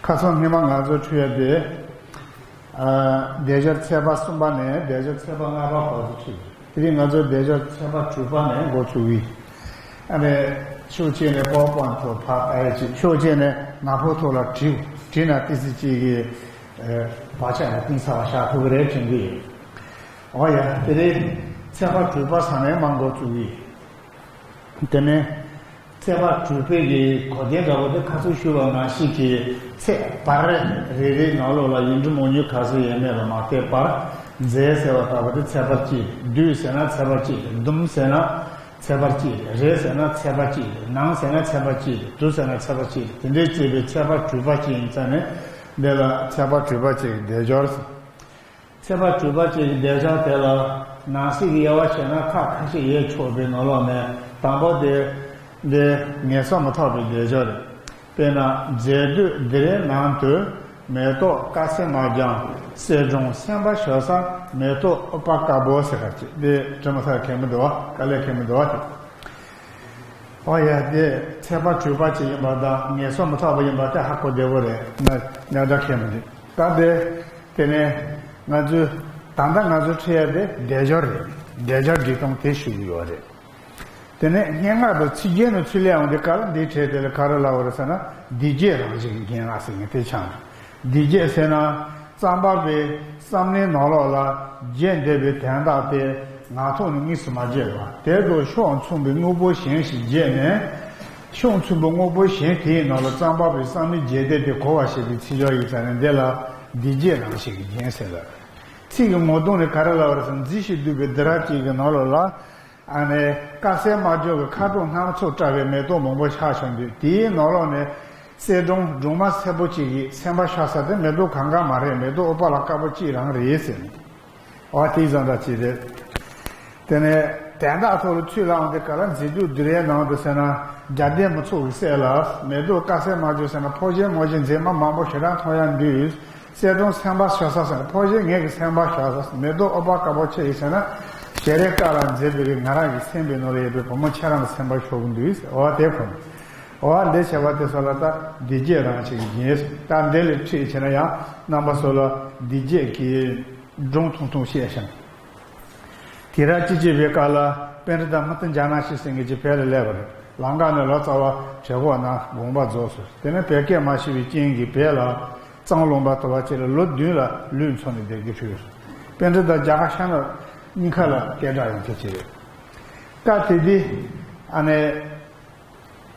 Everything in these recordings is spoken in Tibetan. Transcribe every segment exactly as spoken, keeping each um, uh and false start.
ཁ་སང་ཉི་མ་ང་ཚོ་ཁྲིད་ཡ་དེ། ཨ། སྡེབ་སྦྱོར་ཚེག་བར་གསུམ་པ་ནས་སྡེབ་སྦྱོར་ཚེག་བར་ལྔ་པ་བར་དུ་ཁྲིད་ཡོད། དེ་རིང་ང་ཚོ་སྡེབ་སྦྱོར་ཚེག་བར་དྲུག་པ་ནས་འགོ་བཙུགས་ཡིན། ཨ་ནི། ཕྱོགས་གཅིག་ནས་པ་ཝར་པོའིན་ཊི་ཐོག་ཕར་ལྟ་ཡ་ཅིག་ཕྱོགས་གཅིག་ནས་ནག་པོ་ཐོག་ལ་བྲིས། བྲིས་ན་ཏི་སི་གཅིག་གི་ཨ། བག་ཆགས་ལ་གཏིང་ཟབ་པ་ཤར་ཐུབ་ཀྱི་རེད་དྲན་གྱི་ཡོད། འོ་ཡ། དེ་རིང་ཚེག་བར་དྲུག་པ་ས་ནས་མར་འགོ་བཙུགས་ཡིན། དེ་ནས། ཚེག་བར་དྲུག་པའི་གི་གོ་དོན་འདྲ་བོ་དེ་ཁ་སང་ཞུས་པ་ནང་བཞིན་གྱི་ཚེག་བར་རེ་རེའི་ནང་ལོགས་ལ་ཡིག་འབྲུ་མང་ཉུང་ག་ཚོད་ཡོད་མེད་ལ་མ་ལྟོས་པར། མཛེས་ཟེར་བ་ལྟ་བུ་དེ་ཚེག་བར་གཅིག་བསྡུས་ཟེར་ན་ཚེག་བར་གཅིག་བཟླུམས་ཟེར་ན་ཚེག་བར་གཅིག་རེ་ཟེར་ན་ཚེག་བར་གཅིག་ནང་ཟེར་ན་ཚེག་བར་གཅིག་དུ་ཟེར་ན་ཚེག་བར་གཅིག་དེ་འདྲའི་བརྩིས་པའི་ཚེག་བར་དྲུག་པ་གཅིག་ཡིན་ཙང་ནས། འདི་ལ་ཚེག་བར་དྲུག་པ་གཅིག་སྡེབ་སྦྱོར། ཚེག་བར་དྲུག་པ་གཅིག་གི་སྡེབ་སྦྱོར་དེ་ལ་ནང་གསེས་ཀྱི་དབྱེ་བ་ཕྱེ་ན་ཁག་ཁ་ཤས་ཡོད་ཆོག་པའི་ནང་ལོགས་ནས་དང་པོ་དེ། འདི་ངེས་སོ་མི་ཐོགས་པའི་སྡེབ་སྦྱོར་རེད། དཔེར་ན། མཛེས་སྡུག་འདི་རེ་ནང་དུ། མེ་ཏོག་དཀར་སེར་དམར་ལྗང་། གསེར་སྦྲང་སེམས་དཔའ་ཞོ་ས། མེ་ཏོག་ཨུཏྤལ་དཀར་པོ་ཟེར་ཁ་ཅིག་འདི་བྲིས་མ་ཚར་མཁན་མི་འདུག་བ། དཀའ་ལས་མཁན་མི་འདུག་བ་དེ། ཨོ་ཡ། དེ་ཚེག་བར་དྲུག་པ་ཅིག་ཡིན་པ་དང་ངེས་སོ་མི་ཐོགས་པ་ཡིན་པ་དེ་ཧ་གོ་བདེ་བོ་རེད། ང་ཉག་ཕྲ་མཁན་མི་འདུག་ད་དེ། དེ་ནས་ང་ཚོས་ད་ལྟ་ང་ཚོས་ཁྲིད་ཡ་དེ་སྡེབ་སྦྱོར་རེད། སྡེབ་སྦྱོར་འབྲི་སྟངས་དེ་ཞུ་གི་ཡོད་རེད། དེ་ནས་སྙན་ངག་དང་ཚིག་རྒྱན་ནས་ཚུར་སླེབས་ཡོང་དུས་སྐབས་ལ་འདིའི་གྲས་དེ་ལ་ག་རེ་ལབ་པ་རེད་ཟེར་ན། སྡིག་བྱེད་རང་བཞིན་གྱི་སྙན་ངག་ཟེར་མཁན་དེ་ཆགས་འདུག་སྡིག་བྱེད་ཟེར་ན། རྩོམ་པ་པོའི་བསམ་བློའི་ནང་ལོགས་ལ་བརྗོད་བསྡད་པའི་དོན་དག་དེ་ངག་ཐོག་ནས་དངོས་སུ་མ་བརྗོད་པར། དེ་དང་ཕྱོགས་མཚུངས་པའི་དངོས་པོ་གཞན་ཞིག་བརྗོད་ནས། ཕྱོགས་མཚུངས་པའི་དངོས་པོ་གཞན་དེའི་ནང་ལ་རྩོམ་པ་པོའི་བསམ་བློའི་རྒྱས་འདེབས་དེ་གོ་བར་བྱེད་པའི་ཚིག་སྦྱོར་ཡིན་ཙང་ནས། འདི་ལ་སྡིག་བྱེད་རང་བཞིན་གྱི་སྙན་ངག་ཟེར་ལ། ཚིག་གི་ངོ་གདོང་ནས་ག་རེ་ལབ་པ་རེད་ཟེར་ན། མཛེས་ཤིང་སྡུག་པའི་སྡེ་རབས་ཅིག་གི་ནང་ལོགས་ལ། ཨ་ནི་དཀར་སེར་དམར་ལྗང་གི་ཁ་དོག་སྣ་ཚོགས་བཀྲ་བའི་མེ་ཏོག་མང་པོ་ཤར་བྱུང་དུས། དེའི་ནང་ལོགས་ནས་གསེར་སྦྲང་སྦྲང་མ་སེར་པོ་གཅིག་གི་སེམས་པ་ཤར་ས་དེ་མེ་ཏོག་གང་ག་མ་རེད། མེ་ཏོག་ཨུཏྤལ་དཀར་པོ་གཅིག་རང་རེད་ཟེར་ནས། འོ་དེ་བཟོ་འདྲ་ཅིག་རེད། དེ་ནས་དོན་དག་ཐོག་ལ་ཚུར་ལངས་དུས་སྐབས་ལ་མཛེས་སྡུག་འདི་རེ་ནང་དུ་ཟེར་ན། རྒྱལ་བསྟན་མི་ཚོགས་ཀྱི་སྲས་ལ། མེ་ཏོག་དཀར་སེར་དམར་ལྗང་ཟེར་ན། ཕོ་གཞོན་མོ་གཞོན་མཛེས་མ་མང་པོ་ཞེ་དྲག་མཐོང་ཡ་འདུག་གསེར་སྦྲང་སེམས་པ་ཤར་ས་ཟེར་ན། ཕོ་གཞོན་ངེད་ཀྱི་སེམས་པ་ཤར་ས། མེ་ཏོག་ཨུཏྤལ་དཀར་པོ་ཁྱེད་ཀྱི་ཟེར་ན། ཞལ་རས་དཀར་ལ་མཛེས་པའི་ང་རང་གི་སེམས་པའི་ནང་ལ་ཡོད་པའི་བུ་མོ་ཁྱེད་རང་གི་སེམས་པ་ཤོར་གི་འདུག་ཟེར། འོ་དེ་ཁོ་ན། འོ་འདི་བྱས་པ་དེ་ཚོ་ལ་ད་སྡིག་བྱེད་རང་བཞིན་གྱི་སྙན་ངག་ཟེར། ད་འདི་ལ་ཁྲིད་བྱས་ན་ཡང་རྣམ་པ་ཚོ་ལ་སྡིག་བྱེད་ཀྱི་སྒྲུང་ཐུང་ཐུང་བཤད་བཞག་དེ་རབས་ཅིག་ཅིག་པའི་སྐབས་ལ་པཎྜི་ཏ་མུ་ཏུ་ཛྙཱ་ན་ཤྲཱི་ཟེར་མཁན་ཅིག་བོད་ལ་སླེབས་པ་རེད། ལམ་ཁ་ནས་ལོ་ཙཱ་བ་གྲས་སྐོར་ནང་དགོངས་པ་རྫོགས་སོང་། དེ་ནས་བོད་སྐད་མ་ཤེས་པའི་རྐྱེན་གྱིས་བོད་ལ་གཙང་ལུང་པ་དུ་བ་ཅིག་ལ་ལོ་བདུན་ལ་ལུས་འཚོ་ནས་བསྡད་དགོས་བྱུང་། པཎྜི་ཏ་རྒྱ་གར་ཤར་ནུབ་གཉིས་ཀ་ལ་སྐད་གྲགས་ཡོང་མཁན་ཅིག་རེད། སྐབས་དེ་དུས་ཨ་ནི།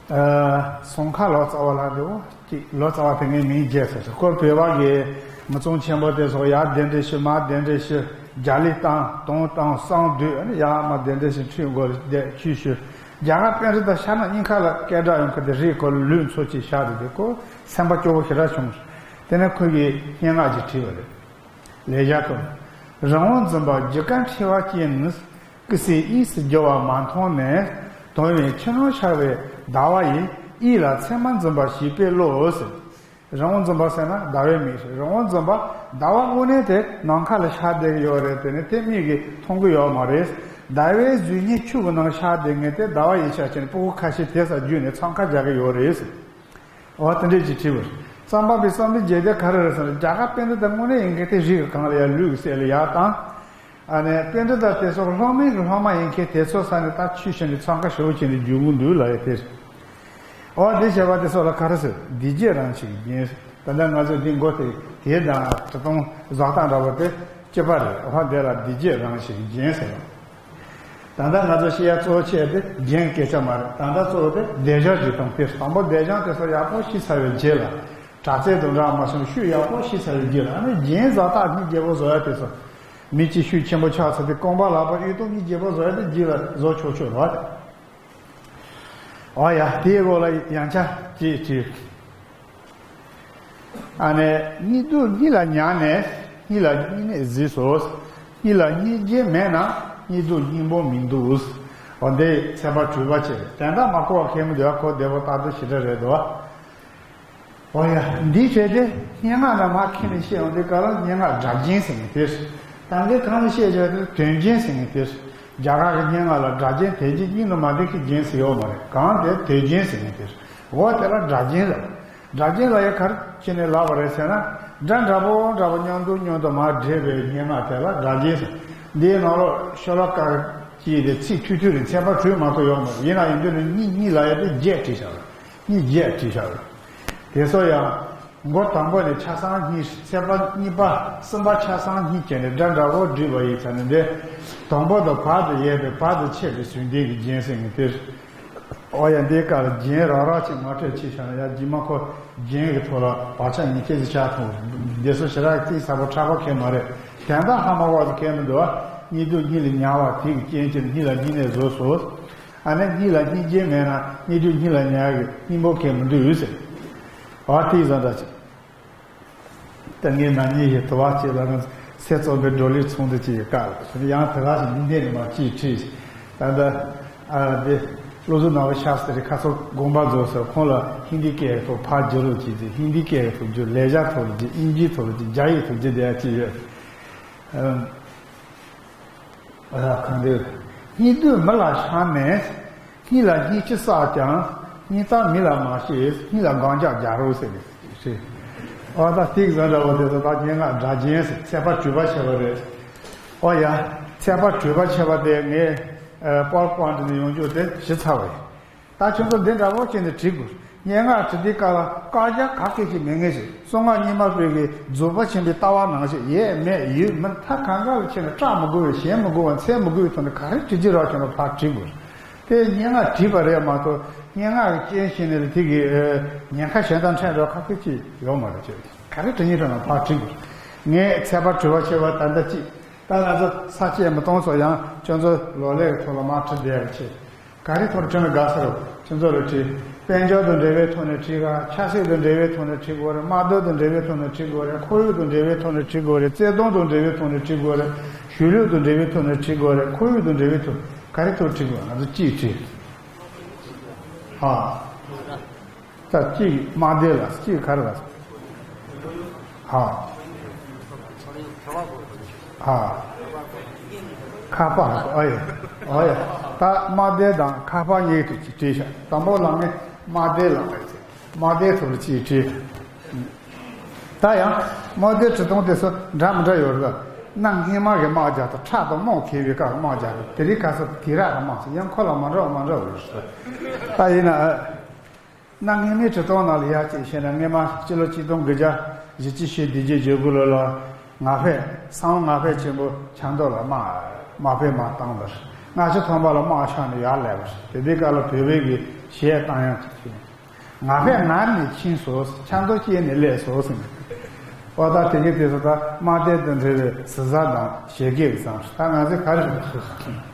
ཨ། ཙོང་ཁ་ལོ་ཙཱ་བ་ལབ་འདུག་ཅིག་ལོ་ཙཱ་བ་དེ་ངའི་མིང་བརྗེད་ཚར་སོང་། ཁོ་བོད་པ་གི་མི་ཚང་ཆེན་པོ་དེ་ཚོ་ཡར་གདན་འདྲེན་ཞུ། མར་གདན་འདྲེན་ཞུ། རྒྱ་གླིང་བཏང་། དོན་བཏང་། གསང་འདུས། ཨ་ནི་ཡར་མར་གདན་འདྲེན་ཞུ། ཁྲིད་དགོས་རེད། ཆོས་ཞུ། རྒྱ་གར་པཎྜི་ཏ་ཤར་ནུབ་གཉིས་ཀ་ལ་སྐད་གྲགས་ཡོང་མཁན་དེ་རེད། ཁོ་ལུས་འཚོ་ཅིག་བཞག་འདུག་དེ་ཁོ་སེམས་པ་སྐྱོ་བོ་ཞེ་དྲག་བྱུང་། དེ་ནས་ཁོ་གིས་སྙན་ངག་ཅིག་བྲིས་པ་རེད། ལེགས་སྦྱར་དུ། རི་བོང་འཛིན་པ་རྒྱུ་སྐར་འཕྲོ་བ་ཅན་ནི། ཀི་སའི་དབྱིངས་སུ་རྒྱུ་བ་མ་མཐོང་ནས། དོང་བའི་ཕྱི་ནང་ཤར་བའི་ཟླ་བ་ཡིས། ཡིད་ལ་མཚན་མ་འཛིན་པ་ཞིག་པའི་བློ་ཟེར། རི་བོང་འཛིན་པ་ཟེར་ན་ཟླ་བའི་མིང་རེད། རི་བོང་འཛིན་པ། ཟླ་བ་དངོས་གནས་དེ་ནམ་མཁའ་ལ་ཤར་བསྡད་ཀྱི་ཡོད་རེད། དེ་ནི་དེ་མིག་གིས་མཐོང་གི་ཡོད་མ་རེད། ཟླ་བའི་གཟུགས་བརྙན་ཆུ་གི་ནང་ཤར་བསྡད་མཁན་དེ་ཟླ་བ་ཡིན་ཆ་ཅན་སྤུ་གུ་ཁ་ཤས་དེ་ས་བརྒྱུད་ནས་འཚང་ཁ་རྒྱག་གི་ཡོད་རེད་ཟེར། འོ་དེ་འདྲས་ཅིག་བྲིས་པ་རེད། རྩོམ་པ་པོའི་བསམ་བློའི་རྒྱས་འདེབས་ག་རེ་རེད་ཟེར་ན། རྒྱ་གར་པཎྜི་ཏ་དངོས་གནས་ཡིན་མཁན་དེ་རི་གི་སྒང་ལ་ཡར་ལུས་ཀྱི་སྲས་ལ་ཡར་བཏང་། ཨ་ནི་པཎྜི་ཏ་དེ་ཚོ་སློབ་མའི་གི་སློབ་མ་ཡིན་མཁན་དེ་ཚོ་ས་ནས་ད་ཆོས་བཤད་ནས་འཚང་ཁ་ཞེ་པོ་བྱས་ནས་རྒྱུག་གི་འདུག་ལབ་ཡ་དེ་རེད། འོ་དེ་བྱས་པ་དེ་ཚོ་ལ་ག་རེ་ཟེར། སྡིག་བྱེད་རང་བཞིན་གྱི་སྙན་ངག་ཟེར། ད་ལྟ་ང་ཚོས་འདི་མགོ་དེ་དེ་དང་བྲི་སྟངས་བཟོ་སྟངས་འདྲ་པོ་དེ་གཅིག་པ་རེད། འོ་དེ་ལ་སྡིག་བྱེད་རང་བཞིན་གྱི་སྙན་ངག་ཟེར་བ། ད་ལྟ་ང་ཚོ་བཤད་ཡ་གཙོ་བོ་ཆེ་དེ་རྒྱན་སྐད་ཆ་མ་རེད། ད་ལྟ་གཙོ་བོ་དེ་སྡེབ་སྦྱོར་གྱི་སྟངས་དེ། དང་པོ་སྡེབ་སྦྱོར་དེ་ཚོ་ཡག་པོ་ཤེས་ཚར་བའི་རྗེས་ལ། དྲག་རྩལ་དང་འདྲ་མ་སོང་ཤུགས་ཡག་པོ་ཤེས་ཚར་བའི་རྗེས་ལ། ཨ་ནི་རྒྱན་བཟོ་སྟངས་སྙིང་རྗེ་པོ་བཟོ་ཡ་དེ་ཚོ། མི་གཅིག་ཤུགས་ཆེན་པོ་ཆགས་ཚར་དུས་རྐང་པ་ལག་པ་གཡུག་སྟངས་སྙིང་རྗེ་པོ་བཟོ་ཡ་དེ་རྗེས་ལ་བཟོ་ཆོག་ཆོག་རེད། འོ་ཡ། དེའི་འོག་ལ་ཡང་བསྐྱར་ཅིག་བྲིས། ཨ་ནི་སྙིགས་དུས་སྙིགས་ལ་ཉར་ནས། སྙིགས་ལ་སྙིགས་ནས་གཟིགས་སོ། སྙིགས་ལ་སྙིགས་རྒྱུ་མེད་ན། སྙིགས་དུས་སྙིགས་འབུམ་མི་འདུག་འོ་འདི་ཚེག་བར་དྲུག་པ་བྱས། དོན་དག་མ་གོ་བ་མཁན་མི་འདུག་ཨ། གོ་བདེ་པོ་ལྟ་དུས་ཞེ་དྲག་རེད་འདུག་ཨ། འོ་ཡ། འདིའི་གྲས་དེ་སྙན་ངག་ནང་མར་ཁྱེར་ནས་བཤད་ཡོང་དུས་སྐབས་ལ་སྙན་ངག་སྒྲ་རྒྱན་ཟེར་མཁན་དེ། ད་འདི་གང་ལ་བཤད་བྱས་དེ་དོན་རྒྱན་ཟེར་མཁན་དེ། རྒྱ་གར་གྱི་སྙན་ངག་ལ་སྒྲ་རྒྱན་དོན་རྒྱན་གཉིས་ནས་མ་འདས་ཀྱི་རྒྱན་ཟེར་ཡོད་མ་རེད། གང་དེ་དོན་རྒྱན་ཟེར་མཁན་དེ། འོ་དེ་ལ་སྒྲ་རྒྱན་ལབ། སྒྲ་རྒྱན་ལ་ཡང་ག་རེ་བྱས་ནས་ལབ་པ་རེད་ཟེར་ན། སྒྲ་འདྲ་པོ་འདྲ་པོ་མཉམ་དུ་མཉམ་དུ་མར་འདྲེས་པའི་སྙན་ངག་དེ་ལ་སྒྲ་རྒྱན་ཟེར། འདིའི་ནང་ལོགས་ཤོ་ལོ་ཀ་གཅིག་དེ་ཚིག་ཐུང་ཐུང་རེད། ཚེག་བར་དྲུག་མ་གཏོགས་ཡོད་མ་རེད། ཡིན་ན་ཡང་འདི་ནི་གཉིས་གཉིས་ལ་ཡང་དེ་བརྒྱད་བྲིས་བཞག་རེད། གཉིས་བརྒྱད་བྲིས་བཞག་རེད། དེ་ཚོ་ཡང་། མགོ་དང་པོ་ནས་ཆ་ཚང་གཉིས། ཚེག་བར་གཉིས་པ། གསུམ་པ་ཆ་ཚང་གཉིས་བྱས་ནས་སྒྲ་འདྲ་པོ་བྲིས་པ་ཡིན་ཙང་ནི་འདི། དང་པོ་དང་བར་དུ་ཡོད་པའི་བར་དུ་ཆད་པའི་ཟུང་ལྡན་གྱི་རྒྱན་ཟེར་མཁན་དེ། ཨོ་ཡ། འདིའི་སྐབས་ལ་རྒྱན་རང་རང་ཅིག་མ་སྤྲད་ཅིག་བྱས་ན་ཡ། རྗེས་མ་ཁོ་རྒྱན་གྱི་ཐོག་ལ་བག་ཆགས་ངེས་ཅན་ཞིག་ཆགས་ཐུབ། འདི་ཚོ་ཞེ་དྲག་གཏིང་ཟབ་པོ་ཕྲ་བ་གང་ཡང་མ་རེད། དོན་དག་ཧ་མ་གོ་བ་གང་ཡང་མི་འདུག་བ། གཉིས་སྡུད་གཉིས་ལ་ཉར་བ་དེ་གི་རྐྱེན་གྱིས་གཉིས་ལ་གཉིས་ནས་བཟོས་སོ། ཨ་ནི་གཉིས་ལ་གཉིས་རྐྱེན་མེད་ན་གཉིས་སྡུད་གཉིས་ལ་ཉར་གྱི་སྙིང་པོ་གང་ཡང་མི་འདུག་ཟེར། འོ་དེ་བཟོ་འདྲ་ཅིག་ད་ངས་ན་ནིང་ཞིག་དུ་བ་ཅིག་ལ་ང་ཚེ་བཙོན་པའི་བགྲོ་གླེང་ཚོགས་འདུ་ཅིག་གི་སྐབས་ལ། ཡང་དེ་ག་ཞིག་འདི་འདྲ་ནས་མར་ཅིག་བྲིས། ད་ལྟ་ཨ་འདི་བློ་བཟང་ནོར་བུ་ཤཱསྟྲི་ཁ་སང་དགོངས་པ་རྫོགས་ཟེར། ཁོང་ལ་ཧིན་དི་སྐད་ཀྱི་ཐོག་ཕར་བསྒྱུར་རོགས་གྱིས་ཟེར། ཧིན་དི་སྐད་ཀྱི་ཐོག་བསྒྱུར། ལེགས་སྦྱར་ཐོག་ལ་བསྒྱུར། དབྱིན་ཇིའི་ཐོག་ལ་བསྒྱུར། རྒྱ་ཡིག་ཐོག་བསྒྱུར་བསྡད་ཡ་ཅིག་ཡོད། ཨ། གང་འདོད། གཉིས་སྡུད་མི་ལ་ཤ་མེད། གཉིས་ལ་གཉིས་ཀྱིས་བསགས་ཀྱང་། གཉིས་རྟག་མི་ལ་མ་བཤད། གཉིས་ལ་དགག་བྱ་རྒྱག་རོགས་ཟེར་ནས་ཞེས། ཨོ་ད་ཏིག་ཟ་འདྲ་བོ་དེ་ཚོ་ད་སྙན་ངག་སྒྲ་རྒྱན་ཟེར། ཚེག་བར་དྲུག་པ་བྱས་པ་རེད། ཨོ་ཡ། ཚེག་བར་དྲུག་པ་བྱས་པ་དེ་ངས་ཨ་པ་ཝར་པོའིན་ཊི་ནས་ཡོང་རྒྱུ་དེ་ཞིབ་ཚགས་པ་རེད། ད་ཁྱོད་ཚོ་འདི་འདྲ་བོ་བྱས་ནས་བྲིས་དགོས། སྙན་ངག་བྲིས་དུས་སྐབས་ལ་བཀག་རྒྱ་ག་གེ་ཅིག་མེད་མཁན་ཞིག་གསང་སྔགས་རྙིང་མ་པའི་གི་རྫོགས་པ་ཆེན་པོའི་ལྟ་བ་ནང་བཞིན་ཡས་མས་ཡོད་མིན་ཐད་གང་ག་ལ་ཕྱིན་ནས་སྐྲག་མི་དགོས་པའི་ཞེན་མི་དགོས་པ་འཚེར་མི་དགོས་པའི་ཐོག་ནས་ག་རེ་བྲིས་ཀྱི་རེད་ཁྱོད་རང་ཕར་བྲིས་དགོས། དེ་སྙན་ངག་བྲིས་པ་རེད་མ་གཏོགས་སྙན་ངག་གི་རྐྱེན་བྱས་ནས་ལ་དེ་གི་ཉེན་ཁ་གཞན་དང་འཕྲད་འགྲོ་ག་གེ་ཅིག་ཡོད་མ་རེད། ཁྱོད་ག་རེ་བྲིས་ཡིན་ཁྱོད་རང་ཕར་བྲིས་དགོས། ངས་ཚེག་བར་དྲུག་པ་བྱས་པ་ད་ལྟ་ཅིག་ད་ང་ཚོ་ས་བཅད་མི་གཏོང་ཚོ་ཡང་ཁྱོད་ཚོ་ལོ་ལེགས་ཐོག་ལ་མར་ཁྲིད་བསྡད་པ་བྱེད། ག་རེ་ཐོག་ཁྲིད་ན་དགའ་ས་རེད། ཁྱོད་ཚོ་ལ་ཁྲིད། དཔལ་འབྱོར་དང་འབྲེལ་བའི་ཐོག་ནས་ཁྲིད་ག་ཆབ་སྲིད་དང་འབྲེལ་བའི་ཐོག་ནས་ཁྲིད་དགོས་རེད། དམག་དོན་དང་འབྲེལ་བའི་ཐོག་ནས་ཁྲིད་དགོས་རེད། ཁོར་ཡུག་དང་འབྲེལ་བའི་ཐོག་ནས་ཁྲིད་དགོས་རེད། བརྩེ་དུང་དང་འབྲེལ་བའི་ཐོག་ནས་ཁྲིད་དགོས་རེད། གཞུང་ལུགས་དང་འབྲེལ་བའི་ཐོག་ནས་ཁྲིད་དགོས་རེད། ཁོར་ཡུག་དང་འབྲེལ་བའི་ཐོག་ག་རེ་ཐོག་ཁྲིད་དགོས། ང་ཚོ་གཅིག་ཁྲིད། ཧ། ད་གཅིག་དམག་སྡེ་ལ། གཅིག་ག་རེ་ལ། ཧ། ཧ། ཁ་པར། ཨོ་ཡ། ཨོ་ཡ། ད་དམག་སྡེ་དང་ཁ་པར་གཉིས་ཐུག་ཅིག་བྲིས་ཤག་དང་པོ་ལ་ངས་དམག་སྡེ་ལ། དམག་སྡེ་ཐུག་ལ་ཅིག་བྲིས། ད་ཡང་དམག་སྡེ་བྲིས་སྟངས་དེ་ཚོ་འདྲ་མི་འདྲ་ཡོད་རེད། གནའ་སྔ་མ་གི་དམག་རྒྱག་སྟངས། ཁྲག་དང་རྨོག་གས་པའི་སྐབས་དམག་རྒྱག་སྟངས། དེ་རིང་ཁ་སང་དུས་རབས་ཀྱི་དམག་ཟེར། ཡང་ཁོ་ལ་མ་འདྲ་བ་མ་འདྲ་བ་ཡོད་རེད། ད་ཡིན་ན་ཨ། གནའ་སྔ་མའི་བྲིས་སྟངས་ནང་ལ་ཡ་གཅིག་བཤད་ན། སྔ་མ་སྤྱི་ལོ་ཆིག་སྟོང་དགུ་བརྒྱ་བཞི་བཅུ་ཞེ་བདུན་ཅུ་ཞེ་དགུ་ལོ་ལ་ང་ཕོད། ཚང་ང་ཕོད་ཆེན་པོ་ཆབ་མདོ་ལ་དམག་དམག་དཔོན་མར་བཏང་བ་རེད། ལྔ་བཅུ་ཐམ་པ་ལ་དམག་ཆག་ནས་ཡར་སླེབས་པ་རེད། དེ་དུས་སྐབས་ལ་བོད་པའི་གི་གཞས་བཏང་ཡག་ཅིག་བྱུང་། ང་ཕོད་ངར་ནས་ཕྱིན་སོང་། ཆབ་མདོ་སྐྱེལ་ནས་སླེབས་སོང་ཟེར་ནས། ཨོ་ད་དེ་གི་དུས་སུ་ད་དམག་སྡེ་དང་འབྲེལ་བའི་ཟུར་ཟ་དང་ཞལ་གྱེས་ཀྱི་བསམ། ད་ང་ཚོས་ག་རེ་ཞུ་དགོས།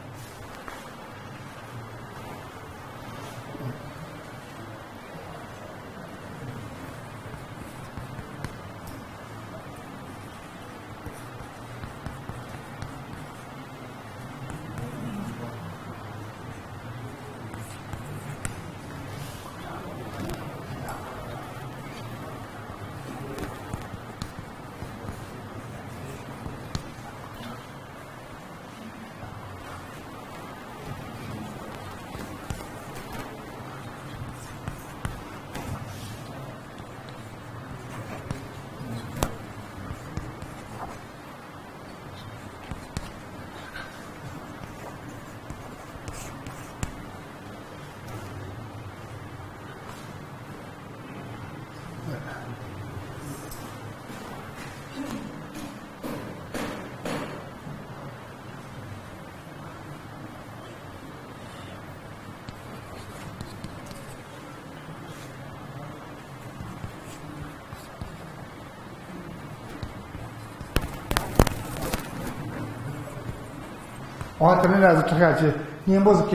འོ་དེ་ནས་ང་ཚོ་ཁྲིད་ཡག་ཅིག་སྙན་པོ་ཟིག་ག་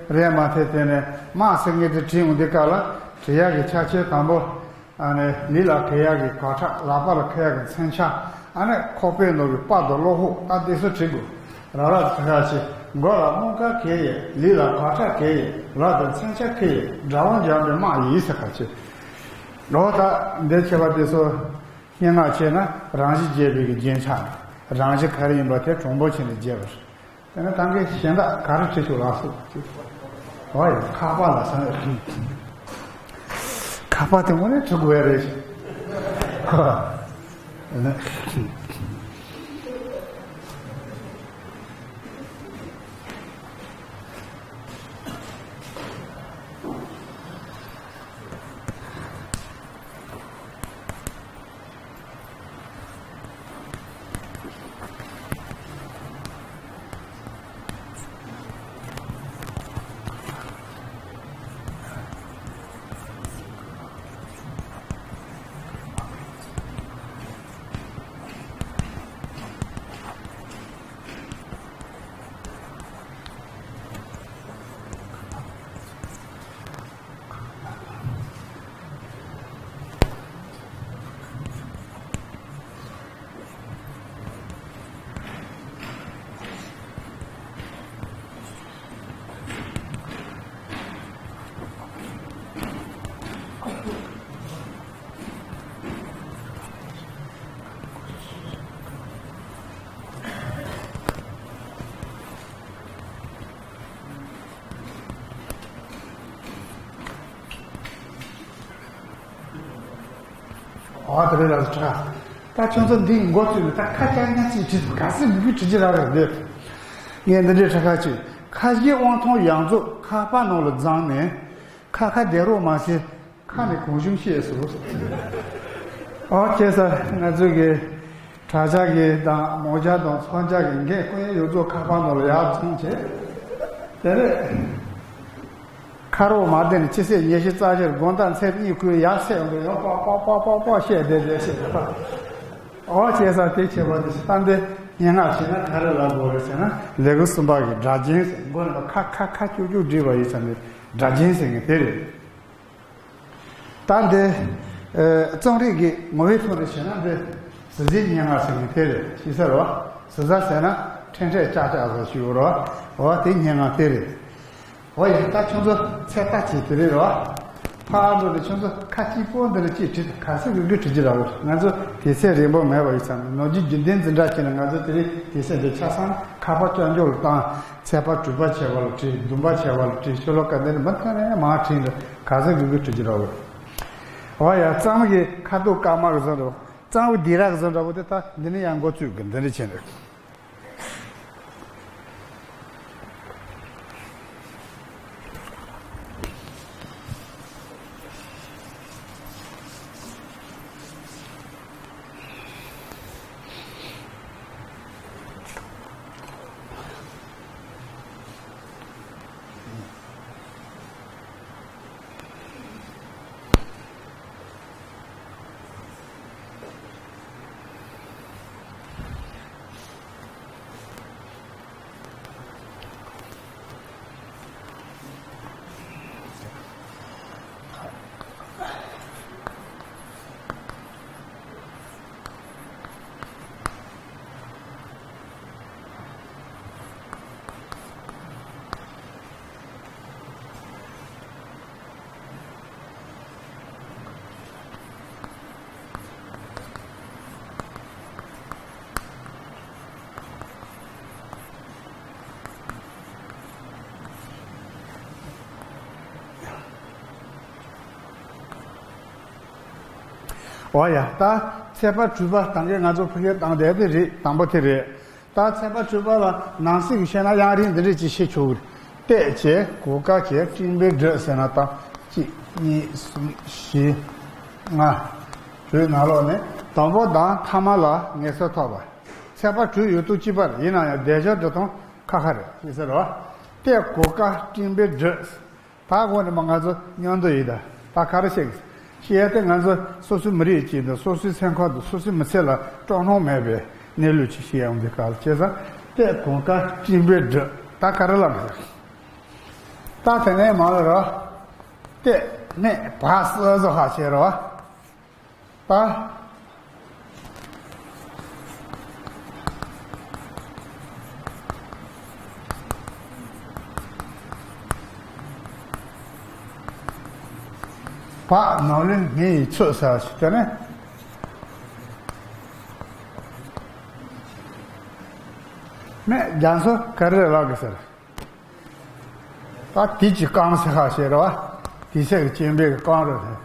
རེ་མ་ཐེ་དེ་ནས་དམག་ཟེར་མཁན་དེ་བྲིས་ཡོང་དུས་སྐབས་ལ་བྲིས་ཡག་གི་ཕྱག་ཆེན་དང་པོ། ཨ་ནི་ལུས་ལ་གྱོན་ཡག་གི་གོ་ཁྲབ། ལག་པ་ལ་འཁྱེར་ཡག་གི་མཚོན་ཆ། ཨ་ནི་ཁོག་པའི་ནང་གི་སྤར་དང་གློག་ཕུག། ད་དེ་ཚོ་བྲིས་དགོས། རང་རང་ཁྲིད་ཡག་ཅིག་མགོ་ལ་རྨོག་དཀར་གྱོན་ཡས། ལུས་ལ་གོ་ཁྲབ་གྱོན་ཡས། ལག་ཏུ་མཚོན་ཆ་འཁྱེར་ཡས། དགྲ་བོ་འཇོམས་པའི་དམག་ཡིན་ཟེར་ཁ་ཅིག་འོ་ད་འདི་བྱས་པ་དེ་ཚོ། སྙན་ངག་བྱས་ན་རང་བཞིན་རྒྱས་པའི་གི་རྒྱན་ཆ་རེད། རང་བཞིན་ག་རེ་ཡིན་པ་དེ་དྲང་པོ་བྱས་ནས་རྒྱས་པ་རེད། དེ་ནས་ད་གིན་གཞན་དག་ག་རེ་བྲིས་ཆོག་ལགས་སོ། ཨོ་ཡ། ཁ་པར་ལ་ས་ནས་བྲིས། ཁ་པར་དེ་དངོས་གནས་འཁྲུག་དགོས་རེད། ཁོ། ཨོ་དེ་རེད་ལགས་སོ། ད་ཁྱོད་ཚོ་འདི་འགོ་བཙུགས་ནས་ད་ཁ་ཅག་ཉག་གཅིག་བྲིས་ག་སྲིད་མི་གི་བྲིས་ཀྱི་ར་རེད་འདི། ངས་འདི་འདྲའི་ཁྲ་ཁ་ཅིག་ཁ་བཞི་དབང་ཐང་ཡོངས་རྫོགས་ཁ་པར་ནང་ལ་བརྫངས་ནས་ཁ་ཁ་བསྡད་རོགས་མ་བྱེད། ཁ་ནས་གང་བྱུང་བཤད་སོང་། ཨོ་ཁྱེད་ས་ང་ཚོ་གི་གྲྭ་ཆ་གི་དང་མོ་ཆ་དང་ཚོང་ཆ་གི་འགན་ཀུན་ཡོངས་རྫོགས་ཁ་པར་ནང་ལ་ཡར་བརྫངས་བྱས། དེ་ནས། ཁ་རོག་མ་བསྡད་ནས་ཕྱི་ཚེས་ཉི་ཤུ་རྩ་བཞིར་དགོང་དག་མཚན་གཉིས་ཁུལ་ཡར་སེ་ཡོང་དུས་ཡང་པག་པག་པག་པག་པག་བཤད་བསྡད་བསྡད་བཤད། ཨོ་བྱས་ཙང་དེ་བྱས་པ་དེ་ཞིག་གཏམ་དེ་སྙན་ངག་བྱས་ན་ག་རེ་ལབ་དགོས་རེད་ཟེར་ན། ལས་འགུལ་གསུམ་པ་གི་སྒྲ་གཅན་ཟེར། མགོ་ནས་ཁ་ཁ་ཁ་ཅུག་ཅུག་བསྒྲིགས་པ་ཡིན་ཙང་ནི་སྒྲ་གཅན་ཟེར་མཁན་དེ་རེད། ད་འདི་ཨ་རྩོམ་རིག་གི་ངོ་བོའི་ཐོག་ནས་བྱས་ན་འདི་ཟི་ཟིའི་སྙན་ངག་ཟེར་མཁན་དེ་རེད། ཤེས་ས་རེད་བ། ཟི་ཟ་ཟེར་ན་ཁྲེང་ཁྲེང་ཅག་ཅག་ཟེར་ཞུ་རེད་བ། འོ་དེ་སྙན་ངག་དེ་རེད། འོ་ཡ། ད་ཁྱོད་ཚོ་ཚད་ལྟ་བྱེད་དེ་རེད་རོ། ཕར་འགྲོ་ནས་ཁྱོད་ཚོ་ཁ་གཅིག་པོ་འདི་ལ་གཅིག་བྲིས། ག་ཚོད་གི་གི་བྲིས་ཀྱི་ར་བ། ང་ཚོ་དུས་ཚོད་རིང་པོ་མེད་པ་ཡིན་ཙང་ནོར་གྱི་རྒྱུན་ལྡན་འཛིན་གྲྭ་བྱས་ནས། ང་ཚོ་དེ་རིང་དུས་ཚོད་འདི་ཆ་ཚང་ཁ་པར་སྐྱོན་འཇོག་ལ་བཏང་། ཚད་པ་དྲུག་པ་བྱས་པ་ལ་བྲིས། བདུན་པ་བྱས་པ་ལ་བྲིས། ཤོ་ལོ་ཀ་འདི་ནི་མི་ཐ་རེ་མ་བྲིས་འདི་ག་ཚོད་གི་གི་བྲིས་ཀྱི་ར་བ། འོ་ཡ། གཙང་མ་གི་ཁ་དོག་དཀར་དམར་གི་བཟོ་འདྲ་བོ། གཙང་བོ་སྡིག་ར་གི་བཟོ་འདྲ་བོ་དེ་ད་འདི་ནི་ཡང་འགོ་བཙུགས་གི་འདི་འདྲ་བྱས་ནས། འོ་ཡ། ད་ཚད་པ་དྲུག་པ་དང་གི་ང་ཚོ་ཕ་གིར་བཏང་བསྡད་དེ་རེད། དང་པོ་དེ་རེད། ད་ཚད་པ་དྲུག་པ་ལ་ནང་གསེས་ཀྱི་བཤད་ན་ཡང་རིང་འདི་འདྲས་ཅིག་བཤད་ཆོག་གི་རེད། ལྟས་བྱས་གོ་སྐབས་བྱས་སྤྲིན་པའི་འགྲོས་ཟེར་ན་ད་གཅིག་གཉིས་གསུམ་བཞི་ལྔ། དྲུག་ནང་ལོགས་ནས་དང་པོ་དང་ཐ་མ་ལ་ངེས་སོ་ཐོབ་པ། ཚད་པ་དྲུག་ཡོད་དུས་གཅིག་པ་རེད། ཡིན་ན་ཡང་སྡེབ་སྦྱོར་འདི་དང་ཁ་ཁ་རེད། ཤེས་ས་རེད་བ། ལྟས་གོ་སྐབས་སྤྲིན་པའི་འགྲོས། ད་འགོ་ནས་མ་ང་ཚོ་མཉམ་དུ་ཡིན་ད། ད་ག་རེ་བཤད་གི། བཤད་ཡ་དེ་ང་ཚོ་སོ་སོའི་མི་རིགས་ཀྱི་དང་སོ་སོའི་སེམས་ཁམས་དང་སོ་སོའི་མི་ཚེ་ལ་སྤྲོ་སྣང་མེད་པའི་གནས་ལུགས་ཅིག་བཤད་ཡོང་དུས་སྐབས་ལ། བྱས་ཙང་ལྟས་གོ་སྐབས་སྤྲིན་པའི་འགྲོས། ད་ག་རེ་ལབ་དགོས། ད་དེ་ནས་མ་ལ་ར་ལྟས་སྨད་བག་སོགས་སོགས་ཧ་བྱེད་རོ། ད། བག་ནང་ལོགས་སྨད་ཡིག་ཚུགས་ཟེར་བ་ཞིག་དེ་ནས། སྨད་རྒྱ་མཚོ་ག་རེ་ལབ་གི་ཟེར། ད་དུས་ཀྱི་རྐང་ཟེར་ཧ་བྱེད་རོ། དུས་ཚོད་ཀྱི་སྤྱན་འབེབས་ཀྱི་རྐང་རོ་ཟེར།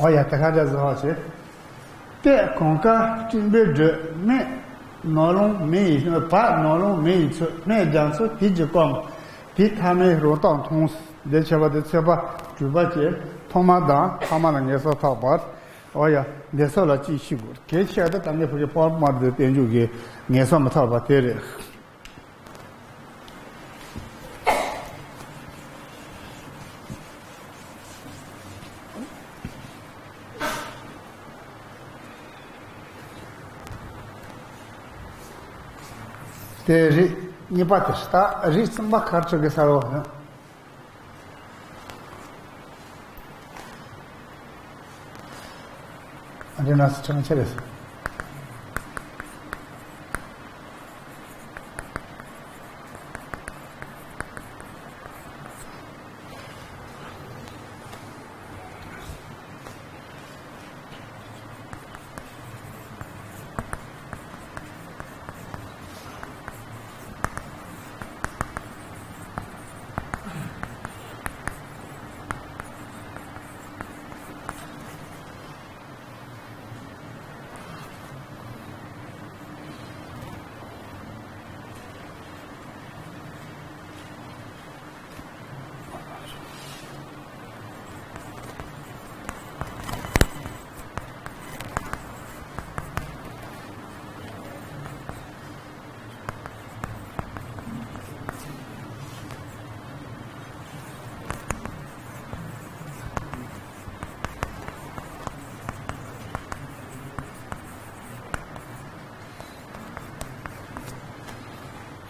འོ་ཡ། དེ་ཁ་བྱ་བཟོ་བ་བྱེད། ལྟས་གང་དཀར་སྤྲིན་པའི་སྒྲོས། སྨད་ནག་རླུང་མེ་ཡིས་བབས། ནག་རླུང་མེ་ཡིས་འཚུབས། སྨད་རྒྱ་མཚོ་དུས་ཀྱིས་སྐོམ། དུས་ཐ་མའི་རང་རྟགས་མཐོང་། འདི་བྱས་པ་དེ་ཚེས་པ་དྲུག་པ་བྱས། ཐོག་མ་དང་ཐ་མ་ལ་ངེས་སོ་ཐག་པ། འོ་ཡ། འདི་ཚོ་ལ་ཅིག་ཤི་དགོས་གལ་ཆེ་བ་དེ་ད་ངས་ཕ་གི་པར་མར་དེ་བསྟན་འཇུག་གི་ངེས་སོ་མི་ཐག་པ་དེ་རེད། དེ་རིགས་གཉིས་པ་དེ་ལྟ། རིགས་གསུམ་པ་ཁ་ཁྲིག་གི་ས་རོ། འདི་ན་སུ་ཆང་ཆེ་རེད།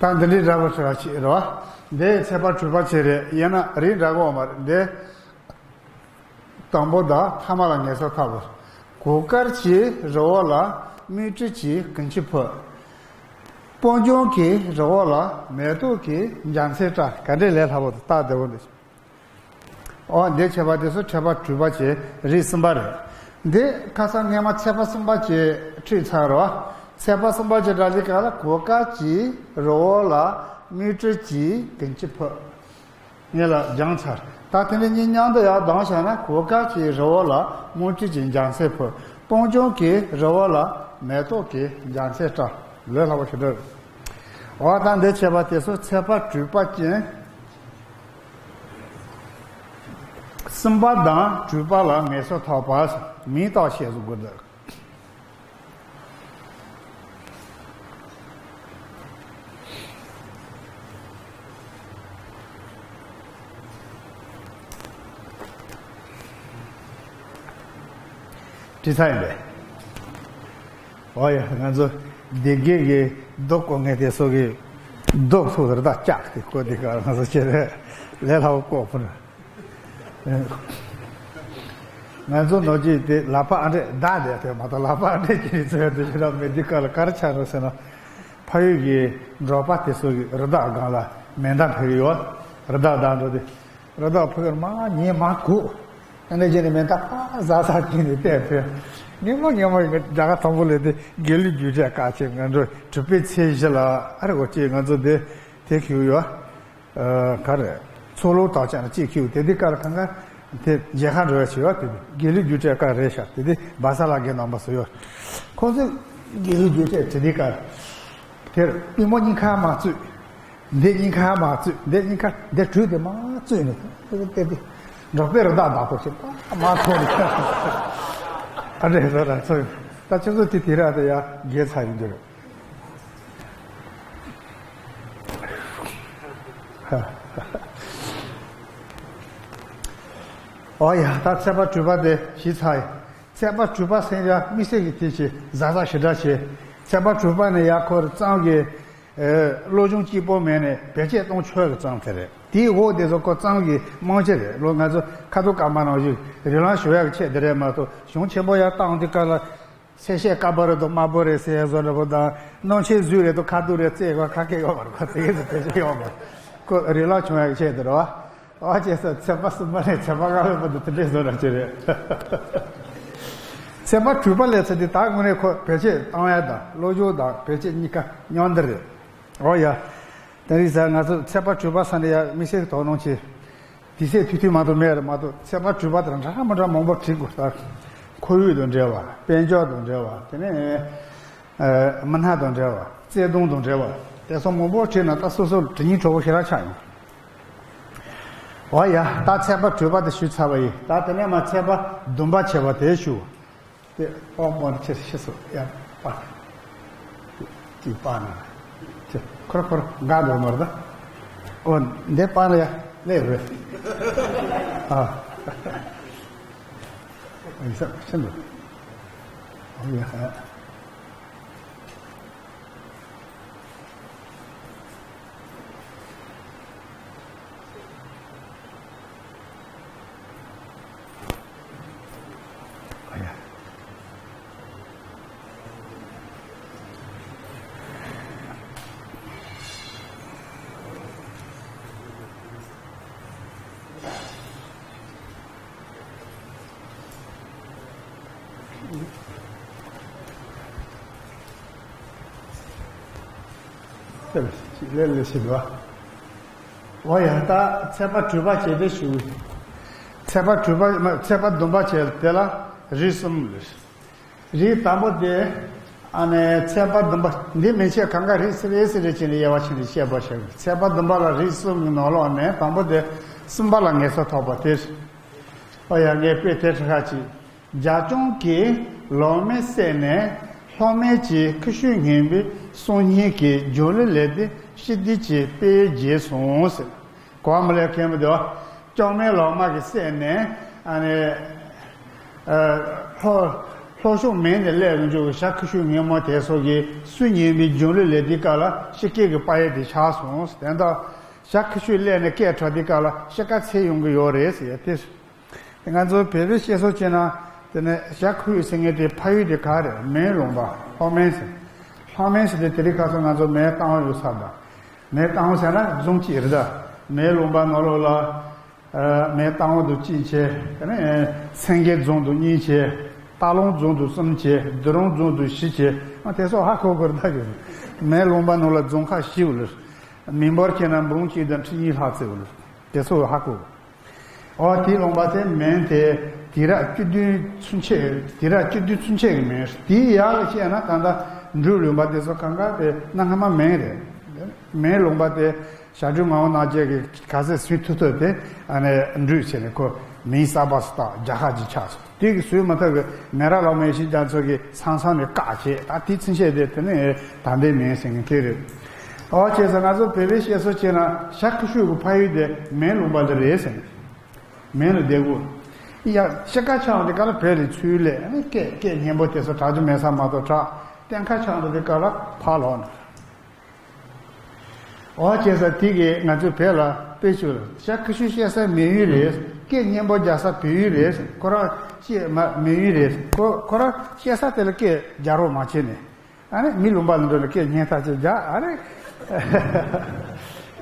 ད་འདི་འདྲའི་འདྲ་པོ་ཞིག་ལ་ཅིག་རེད་བ། འདི་ཚེས་པ་དྲུག་པ་ཅིག་རེད། ཡིན་ན་རིགས་འདྲ་གི་ཡོད་མ་རེད། འདི་དང་པོ་དང་ཐ་མ་ལ་ངེས་སོ་ཐག་པ། གོས་དཀར་གྱི་རི་བོ་ལ། སྨུག་སྤྲིན་གྱི་ཀུན་ཆུ་ཕུབ། སྤང་ལྗོངས་ཀྱི་རི་བོ་ལ། མེ་ཏོག་གི་རྒྱ་མཚོའི་སྐྲ། ག་འདྲས་ལས་སླ་པོ་དང་སྟབས་བདེ་པོ་འདུག། ཨོ། འདི་བྱས་པ་དེ་ཚོ་ཚེས་པ་དྲུག་པ་བྱས་རིགས་གསུམ་པ་རེད། འདི་ཁ་སང་སྔས་མ་ཚེས་པ་གསུམ་པ་བྱས་ཁྲིད་ཚར་རོ། ཚེས་པ་གསུམ་པ་བྱས་འདྲ་ལི་ག་ལ། གོས་དཀར་གྱི་རི་བོ་ལ། སྨུག་སྤྲིན་གྱི་ཀུན་ཆུ་ཕུབ། ངས་ལ་སྦྱངས་ཚར། ད་དེ་འདྲ་གཉིས་མཉམ་དུ་ཡར་ལྡང་བྱས་ན། གོས་དཀར་གྱི་རི་བོ་ལ། སྨུག་སྤྲིན་གྱི་རྒྱ་མཚོའི་ཕུབ། སྤང་ལྗོངས་ཀྱི་རི་བོ་ལ། མེ་ཏོག་གི་རྒྱ་མཚོའི་སྐྲ། ལས་སླ་པོ་ཞེ་དྲག་རེད། འོ། ད་འདི་བྱས་པ་དེ་ཚོ་ཚེས་པ་དྲུག་པ་ཅན། གསུམ་པ་དང་དྲུག་པ་ལ་ངེས་སོ་ཐག་པ། མིང་བཏགས་ཞེས་སུ་དགོས་འདུག། བྲིས་ཚར་ཡིན་པས། ཨོ་ཡ། ང་ཚོ་སྡེ་དགེ་གི་རྡོ་བརྐོ་མཁན་དེ་ཚོ་གི་རྡོ་ཐུག་རི་དྭགས་བཅག་དེ་བརྐོ་དེ་ག་ང་ཚོ་བྱེད་རེད། ལས་སླ་པོ་བརྐོ་ཕུ་ན། ང་ཚོ་ནོར་གྱི་དེ་ལག་པ་ཨ་འདྲས་བདག་དེ་དེ་མ་གཏོགས། ལག་པ་ཨ་འདྲས་ཀྱི་རིགས་ཚོ་ཡ་དེ་ཞེ་དྲག་མེད། དེ་ག་ལ་ག་རེ་ཆགས་རོགས་ཟེར་ན། ཕ་ཡུལ་གྱི་འབྲོག་པ་དེ་ཚོ་གི་རི་དྭགས་སྒང་ལ་མེ་མདའ་འཕེན་གི་ཡོད། རི་དྭགས་བདག་འགྲོ་དེ། རི་དྭགས་ཕུ་གར་མ་ཉེ་མ་གུག་ཨ་ནེ་རྗེས་ནས་མེ་མདའ་ཕར་ཟ་ཟ་བྱས་ནས་བལྟས་ཕེ། ཉེ་མ་ཉེ་མ་ཡིན། རྒྱ་གར་དང་པོ་ལས་དེ་དགེ་ལུགས་རྒྱུགས་སྤྲད་བཀག་བྱས། ང་ཚོ་དྲུག་པའི་ཚེས་བཞི་ལ་ཨ་རེ་འོ་ཅེ་ང་ཚོ་དེ་དེ་ཁེའུ་ཡོད། ག་རེ། ཚོགས་ལོ་དག་ཅན་ལ་ཅེ་ཁེའུ་དེ་དེ་ཀར་ཁང་ག་དེ་མཇལ་ཁ་འགྲོ་ཡ་བྱེད་ཡོད། དེ་དེ་དགེ་ལུགས་རྒྱུགས་སྤྲད་བཀག་རེད་ཤག་དེ་དེ་བ་ས་ལ་དགེ་རྣམ་པ་སུ་ཡོད། ཁོང་ཚོས་དགེ་ལུགས་རྒྱུགས་སྤྲད་དེ་དེ་ཀར། དེར་པུས་མོ་གཉིས་ཀ་མ་བཙུད། འདི་གཉིས་ཀ་མ་བཙུད། འདི་གཉིས་ཀ་འདི་དྲུད་དེ་མ་བཙུད་ནས་དེ་དེ་དེ་འབྲོག་པའི་རི་དྭགས་བདག་པོ་ཞིག་མ་མཐོང་ནས། ཨ་འདྲས་བཟོ་ར་ཚོ་ད་ཁྱོད་ཚོ་དེ་དེ་ར་དེ་ཡ་རྒྱལ་ཚ་ཡིན་འདུག། ཨོ་ཡ། ད་ཚེས་པ་དྲུག་པ་དེ་ཞིག་ཚར་ཡིན། ཚེས་པ་དྲུག་པ་སེང་ར་དམིགས་བསལ་གྱི་དེ་ཆེ་ཟ་ཟ་ཞེ་དྲག་ཆེ། ཚེས་པ་དྲུག་པ་ནས་ཡར་ཁོ་ར་གཙང་གི་ཨེ། བློ་སྦྱོང་གཅིག་པོ་མེད་ནས་བེད་སྤྱད་གཏོང་ཆོག་གི་གཙང་དེ་རེད། དེའི་འོག་དེ་ཚོ་ཁོ་གཙང་གི་རྨང་གཞི་རེད། ལོ་ང་ཚོ་ཁ་ཐུག་སྐར་མ་ནང་བཞིན་རི་ལང་ཞུ་ཡག་གི་ཆེད་དེ་རེད་མ་གཏོགས། གཞུང་ཆེན་པོ་ཡར་བཏང་དུས་སྐབས་ལ་ཚེས་ཤས་དཀར་པོ་རེད་དོ་དམར་པོ་རེད་ཟེར་ཡ་བཟོ་འདྲ་པོ་དང་། སྣང་ཆེན་བཟོས་རེད་དོ་ཁ་ཐུག་རེད་ཟེར་ཡ་ཁ་སྐད་ཡོད་མ་རེད། ཁོ་དེ་གས་དེ་ཆེ་ཡོད་མ་རེད། ཁོ་རི་ལང་བྱུང་ཡག་གི་ཆེད་དེ་རེད་བ། ཨ་ཅེ་ས་ཚེས་པ་གསུམ་པ་ནས་ཚེས་པ་ལྔ་པའི་བར་དུ་དེ་འདྲས་བཟོ་འདྲ་ཅིག་རེད། ཚེས་པ་དྲུག་པ་ལས་ཚེ་འདི་ད་དངོས་གནས་ཁོ་བེད་སྤྱད་བཏང་ཡ་དང་བློ་སྦྱོང་དང་བེད་སྤྱད་གཉིས་ཀ་མཉམ་འདི་རེད། ཨོ་ཡ། དེ་རིང་ཟ་ང་ཚོ་ཚེས་པ་དྲུག་པ་ས་འདི་ཡ་དམིགས་བསལ་གྱི་དོ་སྣང་ཆེ། ཇི་སྲིད་དུས་དུས་མ་གཏོགས་མེད་རེད་མ་གཏོགས། ཚེས་པ་དྲུག་པ་དེར་འདྲ་མི་འདྲ་མང་པོ་བྲིས་དགོས་ད། ཁོར་ཡུག་དང་འབྲེལ་བ། དཔལ་འབྱོར་དང་འབྲེལ་བ། དེ་ནས་ཨ་མི་སྣ་དང་འབྲེལ་བ། བརྩེ་དུང་དང་འབྲེལ་བ། དེ་ཚོ་མང་པོ་བྲིས་ན་ད་སོ་སོ་དྲི་ཉིན་གྲོགས་པོ་ཞེ་དྲག་ཆགས་ཡོང་། འོ་ཡ། ད་ཚེས་པ་དྲུག་པ་དེ་ཞུས་ཚར་བ་ཡིན། ད་དེ་ནས་མ་ཚེས་པ་བདུན་པ་བྱས་པ་དེ་ཞུ། དེ་ཨོ་མོ་ཆེ་ཤི་སོ་ཡ་པ། ཅི་པ་ན། ཅི་ཁོར་ཁོར་འགའ་འགྲོ་མར་ད། ཨོ་འདི་པ་ན་ཡ་ལེ་རེ། ཨ། ཨིན་ས་ཤིན་ཏུ། ཨོ་ཡ། ལས་ལས་ཤིག་ལ། འོ་ཡ། ད་ཚེས་པ་དྲུག་པ་བྱས་ཏེ་ཞུ། ཚེས་པ་དྲུག་པ་མ་ཚེས་པ་བདུན་པ་བྱས་དེ་ལ་རིགས་གསུམ་ལས། རིགས་དང་པོ་དེ། ཨ་ནི་ཚེས་པ་བདུན་པ་འདི་མན་ཆད་གང་ག་རིགས་སུ་རེ་སུ་རེ་བྱས་ནས་དབྱེ་བ་ཕྱེ་ནས་བཤད་པ་བྱ་དགོས། ཚེས་པ་བདུན་པ་ལ་རིགས་གསུམ་གྱི་ནང་ལོགས་ནས་དང་པོ་དེ་གསུམ་པ་ལ་ངེས་སོ་ཐོགས་པ་དེ། ཨོ་ཡ། ངས་དཔེ་དེ་ཁྲི་ཁ་ཅིག་བྱ་ལྕམ་གྱིས་ལོ་མའི་སྲས་ནས་ལྷོ་མོན་གྱི་ཁུ་ཤུ་ངན་པའི་སྲོག་སྙིང་གི་རྒྱུན་ལས་ལས་ཏེ་ཤི་སྟེ་ཀྱི་དཔེ་རྒྱས་སོང་ཟེར། གོ་བ་མི་ལེགས་མཁན་མི་འདུག་ལྕམ་མའི་ལོ་མ་གི་སྲས་ནས་ཨ་ནི་ཨ་ལྷོ་ལྷོ་ཕྱོགས་མོན་ནས་སླེབས་ཡོང་རྒྱུ་གི་བྱ་ཁུ་ཤུ་ངན་མོ་དེ་ཚོ་གི་སྲོག་ཉེན་པའི་རྒྱུན་ལས་ལས་དེ་སྐབས་ལ་ཤི་སྐད་ཀྱི་དཔའ་ཡས་དེ་ཆགས་སོང་། དེ་འདྲ་བྱ་ཁུ་ཤུ་སླེབས་ནས་སྐད་གྲགས་དེ་སྐབས་ལ་ཤི་ཁ་འཚོལ་ཡོང་གི་ཡོད་རེད་ཟེར་ཡ་དེ། ང་ཚོ་བོད་པའི་བཤད་སྲོལ་བྱས་ན། དེ་ནས་བྱ་ཁུ་ཤུ་ཟེར་མཁན་དེ་ཕ་ཡུལ་དེ་ག་རེད། མོན་ལུང་པ། ལྷོ་མོན་ཟེར། ལྷོ་མོན་ཟེར་དེ་དེ་རིང་ཁ་སང་ང་ཚོ་མོན་རྟ་དབང་ཡོད་ས་དང་། མོན་རྟ་དབང་ཟེར་ན་རྫོང་གཅིག་རེད་ད། མོན་ལུང་པ་ནང་ལོགས་ལ། ཨ་མོན་རྟ་དབང་དུ་གཅིག་བྱས། དེ་ནས་སེང་གེ་རྫོང་དུ་གཉིས་བྱས། སྟག་ལུང་རྫོང་དུ་གསུམ་བྱས། སྡེ་རོང་རྫོང་དུ་བཞི་བྱས། ཨ་དེ་ཚོ་ཧ་གོ་དགོས་རེད་ད། ཡོད་མོན་ལུང་པ་ནང་ལ་རྫོང་ཁག་བཞི་ཡོད་ལ། མི་འབོར་བྱས་ན་འབུམ་གཅིག་དང་ཁྲི་གཉིས་ལྷག་ཙམ་ཡོད་ལ། དེ་ཚོ་ཧ་གོ་དགོས། ཨོ་དེའི་ལུང་པ་དེ་མོན་དེ་དུས་རབས་བཅུ་བདུན་ཚུན་ཆད། དུས་རབས་བཅུ་བདུན་ཚུན་ཆད་ཀྱི་མོན། དེའི་ཡར་ལ་བཤད་ན་ད་ལྟ་འབྲུག་ལུང་པ་དེ་ཚོ་གང་ག་དེ་གནའ་སྔ་མ་མོན་རེད། མོན་ལུང་པ་དེ་ཞབས་དྲུང་ངག་དབང་རྣམ་རྒྱལ་གྱིས་ག་ཚོད་ཟིན་ཐུབ་ཐུབ་དེ་ཨ་ནི་འབྲུག་བྱས་ནས་ཁོ་མིང་གསར་པ་སུ་བཏགས་རྒྱ་གར་གྱི་ཆགས་སོང་། དེ་གི་ཟིན་མ་ཐུབ་གི་མེ་རག་ལོ་མའི་ཤིང་རྒྱ་མཚོ་གི་ས་མཚམས་ནས་བཀག་བྱས། ད་དེ་ཚུན་ཆད་དེ་དེ་ནས་དམ་པའི་མོན་ཟེར་མཁན་དེ་རེད། ཨོ་བྱས་ཙང་ང་ཚོ་བོད་པའི་བཤད་སྲོལ་བྱས་ན་བྱ་ཁུ་ཤུ་གི་ཕ་ཡུལ་དེ་མོན་ལུང་པ་ལ་རེད་ཟེར། མོན་ལ་བསྡད་དགོས། ཡ་ཤི་ཁ་ཆགས་འོང་དེ་ག་ལ་བོད་ལ་ཚུར་སླེབས། ཨ་ནི་སྐད་སྐད་སྙན་པོ་དེ་ཚོ་གྲགས་རྒྱུ་མེད་ས་མ་གཏོགས་གྲགས། གཏན་ཁ་ཆགས་འགྲོ་དེ་ག་ལ་ཕར་ལོག་ནས། ཨོ་བྱས་ཙང་དེ་གིས་ང་ཚོའི་བོད་ལ་དཔེ་ཞུ་ལ། བྱ་ཁུ་ཤུ་བཤད་ས་མོན་ཡུལ་རེད། སྐད་སྙན་པོ་རྒྱག་ས་བོད་ཡུལ་རེད། ཁོ་རང་བཤད་མ་མོན་ཡུལ་རེད། ཁོ་ཁོ་རང་བཤད་ས་དེ་ལ་སྐད་རྒྱག་རོགས་མ་བྱས་ནས། ཨ་ནི་མི་ལུང་པ་ལ་འགྲོ་ནས་སྐད་སྙན་ཐག་ཆོད་རྒྱག་ཨ་ནི།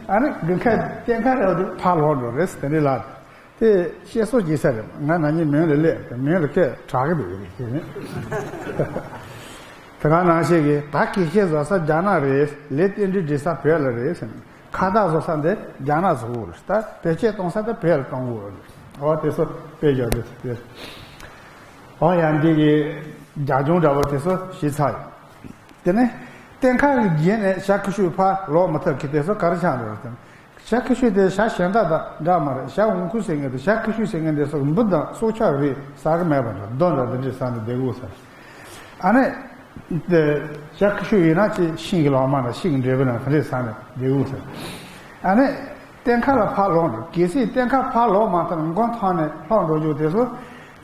ཨ་ནི་དགུན་ཁ་གཏན་ཁ་རེད་པ། དེ་ཕར་ལོག་འགྲོ་རེད་ཟེར། དེ་འདྲའི་ལ། དེ་བཤད་སྲོལ་བྱེད་ས་རེད། ང་ན་ནིང་མོན་ལ་སླེབས། མོན་ལ་སྐད་གྲགས་ཀྱི་འདུག་ཟེར་ནས། དེ་ག་ནང་བཞིན་གྱི་ད་དགེ་བཤེས་བཟོ་ས་རྒྱ་ནག་རེད། ལས་རྟེན་འབྲེལ་འགྲིག་ས་བོད་ལ་རེད་ཟེར་ནས། ཁ་བཏགས་བཟོ་ས་འདི་རྒྱ་ནག་བཟོ་དགོས་རེད། ད་བེད་སྤྱོད་གཏོང་ས་དེ་བོད་ལ་གཏོང་དགོས་རེད། འོ་དེ་ཚོ་དཔེ་བཞག་དུས་དེ། ཨོ་ཡ། འདི་གི་རྒྱ་ལྗོངས་འདྲ་པོ་དེ་ཚོ་ཞིག་ཚར་ཡོད། དེ་ནས་གཏན་ཁ་གི་རྗེས་ནས་བྱ་ཁུ་ཤུ་ཕར་ལོག་མ་ཐུབ་ཀི་དེ་ཚོ་ག་རེ་ཆགས་འགྲོ་རེད་དམ། བྱ་ཁུ་ཤུ་དེ་བྱ་གཞན་དག་དང་འདྲ་མ་རེད། བྱ་འོང་ཁུ་ཟེར་མཁན་དང་བྱ་ཁུ་ཤུ་ཟེར་མཁན་དེ་ཚོ་འབུ་དང་སྲོག་ཆགས་རིགས་ཟ་གི་མེད་པ་འདྲ། རྡོ་འདྲ་འདི་འདྲས་ཟ་ནས་བསྡད་དགོས་ས་རེད། ཨ་ནི། དེ་བྱ་ཁུ་ཤུ་ཡིན་ན་ཅིག་ཤིང་གི་ལོ་མ་དང་ཤིང་གི་འབྲས་བུ་ནང་དེ་འདྲས་ཟ་ནས་བསྡད་དགོས་ས་རེད། ཨ་ནི། གཏན་ཁ་ལ་ཕར་ལོག་འགྲོ། གལ་སྲིད་གཏན་ཁ་ཕར་ལོག་མ་ཐུབ་ན་མགོ་ཐང་ནས་ལྷོག་འགྲོ་རྒྱུ་དེ་ཚོ།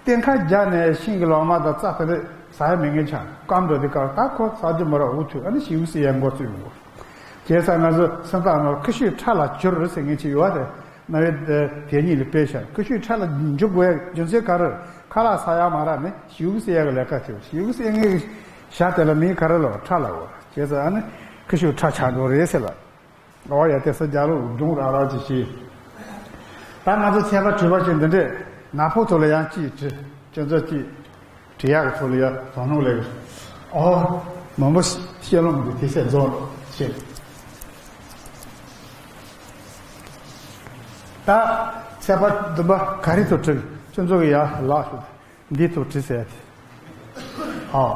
གཏན་ཁ་རྒྱག་ནས་ཤིང་གི་ལོ་མ་དང་རྩྭ་དེ་འདྲ་ཟ་ཡ་མེད་མཁན་ཆགས། སྐམ་འགྲོ་དུས་སྐབས་ད་ཁོ་ཟ་རྒྱུ་མ་རག་འུ་ཐུག་ཨ་ནི་ཞེ་པོ་ཟེར་ཡ་འགོ་བཙུགས་ཡོང་གོ། བྱས་ཙང་ང་ཚོ་སེམས་ཐག་ནོར། ཁུ་ཤུའི་ཁྲག་ལ་གྱུར་ཟེར་མཁན་ཅིག་ཡོད་རེད། རྣ་བའི་དེ་གཉིས་ལ་དཔེ་བཞག་ཁུ་ཤུའི་ཁྲག་ལ་འཇུག་དགོས་ཡ་རྒྱུ་མཚན་ག་རེ། ཁ་ལག་ཟ་ཡ་མ་རག་ནས་ཞེ་པོ་ཟེར་ཡ་གི་ལས་ཀ་བྱེད། ཞེ་པོ་ཟེར་མཁན་གྱི་ཞྭ་དེ་ལ་མིང་ག་རེ་ལབ། ཁྲག་ལབ་གོ། བྱས་ཙང་ཨ་ནི་ཁུ་ཤུའི་ཁྲག་ཆགས་འགྲོ་རེད་ཟེར་ལ། ཨོ་ཡ། དེ་ཚོ་རྒྱ་ལོ་སྒྲུང་རང་རང་ཅིག་བྱས། ད་ང་ཚོ་ཚེས་པ་དྲུག་པ་ཅིག་འདི་འདྲས་ནག་པོ་ཐོག་ལ་ཡང་ཅིག་བྲིས། ཁྱོད་ཚོ་ཅིག་བྲིས་ཡག་གི་ཐོག་ལ་ཡང་དོ་སྣང་ལས། ཨོ། མང་པོ་བཤད་ལོང་འདུག་དེ་ཚེ་རྫོགས་ལོ་བཤད། ད་ ཚད་པ་བདུན་པ་ག་རེ་ཐོག་བྲིས། ཁྱོད་ཚོ་གི་ཡར་ལགས་ཤོག་འདི་ཐོག་བྲིས་ཟེར་ཏེ། ཨ།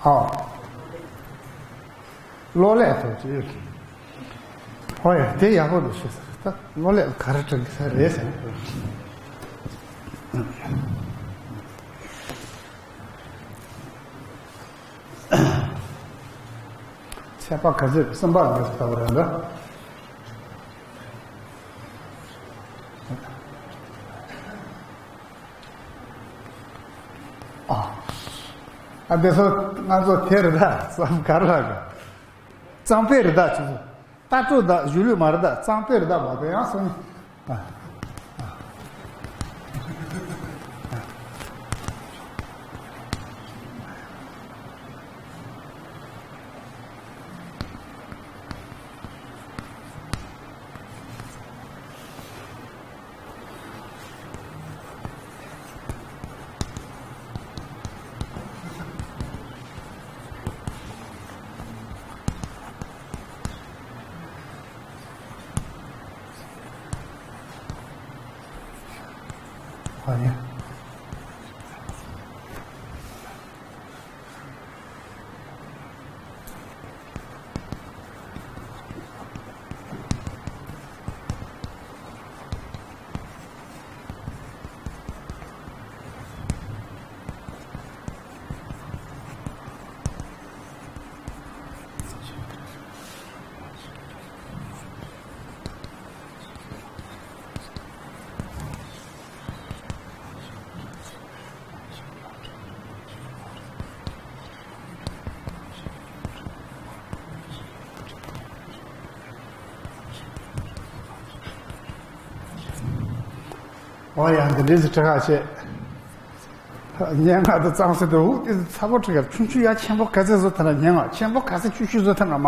ཨ། གློག་ཀླད་ཐོག་བྲིས། ཧོ་ཡ། དེ་ཡག་པོ་འདུག་ཤེས་ཟེར། ད་གློག་ཀླད་ག་རེ་བྲིས་ཀྱི་ས་རེད་ཟེར། ཚད་པ་ག་ཚོད། གསུམ་པ་ག་ཚོད་ལྟ་བུ་རེད་འདུག་ཨ། ཨ། དེ་ཚོ་ང་ཚོ་དེ་རེད་ད། བསམ་ག་རེ་ལབ་དགོས། གཙང་དཔེ་རེད་ད། ཁྱོད་ཚོ་ལྟ་གྲུབ་དང་གཞུང་ལུགས་མ་རེད་ད། གཙང་དཔེ་རེད་ད། མ་དཔེ་ཡང་སོང་ནི། ཨ། ཨ་ནི། ཨོ་ཡ། འདི་འདྲའི་ཟིག་ཁྲི་ཁ་བྱས། སྙན་ངག་དང་གཙང་སེལ་དུ་འུ་དེ་ཚ་པོ་ཁྲི་ཁ་ཆུང་ཆུང་ཡ། ཆེན་པོ་ག་ཚད་བཟོ་ཐུབ་ན་སྙན་ངག་ཆེན་པོ་ག་ཚད་ཆུང་ཆུང་བཟོ་ཐུབ་ན་མ་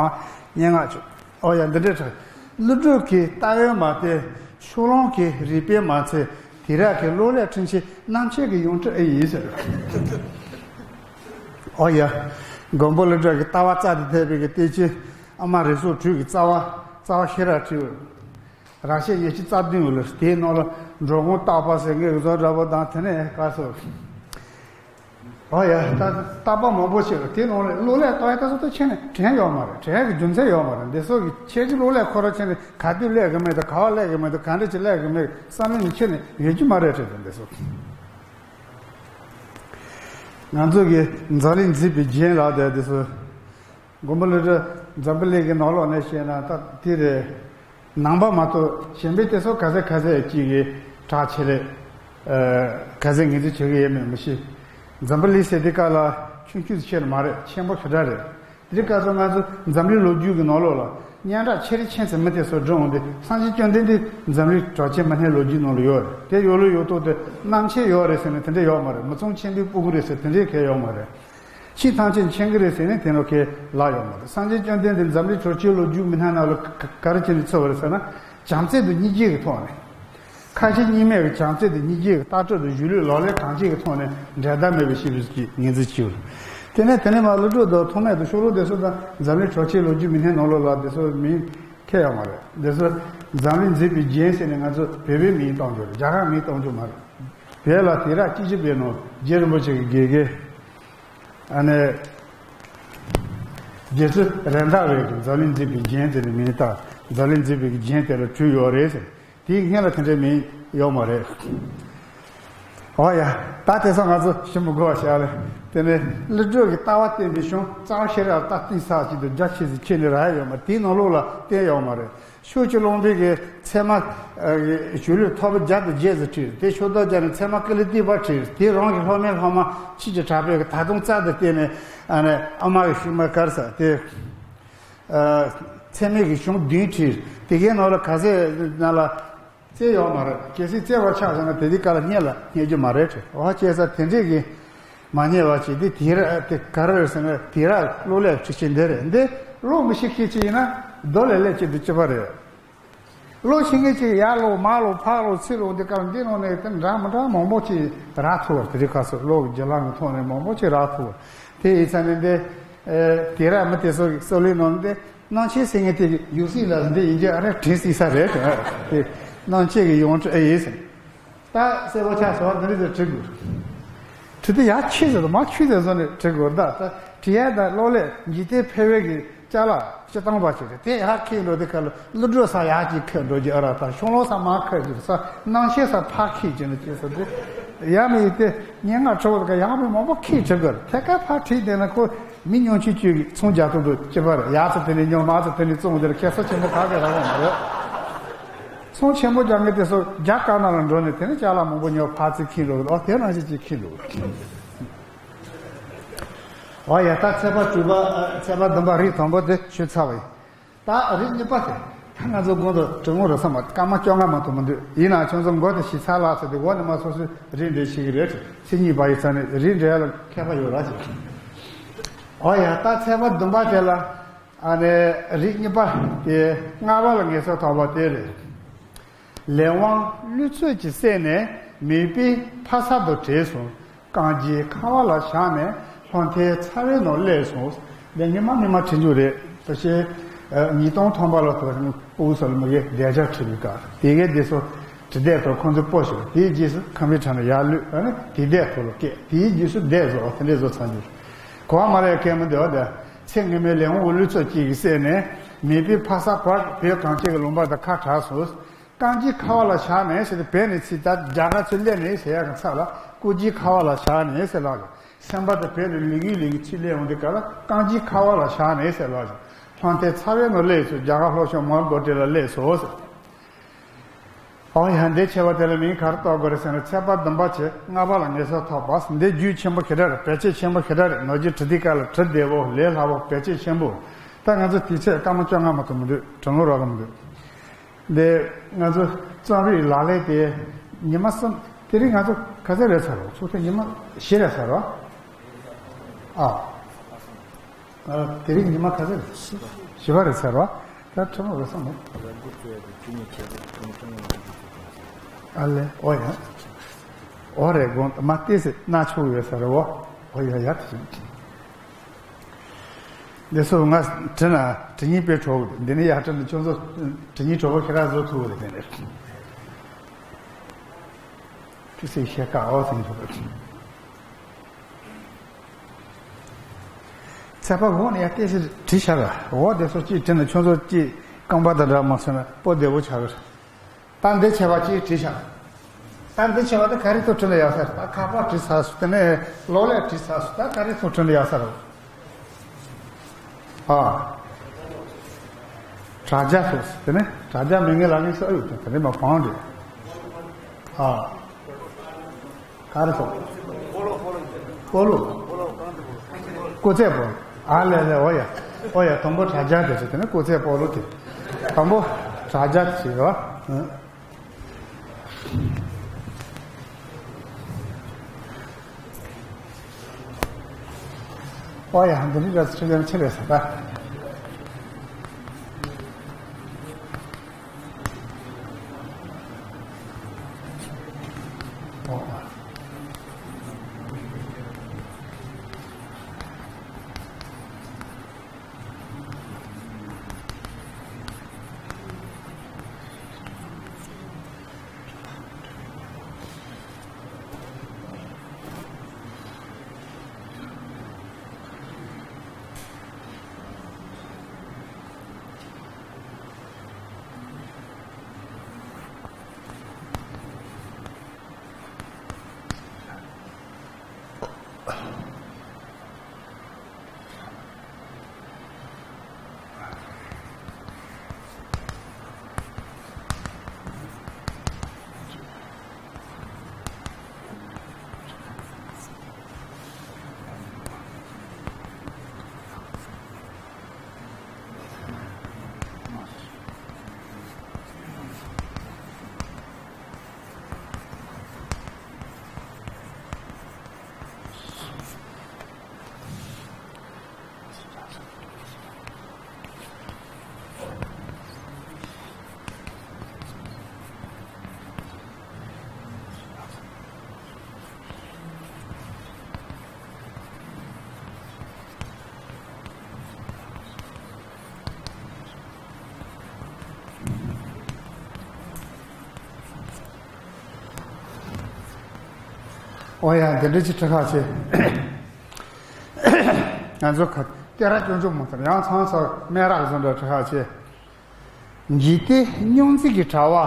སྙན་ངག་ཆུ། ཨོ་ཡ། འདི་འདྲའི་ཁྲི་ཀླུ་སྒྲུབ་ཀྱི་ལྟ་བའི་མ་དེ། ཕྱོགས་གླང་གི་རིག་པའི་མ་ཚད། དེ་རག་གི་གློག་ཀླད་འཕྲིན་ཆེན་རྣམ་འབྱེད་ཀྱི་ཡོངས་གྲུབ་ཨེ་ཡིན་ཟེར། ཨོ་ཡ། མགོན་པོ་ཀླུ་སྒྲུབ་ཀྱི་ལྟ་བ་རྩ་དང་མཐུན་པའི་གི་བསྟན་བཅོས་ཨ་མ་རིགས་གསུམ་དྲུག་གི་རྩ་བ། རྩ་བ་ཤེས་རབ་འཁྲིལ། རང་བཤད་ཉེར་གཅིག་རྩ་བདུན་ཡོད་ལ། དེའི་ནང་ལ་འགྲོ་མགོན་རྟག་པ་ཟེར་མཁན་གྱི་བཟོ་འདྲ་པོ་དང་། དེ་ནས་ག་སོ། ཨོ་ཡ། ད་རྟག་པ་མང་པོ་ཞིག་ལ། དེའི་ནང་ལ་གློག་ཀླད་ལྟ་ཡ་ད་སོ་ད་ཁྱེད་ནས་དྲན་ཡོད་མ་རེད། དྲན་ཡ་གི་རྒྱུ་མཚན་ཡོད་མ་རེད། འདི་སོགས་ཀྱི་ཁྱེད་ཀྱི་གློག་ཀླད་ཁོ་ར་ཁྱེད་ནས་ག་དུས་སླེབས་གི་མེད་དང་། ག་བ་སླེབས་གི་མེད་དང་། ག་འདྲ་ཅིག་སླེབས་གི་མེད་བསམ་བློ་ནི་ཁྱེད་ནས་ཡོད་རྒྱུ་མ་རེད་དྲན་དང་། འདི་སོགས། ང་ཚོ་གི་འཛམ་གླིང་འཛིན་པའི་རྒྱན་ལབ་དེ། འདི་སོགས། མགོན་པོ་ཀླུ་སྒྲུབ་འཛམ་བུ་གླིང་གི་ནང་ལོགས་ནས་བཤད་ན་ད་དེ་རེད། ནང་པ་མ་གཏོགས་གཞན་པའི་དེ་ཚོ་ག་ཚད་ག་ཚད་ཅིག་གི་གྲགས་ཆེ་རེད། ཨ། ག་ཚད་ངོས་འཛིན་བྱེད་ཀྱི་ཡོད་མེད་མི་ཤེས། འཛམ་བུ་གླིང་ཟེར་དུས་སྐབས་ལ་ཆུང་ཆུང་ཆེ་མ་རེད། ཆེན་པོ་ཞེ་དྲག་རེད། དེ་སྐབས་སུ་ང་ཚོ་འཛམ་གླིང་ལོ་རྒྱུས་ཀྱི་ནང་ལོགས་ལ་སྙན་གྲགས་ཆེ་རིང་ཆེ་ཚད་མི་དེ་ཚོ་བསྒྲིགས་འོང་དུས། སངས་རྒྱས་བཅོམ་ལྡན་འདས་འཛམ་གླིང་གྲགས་ཆེན་མི་སྣའི་ལོ་རྒྱུས་ནང་ལ་ཡོད་རེད། དེ་ཡོད་ལ་ཡོད་ཐོག་དེ་རྣམ་བཤད་ཡོད་རེད་ཟེར་ན་དེ་འདྲ་ཡོད་མ་རེད། མི་ཚང་མ་མཁྱེན་པའི་སྤུ་གུ་རེད་ཟེར་དེ་འདྲའི་གལ་ཡོད་མ་རེད། ཕྱི་ཐམས་ཅད་མཁྱེན་གྱི་རེད་ཟེར་ནས་དེ་འདྲ་གལ་ལ་ཡོད་མ་རེད། སངས་རྒྱས་བཅོམ་ལྡན་འདས་འཛམ་གླིང་གྲགས་ཆེན་ལོ་རྒྱུས་མི་སྣའི་ནང་ལ་ག་ག་རེ་བྱས་ནས་ཚུད་པ་རེད་ཟེར་ན། བྱམས་བརྩེ་དང་སྙིང་རྗེ་གི་ཐོག་ནས། ཁ་ཞེ་གཉིས་མེད་ཀྱི་བྱམས་བརྩེ་དང་སྙིང་རྗེ་གི་ལྟ་གྲུབ་དང་གཞུང་ལུགས་ལག་ལེན་གང་ཅིའི་ཐོག་ནས་འགྲན་ཟླ་མེད་པའི་ཞེ་པོ་ཅིག་ངོས་འཛིན་བྱས་ཡོད། དེ་ནས་དེ་ནས་མར་ཀླུ་སྒྲུབ་དང་ཐོགས་མེད་དང་ཤོ་ལོ་ཀ་དེ་ཚོ་དང་འཛམ་གླིང་གྲགས་ཆེན་ལོ་རྒྱུས་མི་སྣའི་ནང་ལོགས་ལ་དེ་ཚོ་མིང་ཁྱད་ཡོད་མ་རེད། དེ་ཚོ་འཛམ་གླིང་འཛིན་པའི་རྒྱན་ཟེར་ནས་ང་ཚོ་བོད་པའི་མིང་བཏགས་རྒྱུ་རེད། རྒྱ་གར་མིང་བཏགས་རྒྱུ་མ་རེད། བོད་ལ་དེང་རབས་སྐྱིད་ཆུ་བའི་ནང་རྗེ་རིན་པོ་ཆེ་གི་དགེ་རྒན། ཨ་ནི། རྗེ་བཙུན་རེད་མདའ་བས་ཀྱི་འཛམ་གླིང་འཛིན་པའི་རྒྱན་དེ་ནི་མིང་བཏགས། འཛམ་གླིང་འཛིན་པའི་རྒྱན་དེ་ལ་བྲིས་ཡོད་རེད་ཟེར། དེའི་སྔོན་ལ་དེ་འདྲའི་མིང་ཡོད་མ་རེད། ཨོ་ཡ། ད་དེང་སང་ང་ཚོ་ཞིབ་མི་དགོས་པ་བྱས་ལེ། དེ་ནས་ཀླུ་སྒྲུབ་ཀྱི་ལྟ་བ་བསྟན་པའི་གཞུང་རྩ་བ་ཤེས་རབ་ལྟ་གཏིང་ཟབ་ཅིག་ཏུ་རྒྱ་ཆེ་ཟིག་ཁྱེད་ནི་རག་ཡོད་མ་རེད། དེའི་ནང་ལོགས་ལ་བསྟན་ཡོད་མ་རེད། ཕྱོགས་བཅུ་ཀློང་པའི་གི་ཚད་མ། ཨ། གཞུང་ལུགས་ཐོར་བུ་བརྒྱ་དང་བརྒྱད་ཙམ་བྲིས། དེ་ཕྱོགས་བསྡོམས་བརྒྱབ་ནས་ཚད་མ་ཀཱི་ལི་ཏི་པ་བྲིས། དེ་རང་གི་སློབ་མའི་སློབ་མ་ཆོས་ཀྱི་གྲགས་པའི་གི་ད་དུང་རྩལ་དུ་བརྟེན་ནས། ཨ་ནི་ཨ་མ་གི་ཤུལ་མ་དཀར་ས་དེ། ཨ། ཚད་མའི་གི་གཞུང་བདུན་བྲིས། དེ་གའི་ནང་ལ་ག་ཚད་ནང་ལ་བཙལ་ཡོད་མ་རེད། གལ་སྲིད་བཙལ་བར་ཆགས་སོང་ན་དེ་དུས་སྐབས་ལ་རྙེད་ལ་རྙེད་རྒྱུ་མ་རེད་དྲན། འོ་བྱས་ཙང་དེ་འདྲས་ཀྱི་མ་རྙེད་པ་ཅིག་འདི་དེང་རབས་དེ་ག་རེ་རེད་ཟེར་ན། དེང་རབས་གློག་ཀླད་འཕྲུལ་ཆས་འདི་རེད། འདི་ཀློག་མི་ཤེས་མཁན་ཅིག་ཡིན་ན་རྡོ་ལ་སླེབས་ཀྱི་འདུག་ཅི་པ་རེད། ཀློག་ཤེས་མཁན་ཅིག་ཡར་ཀློག་མར་ཀློག་ཕར་ཀློག་ཚུར་ཀློག་འདི་སྐབས་འདི་ནང་ནས་དེ་འདྲ་མི་འདྲ་མང་པོ་ཅིག་རག་ཐུབ་པ། དེ་རིང་ཁ་སང་ཀློག་གི་བརྒྱུད་ལམ་གྱི་ཐོག་ནས་མང་པོ་ཅིག་རག་ཐུབ་པ། དེ་ཡིན་ཙང་ནི་འདི། ཨེ། དེང་རབས་མི་དེ་ཚོ་གི་སྲོལ་ལུགས་ནང་འདི་སྣང་ཆེན་ཟེར་མཁན་དེ་ཡོད་སྲིད་ལ་འདི་ཡིན་རྒྱུ་ཨ་རེ་དྲན་སྲིད་ས་རེད་དེ། སྣང་མཆེད་ཀྱི་ཡོངས་གྲུབ་ཨེ་ཡིན་ཟེར། ད་གསལ་པོ་ཆགས་སོང་། འདི་འདྲ་ཟེར་བྲི་དགོས། བྲི་དུས་ཡར་ཁྱེར་ཟེར་དང་མར་ཁྱེར་ཟེར་བཟོ་ནས་བྲི་དགོས། ད་ད་བྲི་ཡག་དང་གློག་ཀླད་འཇིག་རྟེན་ཕལ་བའི་གི་ཅ་ལག་སྤྱིར་བཏང་པ་ཞིག་རེད། དེ་ཡར་ཁྱེར་འགྲོ་དུས་སྐབས་ལ་ཀླུ་སྒྲུབ་ས་ཡར་གཅིག་ཁྱེར་འགྲོ་རྒྱུ་ཨ་ར། ད་ཤོང་ལོ་ས་མར་ཁྱེར་རྒྱུ་ས། སྣང་མཆེད་ས་ཕར་ཁྱེར་རྒྱུ་ནི་ཅི་ཟེར་དུས། ཡ་མི་ཡི་དེ་སྙན་ངག་ཁྲོ་བོ་དེ་ག་ཡང་མི་མང་པོ་ཁྱེར་བྲི་དགོས་རེད། ཐད་ཀར་ཕར་བྲིས་བསྡད་ན་ཁོ་མི་ཉུང་ཤས་ཅིག་གིས་ཚོང་རྒྱག་ཐུབ་འདུག་ཅི་པ་རེད། ཡར་ཚུར་དེ་ནས་ཉོ་མར་ཚུར་དེ་ནས་བཙོང་རྒྱུར་ཁེ་ས་ཆེན་པོ་ག་གེ་རག་གི་མ་རེད། ཚོང་ཆེན་པོ་རྒྱག་མཁན་དེ་ཚོ་རྒྱ་དཀར་ནག་ལ་འགྲོ་ནས་དེ་ནས་ཅ་ལག་མང་པོ་ཉོ་ཕར་ཚུར་ཁྱེར་འགྲོ་གི་འདུག་ཨོ་དེ་རང་བཞིན་གྱིས་ཁྱེར་འགྲོ་གི་རེད། ཨོ་ཡ། ད་ཚེག་བར་དྲུག་པ། ཚེག་བར་བདུན་པ་རིགས་དང་པོ་དེ་ཞུས་ཚར་བ་ཡིན། ད་རིགས་གཉིས་པ་དེ་ད་ང་ཚོ་དགོངས་དག་དྲི་བ་རེ་ས་མ་སྐར་མ་བཅོ་ལྔ་མ་གཏོགས་མི་འདུག་ཡིན་ནའང་ཁྱོད་ཚོ་མགོ་དེ་ཞིག་ཚར་ལགས་ཟེར་ཏེ་འོག་ནས་མར་སོ་སོས་རིགས་འགྲེ་ཤེས་ཀྱི་རེད། ཚེག་གཉིས་པ་ཡི་ཚར་ནས་རིགས་འགྲེ་ལ་མཁས་པ་ཡོད་ར་ཅིག་ཨོ་ཡ། ད་ཚེག་བར་བདུན་པ་དེ་ལ་ཨ་ནི་རིགས་གཉིས་པ་དེ་ལྔ་པ་ལ་ངེས་སོ་ཐོག་པ་དེ་རེད། ལས་དབང་ཀླུ་ཚོད་ཀྱིས་བསད་ནས་མེས་པོའི་ཕ་ས་དུ་བྲོས་སོང་། རྐང་རྗེས་ཁ་བ་ལ་བཞག་ནས་ལྷོ་མཐའི་ཚ་བའི་ནང་སླེབས་སོང་། འདི་ཉི་མ་ཉི་མ་བྲི་རྒྱུ་རེད། ད་ཤེས། ཉིས་སྟོང་ཐམ་པ་ལ་ཐོག་ཕྲུ་གུ་སོགས་ལ་མ་གི་བསྡད་བྱ་བྲིས་པའི་སྐབས་དེ་གའི་དེ་ཚོ་བྲིས་བསྡད་དོ། ཁོང་ཚོའི་སྤོ་ཞིག་དེའི་རྗེས་སུ་ཁམས་པའི་གྲས་ནས་ཡར་ལུས་ཨ་ནི་དེ་བསྡད་ཐོག་ལ་སྐད་དེའི་རྗེས་སུ་བསྡད་བཟོ་དེ་འདྲས་བཟོ་ཚར་རྒྱུ་རེད། གོ་བ་མ་རེད་སྐད་མི་འདོད་དེ། ཚེ་སྔོན་མའི་ལས་དབང་ཀླུ་ཚོད་ཅིག་གིས་བསད་ནས་མེས་པོའི་ཕ་ས་བར་བོད་གངས་ཅན་གྱི་ལུང་པ་དང་ཁ་བྲལ་སོང་། རྐང་རྗེས་ཁ་བ་ལ་བཞག་ནས་ཟེར་ཏེ་བོད་ནས་ཚིག་ད་རྒྱ་གར་ཚུར་སླེབས་ནས་ཟེར་ཡག་གི་ཚབ་ལ་སྐུ་རྗེས་ཁ་བ་ལ་བཞག་ནས་ཟེར་ལབ་ཀྱི། སེམས་པ་དེ་བོད་ནས་ལི་གུ་ལི་གུ་ཚུར་སླེབས་འོང་དུས་སྐབས་ལ་རྐང་རྗེས་ཁ་བ་ལ་བཞག་ནས་ཟེར་ལབ་ཀྱི། ལྷོ་མཐའི་ཚ་བའི་ནང་སླེབས་སོང་། རྒྱ་གར་ལྷོ་ཕྱོགས་མོན་གྷོ་ཊི་ལ་སླེབས་སོང་ཟེར། ཨོ་ཡ། འདི་ཕྱེ་བ་དེ་ལ་མིང་ག་རེ་གཏོགས་དགོས་རེད་ཟེར་ན་ཚེག་བར་བདུན་པ་བྱས་ལྔ་པ་ལ་ངེས་སོ་ཐོག་པ། འདི་རྒྱུས་ཆེན་པོ་ཞེ་དྲག་རེད། བེད་སྤྱོད་ཆེན་པོ་ཞེ་དྲག་རེད། ནོར་རྒྱུན་བྲི་དུས་སྐབས་ལ་བྲི་བདེ་བོ་ལས་སླ་བོ་བེད་སྤྱོད་ཆེན་པོ། ད་ང་ཚོ་དུས་ཚོད་སྐར་མ་བཅོ་ལྔ་མ་གཏོགས་མི་འདུག་དྲི་བ་རོགས་གི་མི་འདུག་འདི་ང་ཚོ་རྩོམ་རིག་ལག་ལེན་དེ་ཉི་མ་གསུམ། དེ་རིང་ང་ཚོ་ག་ཚོད་རེད་ཚར་རོ། ཚོགས་ཐེངས་ཉི་མ་བཞི་རེད་ཚར་རོ། ཨ། ཨ། དེ་རིང་ཉི་མ་ག་ཚོད་རེད། བཞི་པ་རེད་ཚར་རོ། ད་ཁྲིམས་ལུགས་རེད་བསམ་མོད། ཨ་ལེ། ཨོ་ཡ། ཨོ་རེད། དགོངས་དག་མ་བལྟས་ཟེར་ན་ཆོག་ཡོད་ས་རེད་བ། ཨོ་ཡ་ཡ། དེ་བཞིན་འདི་ཚོ་ང་བྲིས་ན་བྲིས་སྙིང་དཔེ་བྲོ་གི་འདུག་འདི་ནས་ཡར་བྲིས་ན་ཁྱོད་ཚོ་བྲིས་སྙིང་བྲོ་པོ་ཞེ་དྲག་བཟོ་ཐུབ་ཀྱི་རེད། དེ་ནས་ཅི་ཟེར་ཤེས་ཀ་ཨོ་ཟེར་ཐུབ་ཀྱི། ཚེག་བར་འོག་ནས་ཡར་བལྟས་ཟེར་བྲིས་བཞག་ག་འོག་དེ་ཚོ་གཅིག་བྲིས་ན་ཁྱོད་ཚོ་གཅིག་རྐང་པ་དང་འདྲ་མ་སོང་ན་སྤོ་བདེ་བོ་ཆགས་གི་རེད། ད་འདི་ཕྱེ་བ་གཅིག་བྲིས་བཞག་ད་འདི་ཕྱེ་བ་དེ་ག་རེ་ཐོག་བྲིས་ན་ཡག་ས་རེད། ད་ཁ་པར་བྲིས་ཚར་སོང་། དེ་ནས་གློག་ཀླད་བྲིས་ཚར་སོང་། ད་ག་རེ་ཐོག་བྲིས་ན་ཡག་ས་རེད། ཨ། དྲ་རྒྱ་ཐོག་དེ་ནས་དྲ་རྒྱ་མིང་ངན་ལ་ངན་ས་ཨ་ཡོད་དེ་དེ་ནས་མ་བང་འདི། ཨ། ག་རེ་ཐོག་སྤོ་ལོ། སྐུ་ཚེ་སྤོ་ལོ། ཨ་ལེ་ལེ། ཨོ་ཡ། ཨོ་ཡ། དང་པོ་དྲ་རྒྱ་དེ་ཚོ་དེ་ནས་སྐུ་ཚེ་སྤོ་ལོ་དེ། དང་པོ་དྲ་རྒྱ་དེ་ཟེར་བ། ཨོ་ཡ། འདི་ནི་ར་ཚ་ཆེ་ཆེ་རེད་ས་ད། ཨོ་ཡ། འདི་འདྲ་ཅིག་ཁྲི་ཁ་ཆེ། ང་ཚོ་ཁ་ཏེ་ར་སྐྱོན་བརྗོད་མ་ཐར་ཡང་ཚང་ས་སྨན་རག་བཟོ་འདྲ་ཁྲི་ཁ་ཆེ། འཇིག་རྟེན་སྙུང་འཛིན་གྱི་དྲ་བ།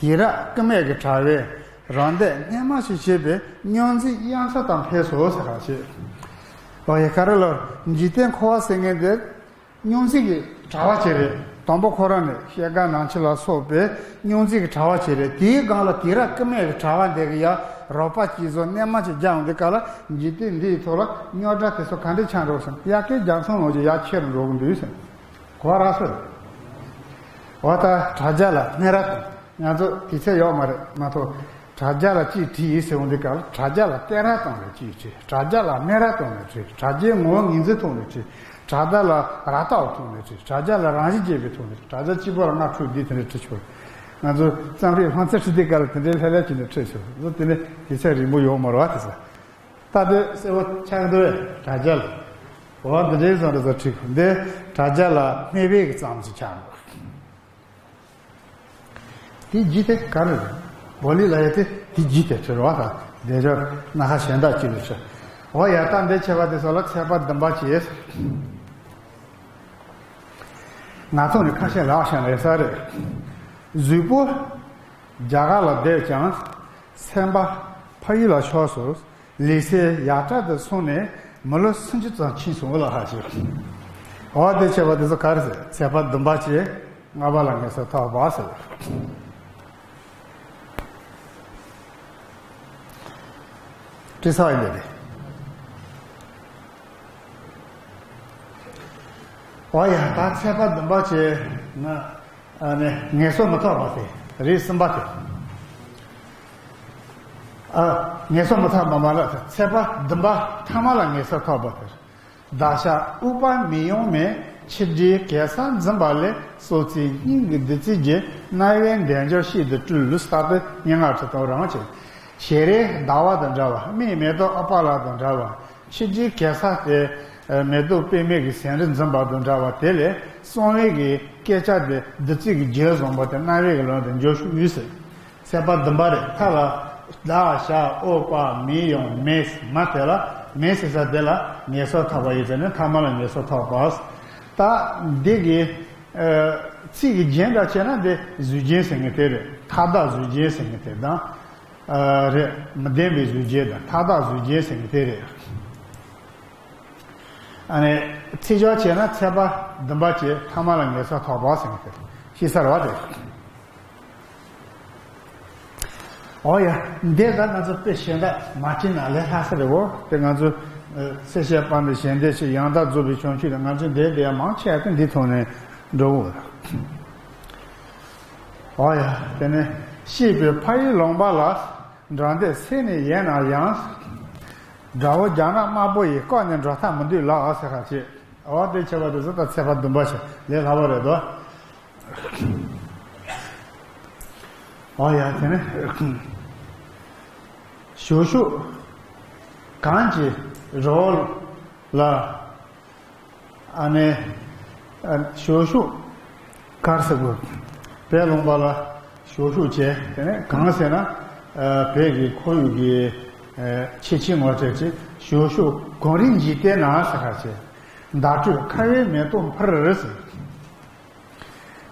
དེ་ར་སྐུ་སྨད་ཀྱི་དྲ་བས་རང་འདས་རྣལ་མ་ཞིག་བྱེད་པའི་སྙུང་འཛིན་གཡང་ས་དང་འཕེལ་སོ་ཟེར་ཁ་ཆེ། ཨོ་ཡ། ག་རེ་ལོ། འཇིག་རྟེན་འཁོར་བ་ཟེར་མཁན་འདི། སྙུང་འཛིན་གྱི་དྲ་བ་ཅིག་རེད། དང་པོ་ཁོ་རང་ནས་ཤེལ་དཀར་ནང་ཆེན་ལ་སོགས་པའི་སྙུང་འཛིན་གྱི་དྲ་བ་ཅིག་རེད། དེའི་སྒང་ལ་དེ་ར་སྐུ་སྨད་ཀྱི་དྲ་བ་འདི་གི་ཡ་རོགས་པ་གཅིག་བཟོ་རྣལ་མ་ཅིག་སྦྱངས་འདི་ག་ལ་འཇིག་རྟེན་འདིའི་ཐོག་ལ་རྙོག་དྲ་དེ་ཚོ་ག་འདྲས་ཆགས་འགྲོ་སོང་། ཡ་གི་རྒྱ་མཚོ་ནང་གི་ཡ་ཁྱེར་འགྲོ་གི་འདུག་ཟེར། གོ་ར་སོ། འོ་ད་དྲ་རྒྱ་ལ་སྨད་ར་དང་། ང་ཚོ་དུས་ཚོད་ཡོད་མ་རེད་མ་གཏོགས། དྲ་རྒྱ་ལ་ཅིག་བྲིས་ཡིན་ཟེར་འོང་དུས་སྐབས་ལ་དྲ་རྒྱ་ལ་བསྟན་ར་བཏང་ནས་ཅིག་བྲིས། དྲ་རྒྱ་ལ་སྨད་ར་བཏང་ནས་བྲིས། དྲ་རྒྱའི་ངོ་བོ་ངོས་འཛིན་ཐོག་ནས་བྲིས། དྲ་རྒྱ་ལ་ར་བཏགས་ཐོག་ནས་བྲིས། དྲ་རྒྱ་ལ་རང་བཞིན་བརྗོད་པའི་ཐོག་ནས། དྲ་རྒྱ་གཅིག་པོ་ལ་ལྔ་དྲུག་བསྡུས་དེ་འདྲ་བྲིས་ཆོག། ང་ཚོ་རྩོམ་རིག་ལྷ་མཚན་ཁྲི་དེ་ག་ལ་དེ་འདྲའི་ལྷད་ལྷད་ཀྱི་ནས་བྲིས་ཆོག། བཟོ་དེ་ནས་དུས་ཚོད་རིང་པོ་ཡོད་མ་རེད་བ། དེ་ཚོ་ད་དེ་གསལ་པོ་ཆགས་འདུག་བས། དྲ་རྒྱ་ལ་འོ་འདི་འདྲའི་བཟོ་འདྲ་བཟོ་བྲིས་གོ། འདི་དྲ་རྒྱ་ལ་སྨད་པའི་གི་རྩོམ་ཞིག་ཆགས་འདུག། དེ་ཇི་སྟེ་ག་རེ་རེད། བོ་ལི་ལ་ཡ་དེ་དེ་ཇི་སྟེ་ཁྲི་རོ་བ་དང་དེ་ཕྱོགས་སྣ་ཁ་གཞན་དག་ཅི་ལ་ཁྲི། འོ་ཡ། ད་འདི་བྱས་པ་དེ་ཚོ་ལ་ཚེས་པ་བདུན་པ་བྱས། ང་ཚོ་ནི་ཁ་ཤས་ལག་ཤང་ལས་ས་རེད། གཟུགས་པོ་རྒྱ་གར་ལ་བསྡད་ཀྱང་སེམས་པ་ཕ་ཡུལ་ལ་ཕྱོགས་སོ། ལི་སེ་ཡ་ཏྲ་དུ་སོང་ནས་མི་ལོ་སུམ་ཅུ་ཙམ་ཕྱིན་སོང་ལ་ཧ་ཅི། འོ་དེ་བྱས་པ་དེ་ཚོ་ག་རེ་ཟེར། ཚེས་པ་བདུན་པ་བྱས་ལྔ་པ་ལ་ངེས་སོ་ཐོག་པ་ཟེར། བྲིས་ས་ཡིན་པས་རེད། འོ་ཡ། ད་ཚེས་པ་བདུན་པ་བྱས་ན། ཨ་ནི་ངལ་གསོ་མི་ཐོབ་པ་དེ་རིགས་གསུམ་པ་དེ། ཨ། ངལ་གསོ་མི་ཐོབ་པ་མ་ལ་ཚེས་པ་བདུན་པ་ཐ་མ་ལ་ངལ་གསོ་ཐོབ་པ་དེ། བདག་ཅག་དབུགས་པ་མི་ཡོང་མེད་ཆིབས་སྒྲིལ་གེ་སར་འཛིན་པ་ལས། སོ་ཚིགས་སྙིང་གི་བདུད་རྩི་གྱི་རྣ་བའི་འདས་འབྱོར་ཤིན་ཏུ་སྤྲུལ། ལུས་རྟག་ཏུ་སྙན་ངག་ཁྲི་སྟོང་རང་བྱེད། ཞལ་རས་ཟླ་བ་དང་འདྲ་བ། སྨད་མེ་ཏོག་ཨ་པ་ལ་དང་འདྲ་བ། ཆིབས་སྒྲིལ་གེ་སར་དེ་མེ་ཏོག་པད་མའི་གི་ཟེའུ་འབྲུ་འཛིན་པ་དང་འདྲ་བ་དེ་ལས། གསང་བའི་གི་སྐད་ཆ་དེ་བདུད་རྩི་གི་རྒྱུན་བཟང་པོ་དེ་རྣ་བའི་གི་ལམ་དུ་འཇུག་ཤོག་ཟེར། ཚེས་པ་བདུན་པ་རེད། ཐ་ལ་བདག་ཅག་དབུགས་པ་མི་ཡོང་མེད་མ་དེ་ལ་མེད་ཟེར་ས་དེ་ལ་ངལ་གསོ་ཐོབ་པ་ཡིན་ཟེར་ནས་ཐ་མ་ལ་ངལ་གསོ་ཐོབ་པ། ད་འདི་གི་ཚིག་གི་རྒྱན་འདྲ་བྱས་ན་འདི་གཟུགས་ཅན་ཟེར་མཁན་དེ་རེད། མཐའ་དག་གཟུགས་ཅན་ཟེར་མཁན་དེ་དང་། ཨ། རེད། མི་ལྡན་པའི་གཟུགས་ཅན་དང་མཐའ་དག་གཟུགས་ཅན་ཟེར་མཁན་དེ་རེད། ཨ་ནི་ཚིག་སྦྱོར་བྱས་ན་ཚེས་པ་བདུན་པ་བྱས་ཐ་མ་ལ་ངལ་གསོ་ཐོབ་པ་ཟེར་མཁན་དེ་ཤེས་ཚར་བ་རེད། འོ་ཡ། འདི་ད་ང་ཚོ་དཔེ་གཞན་དག་མ་བྲིས་ན་ལས་སླ་ས་རེད་བོ། དེ་ང་ཚོ་ཨ། གསལ་བཤད་པ་འདི་གཞན་སྡེ་ཞིག་ཡང་དག་རྫོགས་པའི་བྱང་ཆུབ་དང་། ང་ཚོ་འདི་འདི་ཡང་མང་ཆེ་བ་དེ་འདི་ཐོག་ནས་འགྲོ་གི་ཡོད་རེད། འོ་ཡ། དེ་ནས་ཤེས་པའི་ཕ་ཡུལ་ལུང་པ་ལ། འགྲོ་འདོད་ཚེ་ནས་ཡལ་ན་ཡང་། དགྲ་བོ་རྒྱ་ནག་དམར་པོ་ཡིས། བཀག་ནས་འགྲོ་ཐབས་མི་འདུག་ལགས་ཟེར་ཁ་ཅིག། འོ་དེ་བྱས་པ་དེ་ཚོ་ད་ཚེས་པ་བདུན་པ་བྱས་ལས་སླ་བ་རེད་དོ། འོ་ཡ། དེ་ནས་ཞོག་ཞོག་གངས་ཀྱི་རི་བོ་ལ། ཨ་ནི་ཨ། ཞོག་ཞོག་གར་ཟེར་དགོས། བོད་ལུང་པ་ལ་ཞོག་ཞོག་བྱས། དེ་ནས་གངས་ཟེར་ན་ཨ། བོད་ཀྱི་ཁོར་ཡུག་གི་ཨ། ཁྱད་ཆོས་ངོ་སྤྲད་ཅིང་། ཞོག་ཞོག་གངས་རིའི་འཇིག་རྟེན་ན་ཟེར་ཁ་ཅིག། ཟླ་གྲོས་ཁ་བའི་མེ་ཏོག་འཕུར་ཟེར།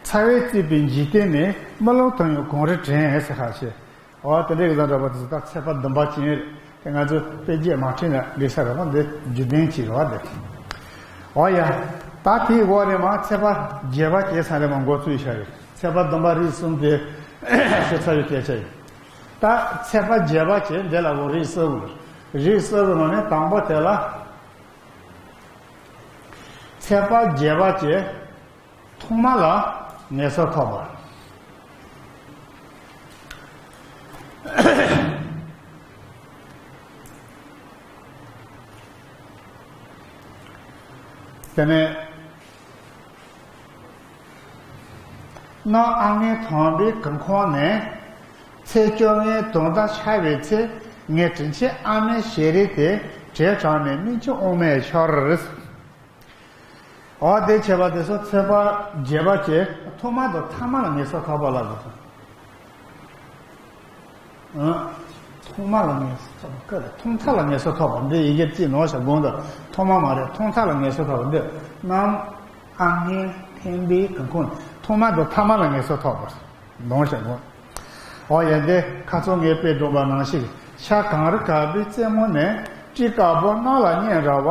ཚ་བས་གཙེས་པའི་འཇིག་རྟེན་ནས། རྨི་ལམ་དོན་ཡོད་གངས་རི་དྲན་ཟེར་ཁ་ཅིག། འོ་དེ་འདྲའི་གི་ལ་འདྲ་བ་དེ་ཚོ་ད་ཚེས་པ་བདུན་པ་ཅན་རེད། དེ་ང་ཚོས་དཔེ་རྒྱས་མ་བྲིས་ན་འགྲིག་ས་རེད་མ། འདི་བརྒྱུད་ལྡན་གཅིག་རེད་བ་དེ། འོ་ཡ། ད་དེའི་འོག་ནས་མ་ཚེས་པ་བརྒྱད་པ་བྱས་ས་ནས་མ་འགོ་ཚུགས་ཤག་རེད། ཚེས་པ་བདུན་པ་རིགས་གསུམ་དེ་ཞུ་ཚར་བའི་སྐད་ཆ་ཡིན། ད་ཚེས་པ་བརྒྱད་པ་བྱས་འདི་ལ་འོ་རིགས་གསུམ་རེད། རིགས་གསུམ་གི་ནང་ནས་དང་པོ་དེ་ལ་ཚེས་པ་བརྒྱད་པ་བྱས། ཐོག་མ་ལ་ངལ་གསོ་ཐོབ་པ། དེ་ནས་གནམ་ཨ་མྱེས་དམ་པའི་གོས་ཁང་ནས། ཚེས་བཅོ་ལྔའི་དུང་ཟླ་འཆར་བའི་ཚེ། ངའི་དྲིན་ཆེན་ཨ་མའི་ཞལ་རས་དེ། བྲེལ་དྲགས་ནས་སྨིན་ཆུ་འོ་མས་འཁྱོར། འོ་དེ་བྱས་པ་དེ་ཚོ་ཚེས་པ་བརྒྱད་པ་བྱས་ཐོག་མ་དང་ཐ་མ་ལ་ངལ་གསོ་ཐོབ་པ་ལ་དགོས་སོང་། ཨ། ཐོག་མ་ལ་ངེས་སོ་ཐོབ་པ་སྐབས་ཐོག་མཐའ་ལ་ངེས་སོ་ཐོབ་པ་འདི་ཡི་གེ་གཅིག་ནང་བཞིན་དགོངས་དང་ཐོག་མ་མ་རེད། ཐོག་མཐའ་ལ་ངེས་སོ་ཐོབ་པ་འདི་རྣམ་ཨ་ནི་འཐེན་པའི་གང་ཁུངས་ཐོག་མ་དང་ཐ་མ་ལ་ངེས་སོ་ཐོབ་པ་ནང་བཞིན་དགོངས། འོ་ཡ་འདི་ཁ་སང་ངས་དཔེ་བསྒྲུབས་པ་ནང་བཞིན་ཤར་གངས་རི་དཀར་པོའི་རྩེ་མོ་ནས་སྤྲིན་དཀར་པོ་གནམ་ལ་སྙེག་འདྲ་བ་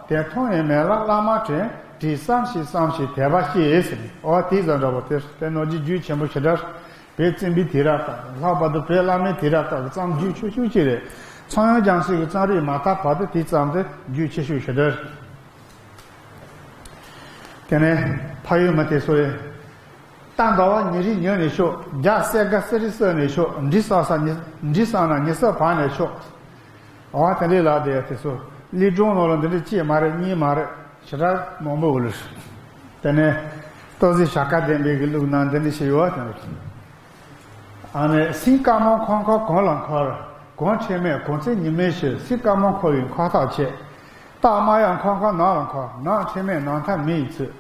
དེ་མཐོང་ཡས་མེད་ལ་བླ་མ་དྲན་དྲིས་བསམ་ཞིག་བསམ་ཞིག་དད་པ་སྐྱེས་ཟེར་ནས་འོ་དེ་ཙམ་འདྲ་བོ་དེ་དཔེ་ནོར་གྱི་རྒྱུད་ཆེན་པོ་ཞེ་དྲག་བོད་བཙན་པོའི་དུས་རབས་སྐབས་ལྷག་པར་དུ་བོད་བླ་མའི་དུས་རབས་སྐབས་ཀྱི་བརྩམས་རྒྱུད་ཆེ་ཤོས་གཅིག་རེད། ཚངས་དབྱངས་རྒྱ་མཚོ་གི་རྩོམ་རིག་མ་དག་བར་དུ་དེ་བརྩམས་ཏེ་རྒྱུད་ཆེ་ཤོས་ཞེ་དྲག་རེད། དེ་ནས་ཕ་ཡུལ་མི་དེ་ཚོ་ཡི་རྟ་ཟླ་བ་ཉི་རིས་ཉི་ནས་ཤོག་རྒྱ་སེར་ཁ་སེར་རི་སེར་ནས་ཤོག་འབྲི་ས་ས་ཉི་འབྲི་ས་ན་ཉི་ས་བར་ནས་ཤོག་འོ་དེ་འདྲའི་ལ་དེ་དེ་ཚོ་ལི་སྒྲུང་ནང་ལ་འདི་འདྲ་གཅིག་མ་རེད། གཉིས་མ་རེད། ཞེ་དྲག་མང་པོ་ཡོད་ལ། དེ་ནས་ཏོག་ཙམ་བྱ་དཀའ་ལྡན་པའི་གི་ལུགས་ནང་འདི་འདྲ་ཞིག་ཡོད་དེ། ཨ་ནི་སེང་དཀར་མོ་ཁང་ཁ་གང་ལ་འཁོར། གངས་ཁྲེལ་མེད་གངས་རྩེ་ཉི་མའི་ཕྱིར། སེང་དཀར་མོ་འཁོར་བའི་འཁོར་ཐག་ཆད། སྟག་དམར་ཡག་ཁང་ཁ་ནགས་ལ་འཁོར། ནགས་ཁྲེལ་མེད་ནགས་མཐའ་མེ་ཡིས་ཚིག་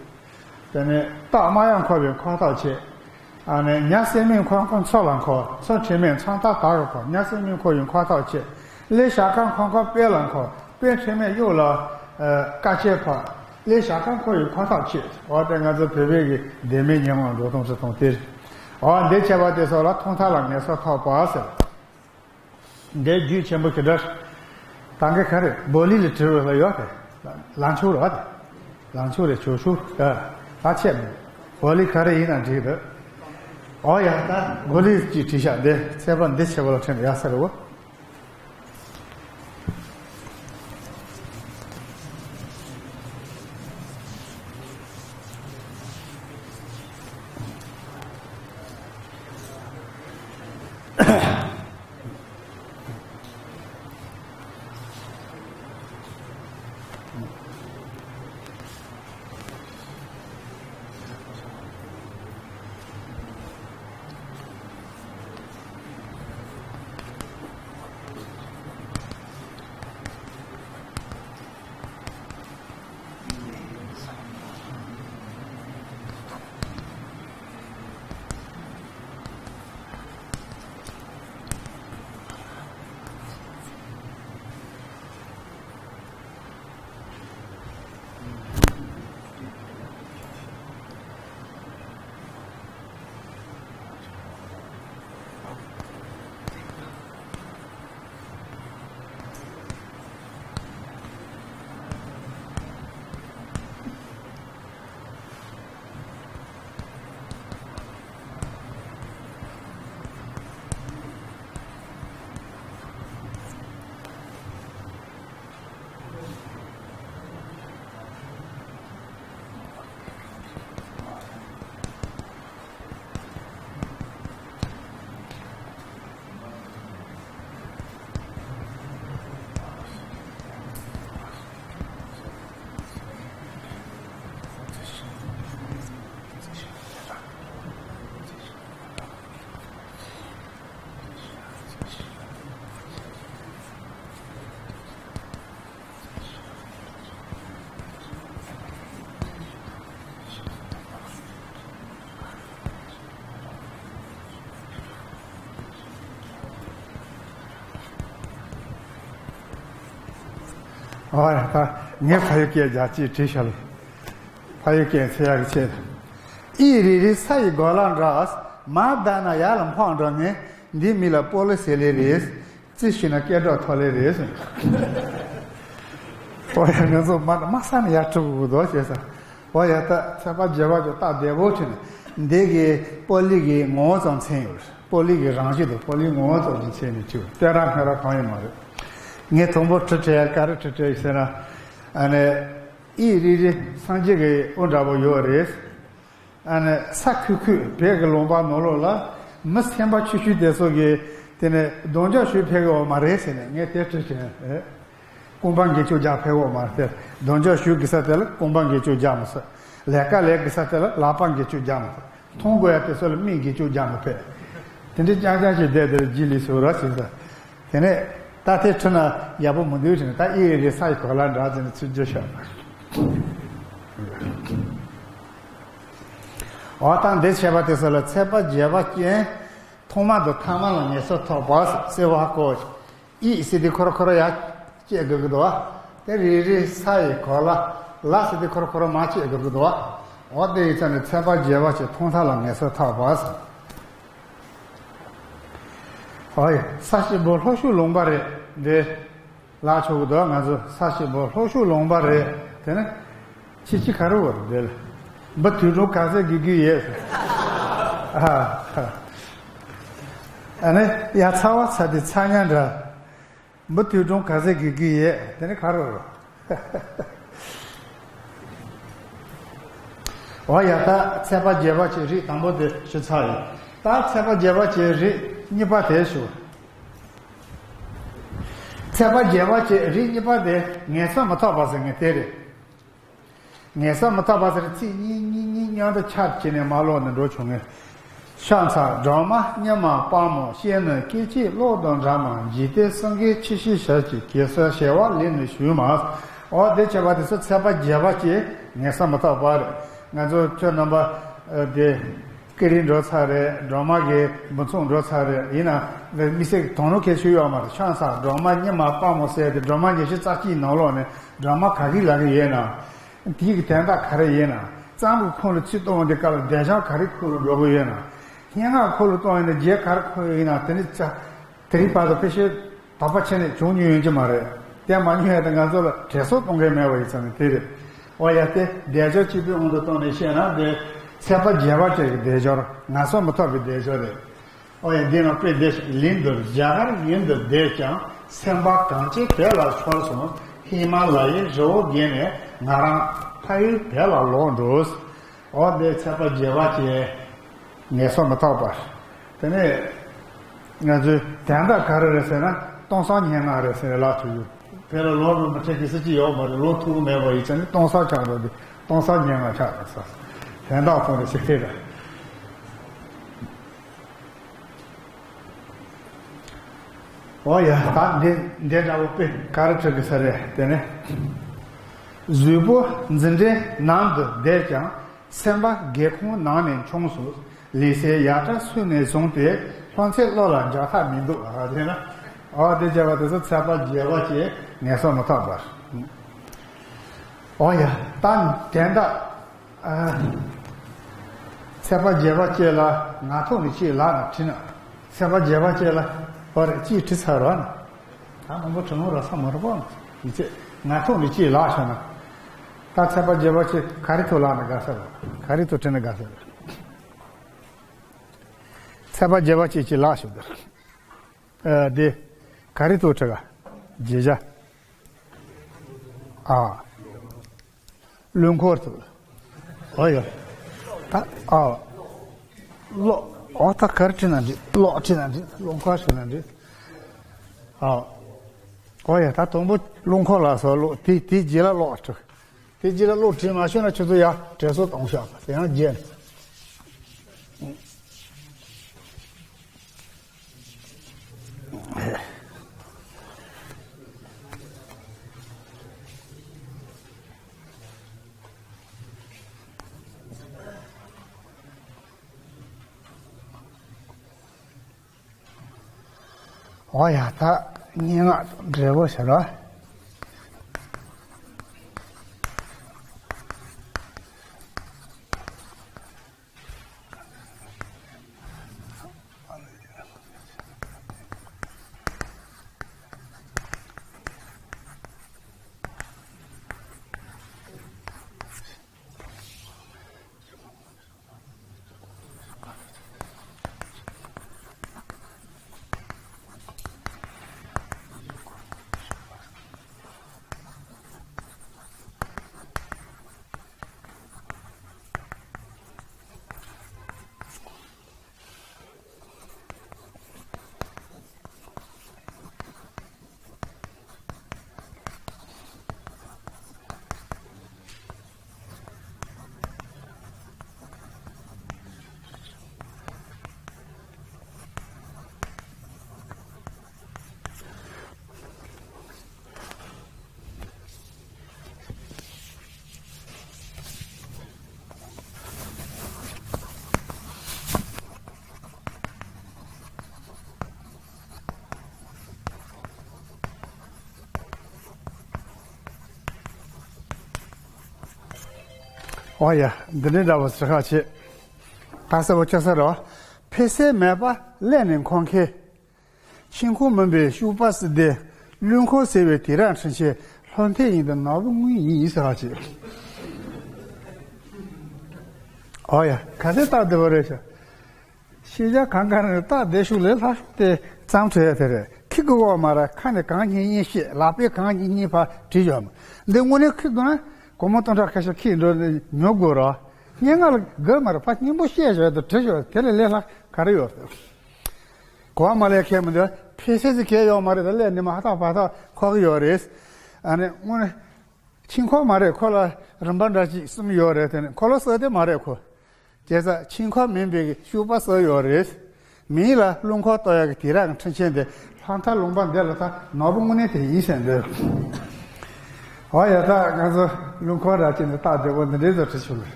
དེ་ནས་སྟག་དམར་ཡག་འཁོར་བའི་འཁོར་ཐག་ཆད། ཨ་ནི་ཉ་སེར་མོའི་ཁང་ཁ་མཚོ་ལ་འཁོར། མཚོ་ཁྲེལ་མེད་མཚོ་མཐའ་དག་གི་འཁོར། ཉ་སེར་མོའི་འཁོར་བའི་འཁོར་ཐག་ཆད། གླེ་ཞག་ཁ་ཁང་ཁ་དཔལ་ལ་འཁོར། དཔལ་ཁྲེལ་མེད་གཡུ་ལ་དཀའ་སྤྱད་འཕགས། གླེ་ཞག་ཁ་འཁོར་བའི་འཁོར་ཐག་ཆད། འོ་དེ་ང་ཚོ་བོད་པའི་གི་བདེན་མེད་ཉེ་བར་འགྲོ་སྟངས་ཚུལ་སྟངས་དེ་རེད། འོ་འདི་བྱས་པ་དེ་སོགས་ལ་ཐོག་མཐའ་ལ་ངེས་སོ་ཐོབ་པ་ཟེར། འདིའི་རྒྱུད་ཆེན་པོ་ཞེ་དྲག་ད་གིན་ག་རེ་བོ་ལི་ལ་བྲིས་པ་ལ་ཡོད་དེ། ལང་ཕྱུག་རེད་བ་དེ། ལང་ཕྱུག་རེད་ཆོག་ཆོག་ད་ད་ཆད་མོ། བོ་ལི་ག་རེ་ཡིན་ན་འགྲིག་འདུག་འོ་ཡ་ད་བོ་ལི་ཅིག་བྲིས་ཤག་འདི་ཚེས་པ་འདི་ཆེ་བ་ལ་ཕྲན་ཡག་ས་རེད་བོ། ཨ་ཡ་ད་ངས་ཕ་ཡུལ་སྐད་རྒྱག་ཅེས་བྲིས་ཤག་ལ། ཕ་ཡུལ་སྐད་འཚོལ་ཡག་གི་ཆེད། གཡས་རེ་རེ་ས་ཡི་གོ་ལ་འདྲ། མར་བལྟས་ན་ཡར་ལ་འཕགས་འགྲོ་ངེས། འདིའི་མིང་ལ་སྤོ་ལོ་ཟེར་ལེ་རེད། རྩིས་ཞུས་ན་སྐད་གྲགས་མཐོ་ལེ་རེད་ཟེར། ཨོ་ཡ་ང་ཚོ་མ་མ་ས་ནས་ཡར་འཁྲུག་དགོས་འདུག་བྱས་ས། ཨོ་ཡ་ད་ཚེས་པ་བརྒྱད་པ་ཅིག་སྟབས་བདེ་པོ་བྱུང་ནས་འདི་གི་སྤོ་ལོ་གི་ངོ་བོ་ཙམ་མཚོན་ཡོད་རེད། སྤོ་ལོ་གི་རང་བཞིན་དང་སྤོ་ལོའི་ངོ་བོ་ཙམ་ཞིག་མཚོན་ནས་བྲིས་པ་སྟེ་རང་སྔ་ར་གང་ཡང་མ་རེད། ངས་དང་པོ་བྲིས་བྲིས་ག་རེ་བྲིས་བྲིས་ཟེར་ན། ཨ་ནི་གཡས་རེ་རེ་སངས་རྒྱས་ཀྱི་དབུ་འདྲ་པོ་ཡོད་རེད། ཨ་ནི་ས་ཁུག་ཁུག་བོད་ཀྱི་ལུང་པ་ནང་ལོགས་ལ་མི་སེམས་པ་ཆུང་ཆུང་དེ་ཚོ་གིས་དེ་ནས་གདོང་རྒྱག་ཞུ་ཕེབས་ཡོད་མ་རེད་ཟེར་ནས་ངས་དེ་དྲིས་བྱས། རྐང་པ་འགེལ་བཅུག་རྒྱག་ཕེབས་ཡོད་མ་རེད། གདོང་རྒྱག་ཞུ་དགོས་ས་དེ་ལ་རྐང་པ་འགེལ་བཅུག་རྒྱག་མི་སྲིད། ལས་ཀ་ལས་དགོས་ས་དེ་ལ་ལག་པ་འགེལ་བཅུག་རྒྱག་མི་སྲིད། མཐོང་དགོས་ཡ་དེ་ཚོ་ལ་མིག་འགེལ་བཅུག་རྒྱག་མི་ཕེབས། དེ་འདྲའི་རྐྱང་རྐྱང་ཞིག་བསྡད་དེར་རྗེས་ལུས་སུ་ར་ཟེར་ས། དེ་ནས་ད་དེ་ཁྲིད་ན་ཡག་པོ་མི་འདུག་དྲན་ད་ཨི་ཨི་རེ་ས་ཡི་གོ་ལ་འདྲ་ཟེར་ནས་ཚུར་རྒྱུ་ཤོག་འོ་ད་འདི་བྱས་པ་དེ་ཚོ་ལ་ཚེས་པ་བརྒྱད་པ་ཅན་ཐོག་མ་དང་ཐ་མ་ལ་ངེས་སོ་ཐོབ་པ་སེ་བ་ཀོ། ཨི་ཟེར་དེ་ཁོ་ར་ཁོ་ར་ཡར་བཅད་དགོས་ཀྱི་འདུག་བ། དེ་རེ་རེ་ས་ཡི་གོ་ལ་ལ་ཟེར་དེ་ཁོ་ར་ཁོ་ར་མར་བཅད་དགོས་ཀྱི་འདུག་བ། འོ་དེ་ཡི་ཚེ་ནས་ཚེ་དཔག་བྱེད་པ་ཅིག་མཐོང་ཐབས་ལ་ངེས་སོ་ཐག་པ་ཟེར། ཨོ་ཡ། ས་གཅིག་པོ་ལྷོ་ཕྱོགས་ལུང་པ་རེད། འདི་ལ་ཆོག་གི་འདུག་ང་ཚོ་ས་གཅིག་པོ་ལྷོ་ཕྱོགས་ལུང་པ་རེད། དེ་ནས་ཁྱི་ཁྱི་ག་རེ་བོར་འདི་ལ། འབུ་དུད་འགྲོ་ག་ཚད་དགོས་ཀྱི་ཡོད། ཨ་ཨ་ནི་ཡ་ཚ་བ་ཚ་དེ་ཚ་ཉ་འདྲ། འབུ་དུད་འགྲོ་ག་ཚད་དགོས་ཀྱི་ཡོད། དེ་ནི་ག་རེ་བོར། འོ་ཡ། ད་ཚེས་པ་བརྒྱད་པ་ཅིག་རིགས་དང་པོ་དེ་ཞུ་ཚར་ཡིན། ད་ཚེས་པ་བརྒྱད་པ་ཅིག་རིགས་གཉིས་པ་དེ་ཞུ། ཚེས་པ་བརྒྱད་པ་ཅིག་རིགས་གཉིས་པ་དེ་ངན་སོང་མི་ཐོབ་པ་ཟེར་མཁན་དེ་རེད། ངན་སོང་མི་ཐོབ་པ་ཟེར་ཚིག་གཉིས་གཉིས་གཉིས་མཉམ་དུ་ཆབས་བྱས་ནས་མར་ཀློག་ནས་འགྲོ་བྱུང་ངས། ཕྱག་འཚལ་སྦྲང་མ་སྙེ་མ་དཔལ་མོ་གཤེད་ནི་སྐད་ཅིག་གློག་དང་འདྲ་མ་འཇིག་རྟེན་སེང་གེ་ཁྱི་ཤི་ཞག་གི་གེ་སར་བྱེ་བ་ལས་ནི་ཞུས་མ། འོ་དེ་བྱས་པ་དེ་ཚོ་ཚེས་པ་བརྒྱད་པ་ཅིག་ངན་སོང་མི་ཐོབ་པ་རེད། ང་ཚོ་ཁྱོད་རྣམ་པ་དེ་ཀི་རི་འགྲོ་ཚར་རེད། སྦྲང་མ་གི་འབུ་ཚོང་འགྲོ་ཚར་རེད། ཡིན་ན་དམིགས་བསལ་གྱི་དོ་སྣང་གལ་ཆེ་ཡོད་མ་རེད། ཕྱག་འཚལ་སྦྲང་མ་སྙེ་མ་དཔལ་མོ་ཟེར་དེ་སྦྲང་མ་ཉི་ཤུ་རྩ་གཅིག་ནང་ལོགས་ནས་སྦྲང་མ་ག་གི་ལ་གི་ཡོད་ན། དེའི་གི་དན་རྟགས་ག་རེ་ཡིན་ན། གཙང་པོའི་ཁོངས་ལ་ཚུར་གཏོང་བའི་སྐབས་ལ་བདེ་ཆེན་ག་རེ་ཁོངས་ལ་འགྲོ་གི་ཡོད་ན། སྙན་ངག་ཁོངས་ལ་གཏོང་ཡིན་ན་རྗེ་ག་རེ་ཁོངས་ཡིན་ན། དེ་ནི་ཅ་དེ་རིང་བར་དུ་ཕལ་ཆེར་དོགས་པ་ཆེ་ནས་བྱུང་མྱོང་ཡོང་གི་མ་རེད། དེ་མ་མྱོང་ཡ་དེ་ང་ཚོ་ལ་དྲན་གསོ་གཏོང་མཁན་མེད་པ་ཡིན་ཙང་ནི་དེ་རེད། འོ་ཡ། དེ་དལ་འབྱོར་གཅིག་པུའི་དབང་དུ་བཏང་ནས་བཤད་ན་དེ་ཚེས་པ་བརྒྱད་པ་ཅིག་གི་དལ་འབྱོར་ངན་སོང་མི་ཐོབ་པའི་དལ་འབྱོར་རེད། ཨོ་ཡ། འདི་ནང་དཔེ་འདི་ཞིག་ལན་དུ་རྒྱ་གར་ཡུལ་དུ་བསྡད་ཀྱང་སེམས་པ་གངས་ཅན་བོད་ལ་ཤོར་སོང་། ཧི་མ་ལ་ཡའི་རི་བོ་བརྒལ་ནས་ང་རང་ཕ་ཡུལ་བོད་ལ་ལོག་འགྲོ། ཨོ་འདི་ཚེས་པ་བརྒྱད་པ་ཅིག་ངལ་གསོ་མི་ཐོབ་པ། དེ་ནས་ང་ཚོའི་དན་རྟགས་ག་རེ་རེད་ཟེར་ན་སྟོང་གསུམ་སྙན་ངག་རེད་ཟེར་ལབ་ཐུབ་ཡོད། བོད་ལ་ལོག་འགྲོ་མི་ཆེ་གི་སྲིད་ཀྱི་ཡོག་མ་རེད། ལོག་ཐུབ་ཀྱི་མེད་པ་ཡིན་ཙང་ནི་སྟོང་གསུམ་ཆགས་འགྲོ་དུས་སྟོང་གསུམ་སྙན་ངག་ཆགས་འགྲོ་ས། དན་རྟགས་ཁོང་རེ་ཞིག་ཐེབས་རེད། ཨོ་ཡ། ད་འདི་འདི་འདྲ་བོ་དཔེ་ག་རེ་འཁྲིད་གི་ས་རེད། དེ་ནས་གཟུགས་པོ་འཛིན་གྲྭའི་ནང་དུ་བསྡད་ཀྱང་སེམས་པ་སྒེའུ་ཁུང་ནང་ནས་མཆོངས་སོང་། ལས་སའི་ཡག་དྲག་སུས་ནས་བཟུང་སྟེ་ལྷུང་བཟེད་བློ་ལ་འཇགས་ཐབས་མི་འདུག་ཨ་དེ་ན། ཨོ་དེ་བྱས་པ་དེ་ཚོ་ཚེས་པ་བརྒྱད་པ་ཅིག་ངལ་གསོ་མི་ཐོབ་པར། ཨོ་ཡ། ད་དན་རྟགས། ཨ། ཚེས་པ་བརྒྱད་པ་ཅིག་ལ་ང་ཐོག་ནས་ཅིག་ལགས་ན་བྲིས་ན། ཚེས་པ་བརྒྱད་པ་ཅིག་ལ་ཨོ་རེད་ཅིག་བྲིས་ཚར་རོགས་ན། ད་མང་པོ་བྲིས་ལོང་ར་ས་མ་རུ་པོ་ཡིན་ཚེ་ང་ཐོག་ནས་ཅིག་ལགས་ཤོག་ན། ད་ཚེས་པ་བརྒྱད་པ་ཅིག་ག་རེ་ཐོག་ལགས་ན་དགའ་ས་རེད། ག་རེ་ཐོག་བྲིས་ན་དགའ་ས་རེད། ཚེས་པ་བརྒྱད་པ་ཅིག་ཅིག་ལགས་ཤོག་དེར། ཨ་དེ་ག་རེ་ཐོག་བྲིས་ག་བརྗེད་བྱ། ཨ། བློ་འཁོར་དུ། ཨོ་ཡ། ད་ཨ། གློག་ཨོ་ད་གར་ཁྲི་ན་འདི་གློག་ཁྲི་ན་འདི་བློ་འཁོར་ཁྲི་ན་འདི། ཨ། ཨོ་ཡ། ད་དང་པོ་བློ་འཁོར་ལ་སོགས་གློག་དེ་དེ་རྗེས་ལ་གློག་ཁྲི། དེ་རྗེས་ལ་གློག་ཁྲི་མ་ཤོད་ན་ཁྱོད་ཚོ་ཡ་དྲན་གསོ་གཏོང་ཤག་དེ་ཡང་རྗེས། ཨོ་ཡ། ད་སྙན་ངག་འབྲས་བུ་ཟེར་རོ། ཨོ་ཡ། འདི་འདྲའི་འདྲ་བོ་ཟེར་ཁ་བྱེད། ད་གསལ་པོ་ཆགས་ས་རེད། འཕེལ་ཟད་མེད་པ་ཀླད་ནས་འཁོར་མཁན། ཆིང་ཁོ་མུན་པའི་ཤུག་པ་སི་ཏེ། རླུང་འཁོར་ཟེར་བའི་དུས་རབས་འཕྲུལ་ཆས། ལྷོ་མཐའི་དབྱིངས་དུ་ནོར་བུ་དངོས་ཡིན་ཟེར་ཁ་བྱེད། ཨོ་ཡ། ག་ཚོད་སྟབས་བདེ་པོ་རེད་ཤག་ཤེས་བྱ་གང་ག་རང་སྟབས་བདེ་ཤོས་ལས་སླ་ཤོས་དེ་བརྩམས་ཐུབ་ཡ་དེ་རེད། ཁྱི་གི་འོག་མ་ར་ཁ་ནས་གང་སྙན་སྙན་བཤད། ལག་པས་གང་སྙན་སྙན་ཕར་བྲིས་ཡོད་མ། འདི་དངོས་གནས་ཁྱི་དགོས་ན་སྒོར་མོ་སྟོང་ཕྲག་ཁ་ཤས་ཁྱི་འགྲོ་ནས་ཉོ་དགོས་ར། སྙན་ངག་ལ་དགོས་མ་རེད། ཕར་སྙན་པོ་བཤད་བཞག་དང་བྲིས་བཞག་དེ་ལས་ལས་སླ་ག་རེ་ཡོད་ཟེར། གོ་བ་མ་ལེན་མཁན་མི་འདུག་ཕལ་ཆེར་ཟིག་གས་ཡོད་མ་རེད། ད་ལས་ནི་མ་ཧ་ཐག་བ་ཐག་ཁོག་གི་ཡོད་རེད། ཨ་ནི་དངོས་གནས། ཆིང་ཁོ་མ་རེད། ཁོ་ལ་རིམ་པ་འདྲ་ཅིག་གསུམ་ཡོད་རེད། དེ་ནི་ཁོ་ལ་ཟེར་དེ་མ་རེད་ཁོ། བྱས་ཙང་ཆིང་ཁོ་མིན་པའི་ཤུག་པ་ཟེར་ཡོད་རེད། མིང་ལ་རླུང་འཁོར་གཏོང་ཡག་གི་དུས་རབས་ཀྱི་འཕྲུལ་ཆས་འདི་ལྷ་མཐའ་ལུང་པ་འདི་ལ་ད་ནོར་བུ་དངོས་གནས་དེ་ཡིན་ཟེར་འདོད། འོ་ཡ། ད་ང་ཚོ་རླུང་འཁོར་ར་ཅིག་འདི་སྟབས་བདེ་པོ་འདི་འདྲའི་བཟོ་ཁྲིད་ཞུ་གི་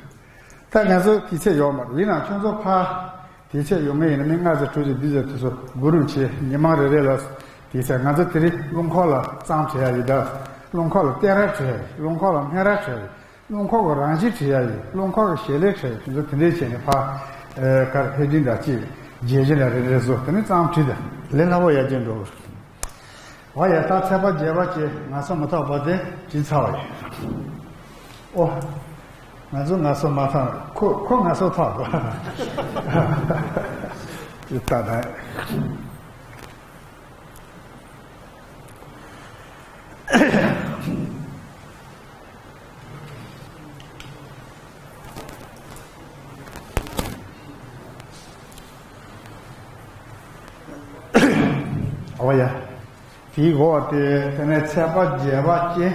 རེད། ད་ང་ཚོ་དུས་ཚོད་ཡོད་མ་རེད། ཡིན་ནའང་ཁྱོད་ཚོ་ཕ། དེ་ཚེ་ཡོང་ངེས་ཡིན་ན་མི་ལྔ་ཙམ་དྲུག་ཙམ་བདུན་ཙམ་དེ་ཚོ་སྒུག་རོགས་བྱེད། ཉི་མ་རེ་རེ་ལ་དེ་ཚེ་ང་ཚོ་དེ་རིང་རླུང་འཁོར་ལ་རྩོམ་བྲིས་ཡ་ཡིན་ད། རླུང་འཁོར་ལ་བསྟན་ར་བྲིས་ཡ་ཡིན། རླུང་འཁོར་ལ་སྨན་ར་བྲིས་ཡ་ཡིན། རླུང་འཁོར་གྱི་རང་བཞིན་བྲིས་ཡ་ཡིན། རླུང་འཁོར་གྱི་བྱེད་ལས་བྲིས་ཡ་ཡིན། དེ་ཚོ་དེ་འདྲས་བྱས་ནས་ཕར་ཨེ་གར་ཕེབས་སྒྲིག་འདྲ་ཅིག་རྗེས་གཞི་འདྲ་རེ་རེ་བཟོ། དེ་ནས་རྩོམ་བྲིས་ད་ལས་སླ་པོ་ཡར་རྒྱས་འགྲོ་གི་རེད། འོ་ཡ། ད་ཚེས་པ་བརྒྱད་པ་ཅིག་ང་ཚོ་མི་ཐོག་པ་དེ་བྲིས་ཚར་བ་ཡིན། ཨོ། ང་ཚོ་ང་ཚོ་མ་ཐག་ཁོ་ཁོ་ང་ཚོ་ཐག་གོ། ད་ད། ཨོ་ཡ། དེའི་འོག་དེ་དེ་ནས་ཚེས་པ་བརྒྱད་པ་ཅན།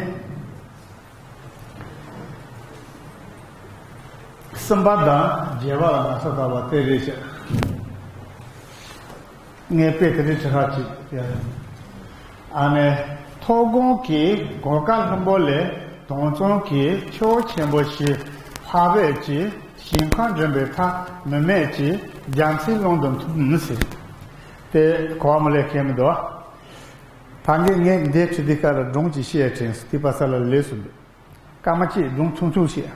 གསུམ་པ་དང་བརྒྱད་པ་ལ་ང་ཚོ་ལྟ་བ་དེ་རེད་ཤག་ངས་དཔེ་དེ་འདྲའི་ཁྲི་ཁ་ཅིག་ཡ། ཨ་ནི། མཐོ་སྒང་གི་གོ་ཀ་ལྷུན་པོ་ལས། དྭངས་གཙང་གི་ཆུ་བོ་ཆེན་པོ་ཞིག་ཕ་བད་ཀྱི་ཞིང་ཁམས་འགྲིམ་པའི་མཐའ་མུ་མེད་ཀྱི་རྒྱ་མཚོའི་ཀློང་དུ་འཐིམ་ཟེར། དེ་གོ་བ་མ་ལེན་མཁན་མི་འདུག་ད་གིན་ངས་འདི་ཁྲིད་དུས་སྐབས་ལ་སྒྲུང་ཅིག་བཤད་དྲན་སོང་། དེ་པ་ས་ལ་ལས་སུ་འདུག་སྐར་མ་གཅིག་སྒྲུང་ཐུང་ཐུང་བཤད།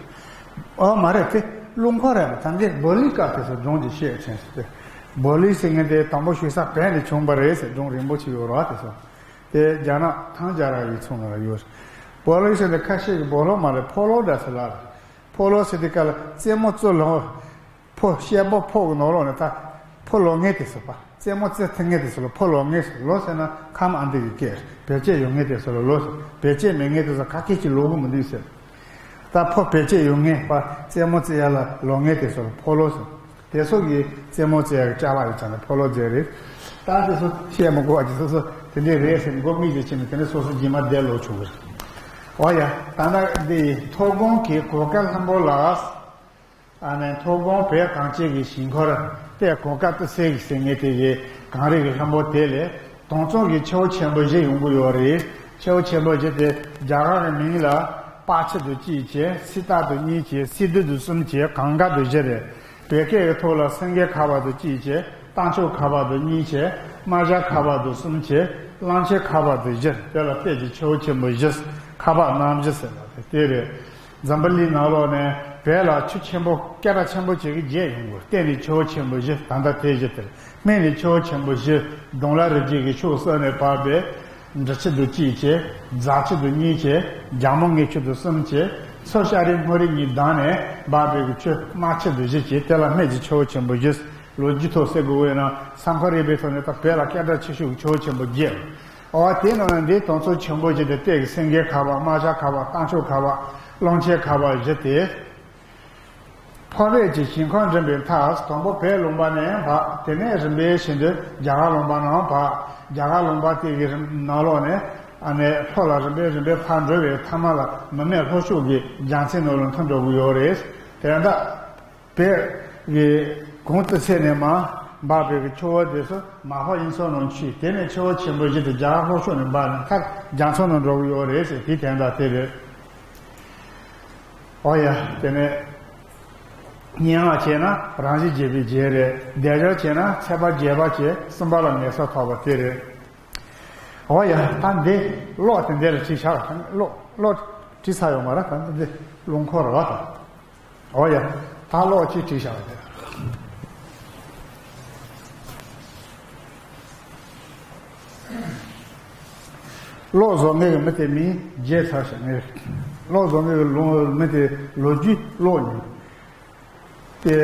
ཨོ་མ་རེད། དེ་རླུང་འཁོར་རེད། ད་གིན་བོ་ལི་སྐབས་དེ་ཚོ་སྒྲུང་ཅིག་བཤད་དྲན་སོང་། དེ་བོ་ལི་ཟེར་མཁན་དེ་དང་པོ་ཞུ་ས་བོད་ནས་བྱུང་བ་རེད་ཟེར། སྒྲུང་རིང་པོ་ཅིག་ཡོད་རེད་དེ་ཚོ། དེ་རྒྱ་ནག་ཐང་རྒྱལ་རབས་ཡིག་ཚང་ལ་ཡོད། བོ་ལི་ཟེར་དེ་ཁ་ཤས་ཀྱིས་སྦོ་ལོགས་མ་རེད། ཕོ་ལོགས་འདྲ་ཟེར་ལབ་རེད། ཕོ་ལོགས་ཟེར་དུས་སྐབས་ལ་རྩེད་མོ་རྩེ་ལོང་། ཕོ་ཤེལ་སྦོ་ཕོ་གི་ནང་ལོགས་ནས་ད་ཕོ་ལོག་མཁན་དེ་ཚོ་པ། རྩེད་མོ་རྩེ་ཐུབ་མཁན་དེ་ཚོ་ལ་ཕོ་ལོག་མཁན་ཟེར། ལོག་ཟེར་ན་ཁམས་ཨ་འདི་གི་སྐད། བེད་སྤྱད་ཡོད་མཁན་དེ་ཚོ་ལ་ལོག་ཟེར། བེད་སྤྱད་མེད་མཁན་དེ་ཚོ་ག་སྐད་ཅིག་ལོག་གི་མི་འདུག་ཟེར། ད་ཕོ་བེད་སྤྱད་ཡོད་མཁན་པ། རྩེད་མོ་རྩེ་ཡ་ལ་ལོག་མཁན་དེ་ཚོ་ལ་ཕོ་ལོག་ཟེར། དེ་ཚོ་གིས་རྩེད་མོ་རྩེ་ཡ་གི་ཅ་ལག་ཡོད་ཙང་ནས་ཕོ་ལོག་ཟེར་རེད། ད་དེ་ཚོ་བཤད་མི་དགོས་པ་ཅིག་སོ་སོ་དེ་འདྲས་རེད་ཟེར་མགོ་མིག་ཅིག་ཕྱེ་ནས་དེ་ནས་སོ་སོ་རྗེས་མ་བསྡད་ལོག་བྱུང་གི་རེད། འོ་ཡ། ད་ལྟ་འདི་མཐོ་སྒང་གི་གོ་ཀ་ལྷུན་པོ་ལ། ཨ་ནི་མཐོ་སྒང་བོད་གངས་ཅན་གྱི་ཞིང་ཁམས་དེ་གོ་ཀ་ཏི་སེ་གི་ཟེར་མཁན་དེ་གི་གངས་རི་གི་ལྷུན་པོ་དེ་ལས་དྭངས་གཙང་གི་ཆུ་བོ་ཆེན་པོ་བཞི་ཡོང་གི་ཡོད་རེད། ཆུ་བོ་ཆེན་པོ་བཞི་དེ་རྒྱ་གར་གི་མིང་ལ་པ་ཆི་དང་གཅིག་བྱས། སི་ཏ་དང་གཉིས་བྱས། སི་དྷུ་དང་གསུམ་བྱས། གངྒཱ་དང་བཞི་རེད། བོད་སྐད་ཀྱི་ཐོག་ལ་སེང་གེ་ཁ་བ་དང་གཅིག་བྱས། རྟ་མཆོག་ཁ་བ་དང་གཉིས་བྱས། རྨ་བྱ་ཁ་བ་དང་གསུམ་བྱས། གླང་ཆེན་ཁ་བ་དང་བཞི། དེ་ལ་བལྟས་ཀྱི་ཆུ་བོ་ཆེན་པོ་བཞི། ཁ་བ་སྣ་བཞི་ཟེར་བ་དེ་དེ་རེད། འཛམ་བུ་གླིང་ནང་ལོགས་ནས་བོད་ལ་ཆུ་ཆེན་པོ་སྐད་གྲགས་ཆེན་པོ་བྱེད་ཀྱི་བརྒྱད་ཡོང་གི། སྟེང་ནས་ཆུ་བོ་ཆེན་པོ་བཞི། ད་ལྟ་དེ་བཞི་དེ་རེད། སྨད་ནས་ཆུ་བོ་ཆེན་པོ་བཞི། གདོང་ལ་རི་རྒྱུད་ཀྱི་ཕྱོགས་གསུམ་ནས་བབས་པའི་འབྲི་ཆུ་དང་གཅིག་བྱས། རྫ་ཆུ་དང་གཉིས་བྱས། རྒྱ་མོ་ལྔའི་ཆུ་དང་གསུམ་བྱས། མཚོ་ཤར་རི་སྔོ་རི་གཉིས་བདག་ནས་འབབ་པའི་གི་ཆུ་རྨ་ཆུ་དང་བཞི་བྱས། དེ་ལ་སྨད་ཀྱི་ཆུ་བོ་ཆེན་པོ་བཞི། ལོ་རྒྱུས་ཐོག་བཤད་དགོས་པས་ན་ས་མཁར་རི་པའི་ཐོག་ནས་ད་བོད་ལ་སྐད་གྲགས་ཆེ་ཤོས་ཀྱི་ཆུ་བོ་ཆེན་པོ་བརྒྱད། འོ་དེའི་ནང་ནས་འདི་དྭངས་གཙང་ཆེན་པོ་བཞི་དེ་སྟེང་གི་སེང་གེ་ཁ་བ། རྨ་བྱ་ཁ་བ། རྟ་མཆོག་ཁ་བ། གླང་ཆེན་ཁ་བ་བཞི་དེ། ཕ་བད་ཀྱི་ཞིང་ཁམས་འགྲིམ་པའི་མཐའ། དང་པོ་བོད་ལུང་པ་ནས་འབབ། དེ་ནས་རིམ་པས་བཞིན་དུ་རྒྱ་གར་ལུང་པ་ནང་འབབ། རྒྱ་གར་ལུང་པ་དེ་གི་རིམ་ནང་ལོགས་ནས་ཨ་ནི་ལྷོ་ལ་རིམ་པས་རིམ་པས་ཕར་འགྲོ་བའི་མཐའ་མ་ལ་མུ་མེད་ལྷོ་ཕྱོགས་ཀྱི་རྒྱ་མཚོའི་ནང་ལ་འཐིམ་འགྲོ་གི་ཡོད་རེད། དེ་ལྟ། བོད་ཀྱི་གངས་ཏི་སེ་ནས་མར་འབབ་པའི་གི་ཆུ་བོ་དེ་ཚོ་མར་ཕར་དབྱིན་མཚོ་ནང་ཆུད། དེ་ནས་ཆུ་བོ་ཆེན་པོ་བཞི་དེ་རྒྱ་གར་ལྷོ་ཕྱོགས་ནས་འབབ་ནས་མཐར་རྒྱ་མཚོ་ནང་འགྲོ་གི་ཡོད་རེད་ཟེར། དེ་དོན་དག་དེ་རེད། ཨོ་ཡ། དེ་ནས་སྙན་ངག་བྱས་ན་རང་བཞིན་བརྗོད་པའི་རྗེས་རེད། སྡེབ་སྦྱོར་བྱས་ན་ཚེས་པ་བརྒྱད་པ་བྱས། གསུམ་པ་ལ་ངེས་ས་ཐོབ་པ་དེ་རེད། ཨོ་ཡ། ད་འདི་ཀློག་དེ་འདི་ལ་བྲིས་བཞག་ཀློག་ཀློག་བྲིས་ཚར་ཡོད་མ་རེད། ད་འདི་རླུང་འཁོར་རེད་པ། ཨོ་ཡ། ད་ཀློག་ཅིག་བྲིས་བཞག་པ་རེད། ཀློག་བཟོ་མཁན་གྱི་མི་དེ་མིང་བརྗེད་ཚར་ཞེས་ངས། ཀློག་བཟོ་མཁན་གྱི་ལུང་མི་དེ་ལོ་རྒྱུས་ཀློག་མྱོང་། དེ་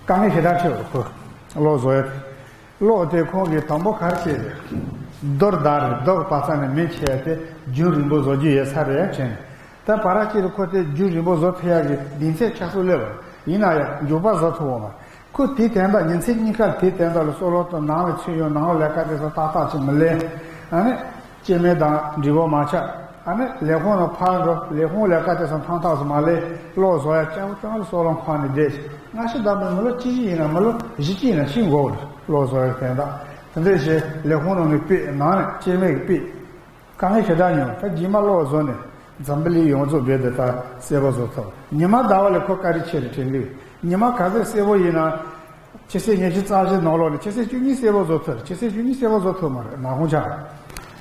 དཀའ་ངལ་ཞེ་དྲག་འཕྲད་པ་ཁོ། ཀློག་བཟོ་ཡ་དེ། ཀློག་དེ་ཁོང་གིས་དང་པོ་ག་རེ་བྱས་རེད། རྡོ་རྡ་རེད། རྡོ་གི་པ་ས་ནས་མེ་མཆེད་ཡ་དེ་རྒྱུན་རིང་པོ་བཟོ་རྒྱུ་ཡོད་ས་རེད་དྲན། ད་བར་སྐབས་ལ་ཁོ་དེ་རྒྱུན་རིང་པོ་བཟོ་ཐུབ་ཡ་གི་གདེང་ཚོད་ཆགས་སུ་སླེབས་པ་ཡིན་ན་ཡང་མགྱོགས་པ་བཟོ་ཐུབ་པ་མ་རེད། ཁོ་དེའི་དོན་དག་ཉིན་མཚན་གཉིས་ཀ་དེའི་དོན་དག་ལ་སོ་ལོ་དང་ནང་ལ་ཚུད་ཡོང་། ནང་ལ་ལས་ཀ་དེ་ཚོ་ཏག་ཏག་ཅིག་མི་ལས། ཨ་ནི་སྐྱེ་དམན་དང་འབྲས་བུ་མ་ཆགས། ཨ་ནི་ལས་ཁུངས་ནང་ཕར་འགྲོ། ལས་ཁུངས་ལས་ཀ་དེ་ཚོ་ཐང་ཐག་སུ་མ་ལས། ཀློག་བཟོ་ཡ་སྐྱ་བོ་སྐྱ་བོ་ལ་སོ་ལོ་འཁོར་ནས་བསྡད་ཅིག་སྔ་ཕྱི་བསྡོམས་ན་མི་ལོ་བཅུ་བཞི་ཡིན་ན་མི་ལོ་བཞི་བཅུ་ཡིན་ན་ཤི་འགོར་བ་རེད། ཀློག་བཟོ་ཡ་དོན་དག་དེ་འདྲ་ཞིག་ལས་ཁུངས་ནང་ནས་ཕུད། ནང་ནས་སྐྱེ་དམན་གྱིས་ཕུད། དཀའ་ངལ་ཞེ་དྲག་མྱོང་། ད་རྗེས་མ་ཀློག་བཟོ་ནས་འཛམ་བུ་གླིང་ཡོངས་རྫོགས་རྦད་དེ་ད་གསལ་པོ་བཟོ་ཐུབ། ཉི་མ་ཟླ་བ་ལ་ཁོ་བཀའ་དྲིན་ཆེ་རེད་དྲན་གི། ཉི་མ་ག་ཚོད་གསལ་པོ་ཡིན་ན། ཆུ་ཚོད་ཉི་ཤུ་རྩ་བཞི་ནང་ལོགས་ནས་ཆུ་ཚོད་བཅུ་གཉིས་གསལ་པོ་བཟོ་ཐུབ། ཆུ་ཚོད་བཅུ་གཉིས་གསལ་པོ་བཟོ་ཐུབ་མ་རེད། ནག་ཁུང་ཆགས།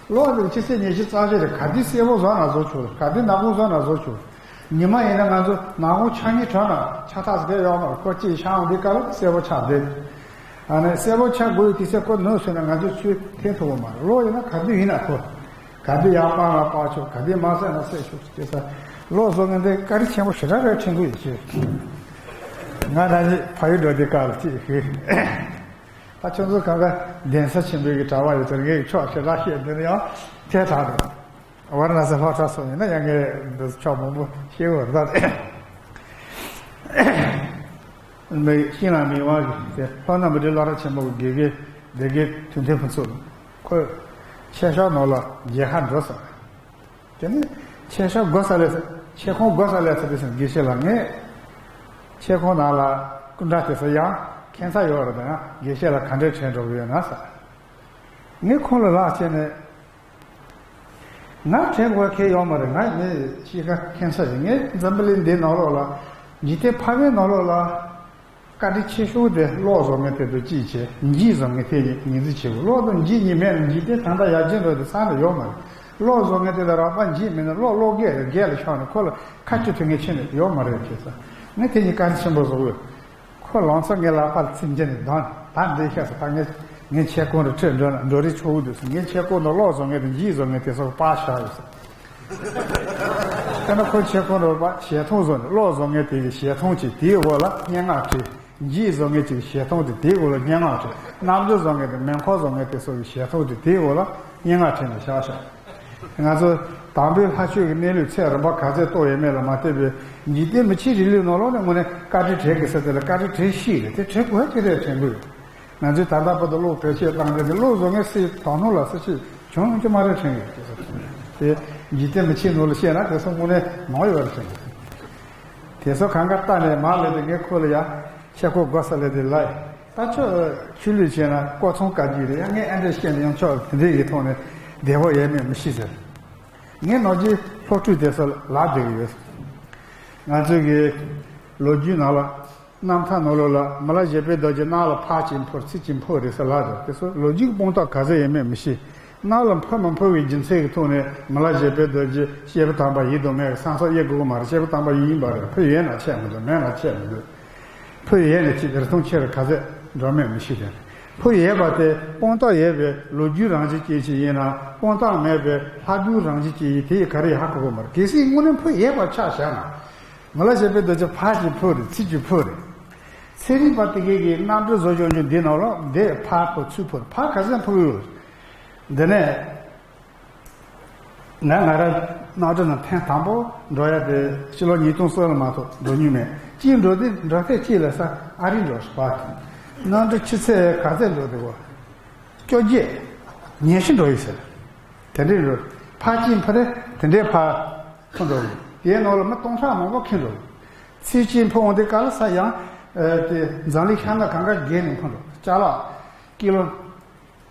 ཀློག་དེ་ཆུ་ཚོད་ཉི་ཤུ་རྩ་བཞི་རེད། ག་དུས་གསལ་པོ་བཟོ་ན་བཟོ་ཆོག་ག་དུས་ནག་ཁུང་བཟོ་ན་བཟོ་ཆོག་ཉི་མ་ཡིན་ན་ང་ཚོ་ནག་ཁུང་ཆགས་སྙིང་བྲོ་ན་ཆགས་ཐག་ཟེར་ཡོད་མ་རེད། ཁོ་གཅིག་ཤར་འོང་དུས་སྐབས་ལ་གསལ་པོ་ཆགས་བསྡད། ཨ་ནི་གསལ་པོ་ཆགས་དགོས་དུས་ཚོད་ཁོ་ནུས་སོང་ན་ང་ཚོས་ཚུར་འཐེན་ཐུབ་པ་མ་རེད། ཀློག་ཡིན་ན་ག་དུས་ཡིན་ན་ཐུབ། ག་དུས་ཡར་སྤར་ན་སྤར་ཆོག་ག་དུས་མར་བསད་ན་བསད་ཆོག་དེ་ས་ཀློག་བཟོ་མཁན་དེ་བཀའ་དྲིན་ཆེན་པོ་ཞེ་དྲག་རེད་དྲན་གི་ཡོད་ཅེས། ང་རང་གི་ཕ་ཡུལ་འགྲོ་དུས་སྐབས་ལ་ཅིག་ཞུས། ད་ཁྱོད་ཚོ་གང་ག་གདན་ས་ཆེན་པོའི་གི་གྲྭ་པ་ཡོད་ཚོར་ངའི་ཕྱོགས་ཞེ་དྲག་བཤད་འདི་ནི་ཡང་ཐལ་དྲགས་འདུག་ཝཱ་ར་ཎ་སི་ལྷོ་བྲག་སོགས་ཡིན་ན་ཡང་ངས་འདི་ཕྱོགས་མང་པོ་ཤེས་ཀྱི་ཡོད་རེད། ད་མི་ཤིང་ལ་མི་དབང་གི་དེ་ལྷོ་ནུབ་མི་འབྲེལ་སློབ་གྲྭ་ཆེན་མོ་གི་དགེ་རྒན་སྡེ་དགེ་དོན་ལྡན་ཕུན་ཚོགས། ཁོས་ཆེ་ཤོས་ནང་ལ་མཇལ་ཁ་འགྲོ་ཟེར། དེ་ནས་ཆེ་ཤོས་དགོ་ས་ལས་ཚེ་ཆེ་ཁོང་དགོ་ས་ལས་ཚེ་དེ་སེམས་དགེ་བཤེས་ལགས། ངས་ཆེ་ཁོང་ནང་ལ་སྐུ་འདྲ་དེ་ཚོ་ཡང་ཁྱད་མཚར་ཡོད་རེད། ད་ཡང་དགེ་བཤེས་ལགས་ག་འདྲས་དྲན་འགྲོ་གི་ཡོད་ན་ཟེར། ངས་ཁོང་ལ་ལག་བཅད་ནས། ང་དྲན་དགོས་མཁན་ཡོད་མ་རེད། ང་ནི་གཤིས་ཀ་ཁྱད་མཚར་ཡིན། ངས་འཛམ་བུ་གླིང་འདིའི་ནང་ལོགས་ལ་འཇིག་རྟེན་ཕལ་པའི་ནང་ལོགས་ལ་བཀའ་དྲིན་ཆེ་ཤོས་དེ་ཀློག་བཟོ་མཁན་དེ་དང་གཅིག་བྱས། འཇིག་བཟོ་མཁན་དེ་ཉིད་ཉིན་ཚེ་ཆེ་བོ། ཀློག་དང་འཇིག་གཉིས་མེད་ན་འཇིག་རྟེན་ད་ལྟ་ཡར་རྒྱས་འགྲོ་དེ་ས་ནས་ཡོད་མ་རེད། ཀློག་བཟོ་མཁན་དེ་ལ་རགས་པ་འཇིག་མེད་ན་ཀློག་ཀློག་སྐད་རེད། སྒེར་ལ་ཤོར་ནས་ཁོ་ལ་ཁ་ཆུ་ཐུག་མཁན་ཁྱེད་ནས་ཡོད་མ་རེད་ཅེས་ཟེར། ངས་དེ་ཉིད་བཀའ་དྲིན་ཆེན་པོ་བཟོ་གི་ཡོད། ཁོ་ལང་ཚོ་ངའི་ལག་པར་ཚིག་འཇལ་ནས་བསྡད་ནས། ད་འདི་ཤ་ཟ་ད་ངས་ངའི་ཆས་གོས་འདྲ་ཁྲིད་འགྲོ་ན་འགྲོ་རིགས་ཆོག་གི་འདུག་ཟེར། ངའི་ཆས་གོས་འདྲ་ཀློག་བཟོ་མཁན་དང་འཇིག་བཟོ་མཁན་དེ་ཚོ་པར་བཞག་ཡོད་ཟེར། དཔེར་ན་ཁོ་ཆས་གོས་འདྲ་པར་ཞལ་མཐོང་བཟོ་ནས། ཀློག་བཟོ་མཁན་དེ་གི་ཞལ་མཐོང་གཅིག་དེའི་འོག་ལ་སྙན་ངག་བྲིས། འཇིག་བཟོ་མཁན་གཅིག་གི་ཞལ་མཐོང་དེ་དེའི་འོག་ལ་སྙན་ངག་བྲིས། གནམ་གྲུ་བཟོ་མཁན་དང་མེ་འཁོར་བཟོ་མཁན་དེ་ཚོ་གི་ཞལ་མཐོང་དེ་དེའི་འོག་ལ་སྙན་ངག་བྲིས་ནས་བཞག་བཞག་ང་ཚོ་དམ་པའི་ལྷ་ཆོས་ཀྱི་གནས་ལུགས་ཚད་རིམ་པ་ག་ཚད་རྟོགས་ཡོད་མེད་ལ་མ་ལྟོས་པའི་འཇིག་རྟེན་མི་ཆོས་རིང་ལུགས་ནང་ལོགས་ནས་དངོས་གནས་བཀའ་དྲིན་དྲན་དགོས་ས་དེ་ལ་བཀའ་དྲིན་དྲན་ཤེས་རེད། དེ་དྲན་དགོས་ཅི་རེད་དྲན་དགོས། ང་ཚོས་ད་ལྟ་བར་དུ་ཀློག་བེད་སྤྱོད་བཏང་མཁན་དེ་ཀློག་བཟོ་མཁན་སུ་དོ་སྣང་ལ་སུ་ཞིག་བྱུང་ཡོང་གི་མ་རེད་དྲན་གི། དེ་འཇིག་རྟེན་མི་ཆོས་ནང་ལ་བཤད་ན་དེ་ཚོ་དངོས་གནས་མང་ཡོད་རེད་དྲན་གི། དེ་ཚོ་གང་ག་ལྟ་ནས་མར་སླེབས་ཏེ་ངས་ཁོ་ལ་ཡ་ཆས་གོས་དགོ་ས་སླེབས་ཏེ་ལ། ད་ཁྱོད་ཆོས་ལུགས་བྱས་ན་ཀོ་ཚོང་བཀའ་བརྒྱུད་རེད་ཡ། ངས་ཨ་འདྲས་བཤད་ན་ཡང་ཁྱོད་དེ་འདྲས་ཀྱི་ཐོག་ནས་བདེ་བོ་ཡོད་མེད་མི་ཤེས་ཟེར། ངས་ནོར་གྱི་སློབ་ཕྲུག་དེ་ཚོ་ལ་ལབ་བསྡད་ཀྱི་ཡོད། ང་ཚོའི་གི་ལོ་རྒྱུས་ནང་ལ་རྣམ་ཐར་ནང་ལོགས་ལ་མི་ལ་བཞད་པའི་རྡོ་རྗེ་གནམ་ལ་ཕར་གཅིག་འཕུར་ཚུར་གཅིག་འཕུར་རེད་ཟེར་ལབ་འདུག་དེ་ཚོ་ལོ་རྒྱུས་ཀྱི་དཔང་རྟགས་ག་ཚོད་ཡོད་མེད་མི་ཤེས། གནམ་ལ་འཕུར་མི་འཕུར་བའི་རྒྱུ་མཚན་གྱི་ཐོག་ནས་མི་ལ་བཞད་པའི་རྡོ་རྗེ་སྐྱེས་བུ་དམ་པ་ཡིན་དང་མེད་ཀྱི་སང་སང་དབྱེ་དགོས་ཀྱི་མ་རེད། སྐྱེས་བུ་དམ་པ་ཡིན་ཡིན་པ་རེད། འཕུར་ཡོད་ན་ཆད་མི་འདུག་མེད་ན་ཆད་མི་འདུག་འཕུར་ཡོད་ནས་ཅི་རེ་ཐུང་ཆེ་རུ་ག་ཚད་འགྲོ་མེད་མི་ཤེས་ཀྱང་། འཕུར་ཡོད་པ་དེ་དཔང་རྟགས་ཡོད་པའི་ལོ་རྒྱུས་རང་བཞིན་ཅན་ཞིག་ཡིན་ན། དཔང་རྟགས་མེད་པའི་ལྷ་སྒྲུང་རང་བཞིན་ཅན་ཡིན་དེ་ཡིས་ག་རེ་ཧ་གོ་གི་མ་རེད། གལ་སྲིད་དངོས་གནས་འཕུར་ཡོད་པ་ཆ་བཞག་ན། མི་ལ་བཞད་པའི་རྡོ་རྗེ་ཕར་གཅིག་འཕུར་རེད། ཚུར་གཅིག་འཕུར་རེད། ཚན་རིག་པ་དེ་གས་ཀྱིས་གནམ་གྲུ་བཟོ་ཆོག་ཆོག་འདི་ནང་ལོགས་འདི་ཕར་འཕུར་ཚུར་འཕུར་ཕར་ག་ཚད་འཕུར་ཡོད། འདི་ནས། ང་ང་རང་གནམ་གྲུ་ནང་ཐེངས་དང་པོ་འགྲོ་ཡ་དེ་ཕྱི་ལོ་ཉིས་སྟོང་སོ་ལ་མ་གཏོགས་འགྲོ་མྱོང་མེད། གཅིག་འགྲོ་དུས་འགྲོ་ཐེངས་གཅིག་ལ་ས་ཨ་རི་འགྲོ་བ། གནམ་གྲུ་ཆུ་ཚོད་ག་ཚད་འགྲོ་འདུག་གོ། བཅོ་བརྒྱད། ཉི་ཤུ་འགྲོ་ཡི་ཟེར། དེ་འདྲའི་འགྲོ། ཕར་གཅིག་འཕུར་རེ་དེ་འདྲའི་ཕར་འཕུར་འགྲོ་གི། དེའི་ནང་ལ་མི་སྟོང་ཕྲག་མང་པོ་འཁྱེར་འགྲོ་གི། ཚུར་གཅིག་འཕུར་འོང་དུས་ག་ལ་ས་ཡང་། ཨ་དེ་འཛམ་གླིང་ཤར་ནུབ་གང་ག་བརྒལ་ནས་འཕུར་འགྲོ། ཅ་ལག་ཀི་ལོ།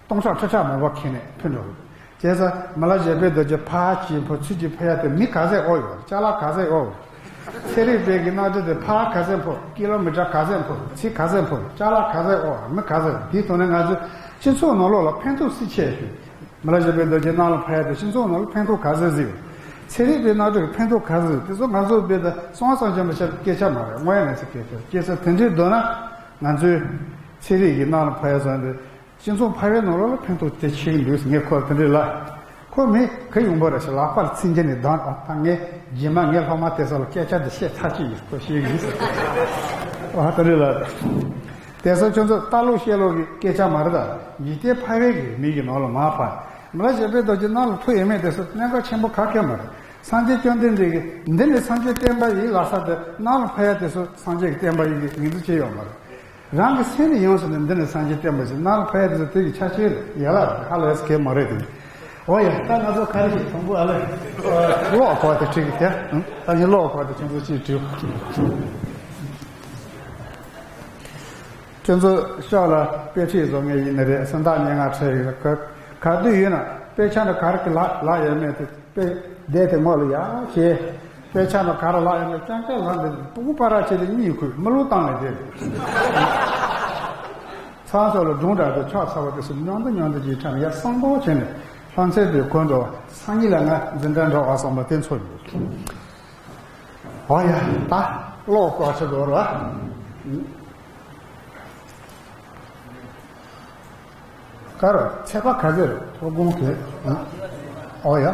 སྟོང་ཕྲག་ཁྲི་ཕྲག་མང་པོ་ཁྱེར་ནས་འཕུར་འགྲོ་གི། བྱས་ཙང་མི་ལ་བཞད་པའི་རྡོ་རྗེ་ཕར་གཅིག་འཕུར་ཚུར་གཅིག་འཕུར་ཡ་དེ་མི་ག་ཚད་འོང་ཡོད། ཅ་ལག་ག་ཚད་འོང་ཡོད། ཚན་རིག་པས་ཀྱི་གནམ་གྲུ་དེ་ཕར་ག་ཚད་འཕུར། ཀི་ལོ་མི་ཊར་ག་ཚད་འཕུར། ཚུར་ག་ཚད་འཕུར། ཅ་ལག་ག་ཚད་འོང་། མི་ག་ཚད། དེའི་ཐོག་ནས་ང་ཚོས་སྤྱི་ཚོགས་ནང་ལོགས་ལ་ཕན་ཐོགས་སུ་ཆེ་ཞུ། མི་ལ་བཞད་པའི་རྡོ་རྗེ་གནམ་ལ་འཕུར་ཡ་དེ་སྤྱི་ཚོགས་ནང་ལ་ཕན་ཐོགས་ག་ཚད་གཟིགས། ཚན་རིག་པའི་རྣམ་གྲངས་ཀྱི་ཕན་ཐོགས་ག་ཚོད་དེ་ཚོ་ང་ཚོ་བོད་དུ་སོང་བ་སང་ཆེན་པོ་ཆགས་སྐད་ཆ་མ་རེད། དངོས་ཡོད་གནས་ཚུལ་སྐད་ཆ་རེད། སྐད་ཆ་དེ་འདྲའི་འདོད་ན་ང་ཚོའི་ཚན་རིག་གི་ནང་ལ་ཕ་ཡ་ཚོ་འདི་སྤྱི་ཚོགས་ཕ་བའི་ནང་ལོགས་ལ་ཕན་ཐོགས་དེ་ཆེ་གི་འདུག་ངས་ཁོ་དེ་འདྲའི་ལ་ཁོ་མི་ག་ཡོང་པ་རེད་ཤག་ལག་པ་ལ་ཚིག་འཇལ་ནས་བསྡད། ཨ་ད་ངས་རྗེས་མ་ངའི་སློབ་མ་དེ་ཚོ་ལ་སྐད་ཆ་འདི་བཤད་ཚར་གཅིག་ཡིན། ཁོ་ཤེས་གི་ཡིན་ཟེར། ཨ་དེ་འདྲའི་ལ། དེ་ཚོ་ཁྱོད་ཚོ་ལྟ་ལོག་བཤད་ལོག་གི་སྐད་ཆ་མ་རེད། ད་འཇིག་རྟེན་ཕ་བའི་གི་མི་གི་ནང་ལ་མར་ཕབ། མི་ལ་བྱེད་པའི་རྡོ་རྗེ་གནམ་ལ་འཕུར་ཡོད་མེད་དེ་ཚོ་གནད་འགག་ཆེན་པོ་ག་གེ་མ་རེད། སངས་རྒྱས་བཅོམ་ལྡན་འདས་ཀྱིས་འདི་ནི་སངས་རྒྱས་བསྟན་པ་ཡིན་ལབ་ས་དེ་གནམ་ལ་ཕབ་ཡ་དེ་ཚོ་སངས་རྒྱས་ཀྱི་བསྟན་པ་ཡིན་གྱི་ངེས་འཛིན་བྱས་ཡོད་མ་རེད། རང་གི་སེམས་ནས་ཡོངས་སུ་ནས་འདི་ནི་སངས་རྒྱས་བསྟན་པ་ཞིག་གནམ་ལ་ཕབ་ཡ་དེ་ཚོ་དེ་གི་ཆ་ཤས་རེད། ཡ་ལ་ཧ་ལས་སུ་གེ་མ་རེད་དེ། འོ་ཡ། ད་ང་ཚོ་ག་རེ་ཞིག་དང་པོ་ཨ་ལས་ཀློག་གོ་དེ་ཁྲིད་གི་དེ། ད་ནི་ཀློག་གོ་དེ་ཁྱོད་ཚོ་ཅིག་བྲིའོ། ཁྱོད་ཚོ་ཤག་ལ་དཔེ་ཁྲིད་བཟོ་མཁན་ཡིན་ནི་རེད། སེམས་ཐག་ཉེ་ང་ཁྲེལ་ཡོད། ག་ག་དུས་ཡིན་ན་དཔེ་ཆ་འདི་ག་རེ་གི་ལག་ལག་ཡོད་མེད་དེ་དཔེ་བསྡད་དེ་ངོ་ལ་ཡ་བྱེད། དཔེ་ཆ་འདི་ག་རེ་ལག་ཡོད་མེད་ཀྱང་ཀྱང་ལག་འདི་སྤུ་གུ་པ་ར་བྱེད་དེ་གཉིད་ཁུག་མི་ལོ་བཏང་ནས་བསྡད། ཚང་ཚོ་ལ་སྒྲུང་འདྲ་དེ་ཆགས་ཚར་བ་དེ་སུ་མྱོང་དུ་མྱོང་དུ་ཅིག་ཁྲམ་ཡ་བསམ་བློ་བྱས་ནས་ལྷ་མཚན་དེ་གོན་འགྲོ་བ་སང་ཉིན་ལ་ང་འཛིན་གྲྭ་འགྲོ་བ་བསམ་པ་དེ་ཚོ་ཡོད། ཨོ་ཡ། ད་ཀློག་ཀློག་ཆེ་དོ་ར། ཀ་ར་ཚེ་པ་ག་ཟེར་ཐོ་དགོང་དེ། ཨོ་ཡ།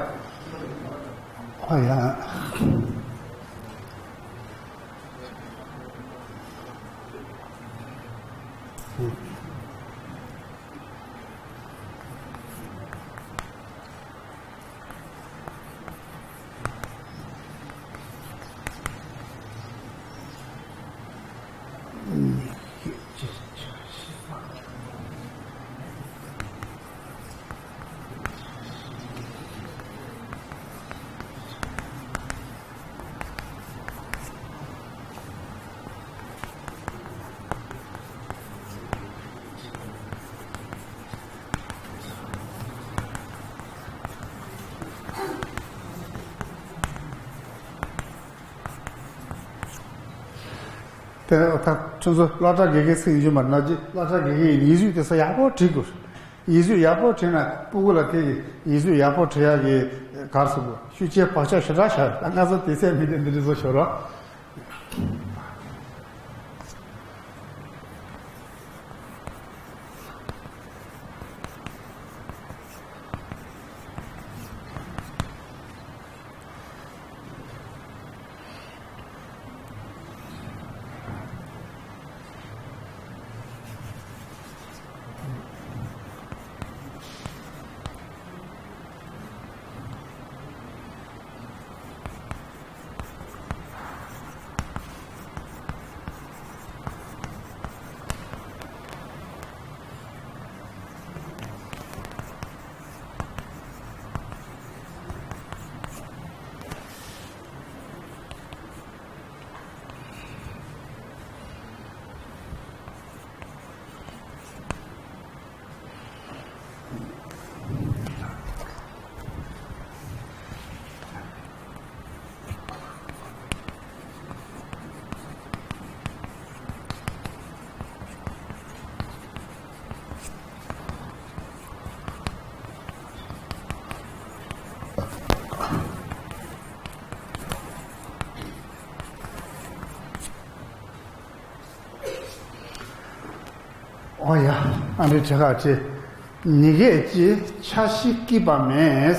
ཨོ་ཡ། དེ་ད་ཁྱོད་ཚོ་སློབ་གྲྭ་དགེ་རྒན་ཚིག་ཡིན་རྒྱུ་མ་རེད་ན་ཅི། སློབ་གྲྭ་དགེ་རྒན་ཡིན་ཡིག་གཟུགས་དེ་ཚོ་ཡག་པོ་བྲིས་དགོས། ཡིག་གཟུགས་ཡག་པོ་བྲིས་ན་སྤུ་གུ་ལ་དེ་ཡིག་གཟུགས་ཡག་པོ་བྲིས་ཡག་གི་གར་སོང་དགོས། ཤུགས་ཆེ་བག་ཆགས་ཞེ་དྲག་བཞག་ད་ང་ཚོ་དེ་ཚད་མི་དེ་འདི་འདྲ་བཟོ་ཤོར་རོགས། ཨོ་ཡ། ཨ་འདྲའི་བྱེད་ཁག་ཅིག་ཉི་གེ་གཅིག་ཆ་ཤས་སྐྱིད་པ་མེད།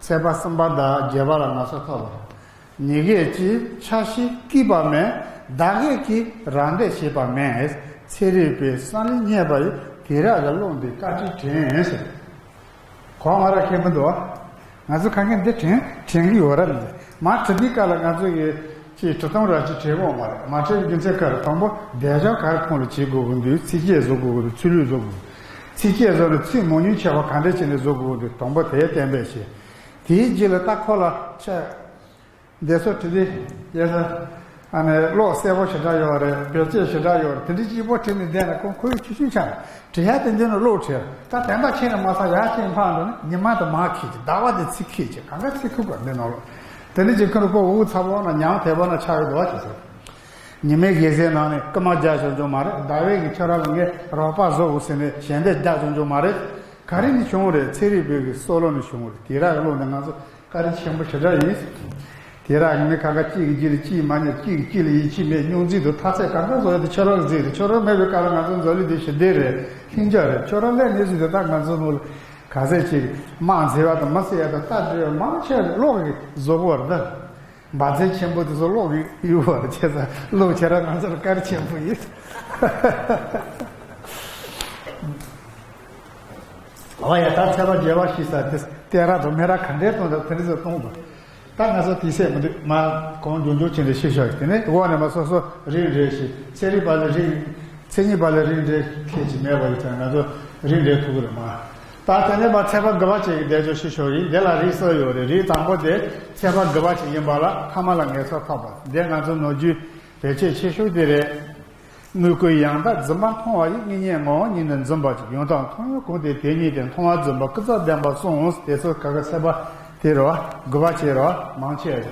ཚེས་པ་གསུམ་པ་དང་བརྒྱད་པ་ལ་ང་ཚོ་ཐོབ་པ། ཉི་གེ་གཅིག་ཆ་ཤས་སྐྱིད་པ་མེད། བདག་གིས་ཀྱིས་རང་འདོད་བྱེད་པ་མེད། ཚན་རིག་པའི་བསམ་བློ་རྙེད་པ་ཡིས་དེ་རག་གི་བློ་འདི་བཀའ་དྲིན་དྲན་ཟེར། གོ་ང་ར་མཁན་པོ་འདུག་ང་ཚོ་གང་གིན་འདི་དྲན་དྲན་གི་ཡོད་ར་མི་འདུག་མ་དྲན་དུས་སྐབས་ལ་ང་ཚོ་གི་ཅིག་དྲི་སྟངས་ར་ཅིག་དྲན་གི་ཡོད་མ་རེད། མ་དྲན་རྒྱུ་མཚན་ག་རེ། དང་པོ་བདེ་འཇགས་ག་རེ་ཁོང་ལ་བྱེད་དགོས་ཀྱི་འདུག་ཚིགས་བཅད་བཟོ་དགོས་ཀྱི་འདུག་ཚིག་ལྷུག་བཟོ་དགོས་ཀྱི་འདུག་ཚིགས་བཅད་བཟོ་ནས་ཚིག་མང་ཉུང་ཆེ་བ་ག་འདྲ་བྱས་ནས་བཟོ་དགོས་ཀྱི་འདུག་དང་པོ་དེ་གཏན་འབེབས་བྱས། དེའི་རྗེས་ལ་ད་ཁོ་ལ་ཆ་འདི་ཚོ་བྲིས་ཏེ་ཡོད་ས། ཨ་ནི་ཀློག་གསལ་པོ་ཞེ་དྲག་ཡོད་རེད། བེད་སྤྱོད་ཞེ་དྲག་ཡོད་རེད། དེ་འདྲ་སྐྱིད་པོ་བྲིས་ནས་བསྡད་ན་ཁོང་ཁོའི་ཆུ་ཆུ་ཆགས་བྲིས་ཡ་དེ་འདི་ནི་ཀློག་བྲིས་ད་དེ་འདྲ་ཆེ་ནས་མ་ཚང་ཡ་ཆེ་ཕངས་འགྲོ་ནས་ཉི་མ་དེ་མར་ཁེལ་གྱི་ཟླ་བ་དེ་ཚིག་ཁེལ་གྱི་གང་ག་ཚིག་ཁུག་པ་འདི་ནང་ལོགས་དེ་འདྲ་ཅིག་ཁོ་རུ་ཁོ་འུ་ཚ་པོ་ན་ཉང་དེ་པོ་ན་ཆགས་ཡོད་འདུག་བ་ཅེས་ཟེར། ཉི་མའི་རྒྱལ་སའི་ནང་ནས་སྐུལ་མ་རྒྱག་ཆོག་ཆོག་མ་རེད། ཟླ་བའི་གི་ཁྱོད་རང་ལ་ངས་རོགས་པ་བཟོ་དགོས་ཟེར་ནས་ཞལ་འདེབས་རྒྱག་ཆོག་ཆོག་མ་རེད། ག་རེ་ནས་བྱུང་བ་རེད། ཚན་རིག་པའི་གི་སྲོག་བློ་ནས་བྱུང་བ་རེད། དེ་རག་གི་བློ་འདི་ང་ཚོ་ བཀའ་དྲིན་ཆེན་པོ་ཞེ་དྲག་ཡིན། དེ་རང་ངས་ཁ་ཁ་གཅིག་གི་རྗེས་ལ་གཅིག་མ་ཉར། གཅིག་གི་རྗེས་ལ་ཡིད་ཆེས་མེད། སྙུང་རྩིས་དང་མཐའ་ཚད་གང་ག་བཟོ་ཡ་དེ་ཁྱོད་རང་གི་རྩིས་རེད། ཁྱོད་རང་མེད་པའི་སྐབས་ལ་ང་ཚོ་འཛམ་གླིང་འདི་ཞི་བདེ་རེད། ལྷིང་འཇགས་རེད། ཁྱོད་རང་སླེབས་ནས་བཟུང་སྟེ་ད་ང་ཚོ་ནང་ལ་ག་ཚད་ཅིག་དམག་འཛིང་བ་དང་མི་བསད་ཡ་དང་རྟ་འདྲེན་བ་མང་ཆེ་བ་གློག་གིས་བཟོ་གི་ཡོད་རེད་ད། འབར་རྫས་ཆེན་པོ་དེ་ཚོ་གློག་གིས་གཡུག་པ་རེད། བྱས་ཙང་གློག་ཁྱེད་རང་ང་ཚོར་བཀའ་དྲིན་ཆེན་པོ་ཡིན། ཨོ་ཡ། ད་ཚེས་པ་བརྒྱད་པ་ཞིག་ས་དེ་སྟེ་ར་དང་མེ་ར་ག་འདྲའི་གཏོང་དང་དེ་འདྲ་ཚོ་གཏོང་དང་། ད་ང་ཚོ་དེ་སེམས་མི་འདུག་མ་གང་མགྱོགས་མགྱོགས་ཕྱིན་ནས་ཤེས་ཤོག་དེ་ནས་འོག་ནས་མ་སོ་སོ་རིགས་འགྲེ་ཞིག་ཚེ་རིང་པ་ལ་རིགས། མཚན་ཉིད་པ་ལ་རིགས་འགྲེ་ཁྱད་ཅིག་མེད་པ་ཡིན་ཙང་ང་ཚོ་རིགས་འགྲེ་ཐུབ་ཀྱི་རེད་མ། ད་དེ་ནས་མ་ཚེས་པ་དགུ་པ་ཅིག་གི་བསྡད་ཆོག་ཤེས་ཤོག་ཡིན། དེ་ལ་རིགས་གསུམ་ཡོད་རེད། རིགས་དང་པོ་དེ་ཚེས་པ་དགུ་པ་ཅིག་ཡིན་པ་ལ་ཐ་མ་ལ་ངེས་སོ་ཐོབ་པ་འདི་ང་ཚོ་ནོར་རྒྱུ་བེད་སྤྱོད་ཆེ་ཤོས་དེ་རེད། དངོས་ཀུན་ཡང་དག་རྫུན་པ་མཐོང་བ་ཡི། དངོས་གཉེན་ངོ་བོ་ཉིད་ནི་རྫུན་པ་ཅིག་ཡང་དག་མཐོང་ཡང་གོ་དེ་དེ་ཉིད་དེ། མཐོང་བ་རྫུན་པ་ཀུན་རྫོབ་བདེན་པ་གསུངས། དེ་ཚོ་ག་ག་ཚེས་པ་དེ་རེད་བ། དགུ་པ་བྱས་རེད་བ། མང་ཆེ་བ་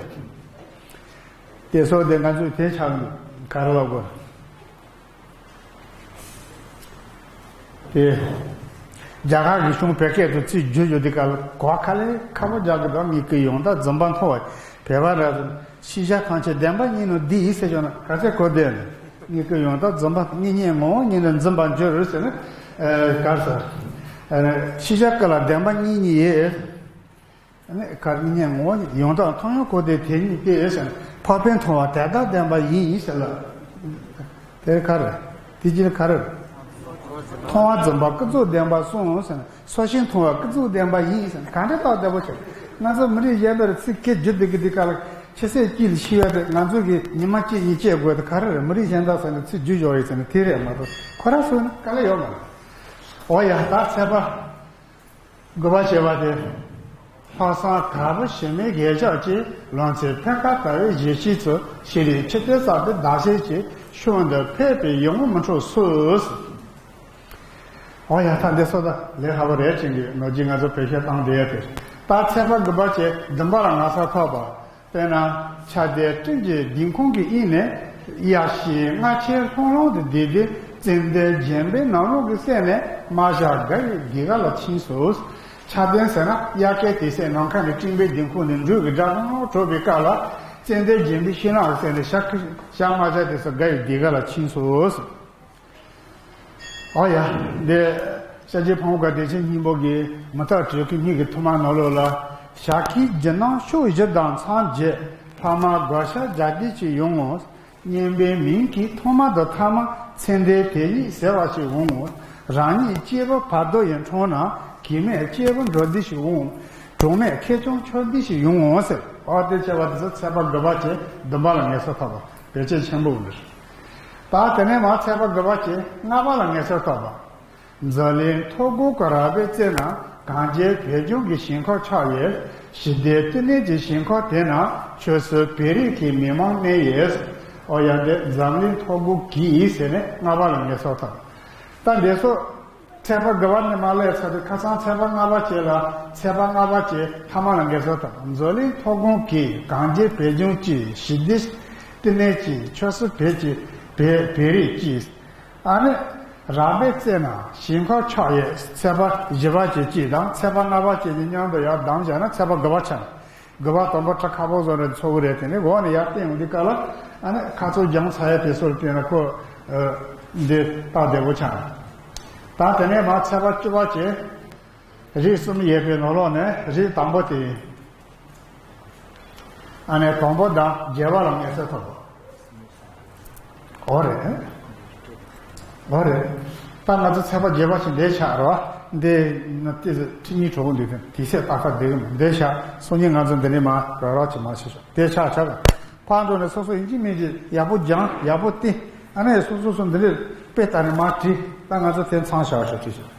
དེ་ཚོ་དེ་ང་ཚོས་དེ་ཆགས་འདུག་ག་རེ་ལབ་དགོས། དེ། རྒྱ་གར་གྱི་གཞུང་བོད་སྐད་དུ་ཚིག་བསྒྱུར་རྒྱུ་འདི་ག་ལ་གོ་བ་ཁ་ལས་ཁ་པོ་རྒྱག་གི་འདུག་དངོས་ཀུན་ཡང་དག་རྫུན་པ་མཐོང་བ། བོད་པ་ར་ཤེས་བྱ་ཐམས་ཅད་བདེན་པ་ཉིད་ནི་འདི་ཡིན་ཟེར་བྱུང་ན་ག་ཚད་གོ་བདེ་ནི། དངོས་ཀུན་ཡང་དག་རྫུན་པ། དངོས་གཉེན་ངོ་བོ་ཉིད་ནི་རྫུན་པར་འགྱུར་ཟེར་ནས། ག་རེ་ཟེར། ཤེས་བྱ་ཀུན་ལ་བདེན་པ་གཉིས་གཉིས་ཡོད། ཨ་ནི་ག་རེ། དངོས་གཉེན་ངོ་བོ་ཡང་དག་མཐོང་ཡང་གོ་དེ་དེ་ཉིད་དེ་ཟེར་ནས། འཕགས་པས་མཐོང་བ་དེ་དག་བདེན་པ་ཡིན་ཟེར་ལ། དེ་ག་རེ། དེ་ཅི་ག་རེ། མཐོང་བ་རྫུན་པ་ཀུན་རྫོབ་བདེན་པ་གསུངས་ཟེར་ནས། སོ་ཤིང་མཐོང་བ་ཀུན་རྫོབ་བདེན་པ་ཡིན་ཟེར་ནས། ག་འདྲ་ཏག་ཏག་པོ་བྱས། ང་ཚོ་མི་རིགས་གཞན་པ་རེ་ཚིག་སྐད་བསྒྱུར་བསྡད་ཀྱི་འདི་ག་ལ་ཆེ་ཚད་གཅིག་ལ་ཤེས་ཡ་དེ་ང་ཚོ་གི་ཉི་མ་གཅིག་གཉིས་སྤྱད་དགོས་དེ་ག་རེ་རེད། མི་རིགས་གཞན་དག་ས་ནས་ཚིག་བསྒྱུར་འཇོག་ཡོད་ཟེར་ནས་དེ་རེད་མ་གཏོགས་ཁོ་རང་ཚོ་ནི་དཀའ་ལས་ཡོད་མ་རེད། འོ་ཡ། ད་ཚེས་པ་དགུ་པ་བྱས་པ་དེ། ལྷག་བསམ་དལ་བུ་ཞི་མི་དགེ་ཕྱོགས་ཀྱི། ལོ་ཚད་འཕེལ་ཁ་དལ་བའི་གཞི་ཤེས་ཚུལ། ཤེས་རིག་ཆུ་གཏེར་གསར་པའི་ཟླ་ཤེལ་གྱི། ཕྱོགས་འདིར་ཕེབས་པའི་ཡིད་འོང་མི་འཕྲོག་སོས། འོ་ཡ། ད་འདི་སོ་ད་ལས་སླ་པོ་རེད་ཅན་གྱི་ནོར་གྱིས་ང་ཚོ་བེད་སྤྱོད་བཏང་བསྡད་ཡ་དེ། ད་ཚེས་པ་དགུ་པ་བྱས་བདུན་པ་ལ་ངེས་སོ་ཐོབ་པ། དཔེར་ན། ཕྱག་རྡོར་སྤྲིན་གྱི་ལྡིང་ཁང་གི་དབྱིངས་ནས། དབྱར་བྱེད་རྔ་ཆེན་ལྷུང་ལྷུང་དུ་ལྡིང་སྟེ། ཙན་དན་བརྒྱན་པའི་ནམ་ལངས་ཀྱི་སེམས་ནས། རྨ་བྱ་དགའ་ཡི་སྡེར་ཁ་ལ་ཕྱིན་སོང་། ཕྱག་རྡོར་ཟེར་ན་དབྱར་ཁའི་དུས་ཚོད་ནམ་མཁའ་ནས་སྤྲིན་པའི་ལྡིང་ཁང་ནས་འབྲུག་གི་སྒྲ་ལྷང་ལྷང་གྲགས་པའི་སྐབས་ལ། ཙན་དན་བརྒྱན་པའི་ཤིང་ནགས་ཀྱི་སེམས་ནས་བྱ་ཁུ་བྱ་རྨ་བྱ་དེ་ཚོ་དགའ་ཡི་སྡེར་ཁ་ལ་ཕྱིན་སོང་། ཨོ་ཡ། འདི་ཤཱཀྱའི་ཕུང་པོ་བདེ་ཆེན་སྙིང་པོ་གི་མུ་སྟེགས་གྲོལ་གྱི་སྙིང་གི་ཐུན་མོང་ནང་ལོགས་ལ། ཞག་ཁའི་རྒྱུན་ནི་ཕྱོགས་བཞི་དང་མཚམས་བརྒྱད། ལྷག་མ་བགོ་བཤའ་རྒྱ་སྐྱེད་ཅིག་ཡོང་ངོ་། སྙན་པའི་མིང་གི་ཐོག་མ་དང་ཐ་མ་ཚེ་འདས་དེ་ཉིད་ཟེར་བ་ཞིག་འོང་ངོ་། རང་ཉིད་སྐྱེས་བུ་བར་དོ་ཡི་འཁྲུངས་ན། གེགས་མེད་སྐྱེས་བུ་འགྲོ་འདི་ཞིག་འོང་། གྲོགས་མེད་ཁེར་རྐྱང་འཆོར་འདི་ཞིག་ཡོང་ངོ་ཟེར། ཨོ་དེ་བྱས་པ་དེ་ཚོ་ཚེས་པ་དགུ་པ་བྱས་བདུན་པ་ལ་ངེས་སོ་ཐོབ་པ་བེད་སྤྱོད་ཆེན་པོ་འདུག་ད་དེ་ནས་མ་ཚེས་པ་དགུ་པ་བྱས་ལྔ་པ་ལ་ངེས་སོ་ཐོབ་པ། འཛམ་གླིང་མཐོ་སྒང་གི་ར་བས་གཙེས་ན། གངས་ཅན་བོད་ལྗོངས་ཀྱི་ཞིང་ཁམས་ཆགས་ཡོད། ཞི་བདེ་བསྟི་གནས་ཀྱི་ཞིང་ཁམས་དེ་ན། ཆོས་སྲིད་བོད་རིགས་ཀྱི་མི་མང་གནས་ཡོད། ཨོ་ཡ། འདི་འཛམ་གླིང་མཐོ་སྒང་གི་ཟེར་ནས་ལྔ་པ་ལ་ངེས་སོ་ཐོབ། ད་འདི་ཚོ་ཚེས་པ་དགུ་པ་ནས་མར་སླེབས་ཚར་དུས་ཁ་སང་ཚེས་པ་ལྔ་པ་བྱས་ལ་ཚེས་པ་ལྔ་པ་བྱས་ཐ་མ་ལ་ངེས་སོ་ཐོབ། འཛམ་གླིང་མཐོ་སྒང་གི། གངས་ཅན་བོད་ལྗོངས་ཀྱི། ཞི་བདེ་བསྟི་གནས་ཀྱི། ཆོས་སྲིད་བོད་ཀྱི་བོད་བོད་རིགས་ཀྱི། ཨ་ནི། ར་བས་གཙེས་ན་ཞིང་ཁམས་ཆགས་ཡོད། ཚེས་པ་བཞི་པ་བྱས་གཅིག་དང་ཚེས་པ་ལྔ་པ་བྱས་གཉིས་མཉམ་དུ་ཡར་བསྡམས་བཞག་ན་ཚེས་པ་དགུ་པ་ཆགས། དགུ་པ་དང་པོ་ཁྲ་ཁ་པོ་བཟོ་ནས་འཚོ་གི་རེད། དེ་ནས་འོག་ནས་ཡར་བསྟན་ཡོང་དུས་སྐབས་ལ་ཨ་ནི་ཁ་ཚུར་རྒྱང་ཚ་ཡ་དེ་ཚོར་བལྟས་ན་ཁོ་འདི་སྟབས་བདེ་པོ་ཆགས། ད་དེ་ནས་མར་ཚེས་པ་བཅུ་པ་བྱས། རིགས་གསུམ་ཡོད་པའི་ནང་ལོགས་ནས་རིགས་དང་པོ་དེ་ཡིན། ཨ་ནི་དང་པོ་དང་བརྒྱད་པ་ལ་ངེས་སོ་ཐོབ། འོ་རེད། འོ་རེད། ད་ང་ཚོ་ཚེས་པ་བརྒྱད་པ་ཞིག་འདིར་ཆགས་རོགས། འདི་ན་ཏི་ཁྲི་གཉིས་གྲོགས་འདུག་དེ་ཚེ་ཏག་ཏག་བསྡད་གི་མ་འདིར་ཆགས། སང་ཉིན་ང་ཚོ་འདི་ནས་མར་རོགས་རོགས་ཅིག་མར་ཕྱིན་ཤོག་འདིར་ཆགས་ཆགས། ཕར་འགྲོ་ནས་སོ་སོ་ཡིན་གཅིག་མིན་གཅིག་ཡག་པོ་སྦྱང་། ཡག་པོ་བསྟེན། ཨ་ནི་སོ་སོ་སོ་འདི་ནས་དཔེ་ལྟ་ནས་མར་བྲིས། ད་ང་ཚོ་དེ་མཚམས་བཞག་ཤོག་བྲིས་ཤོག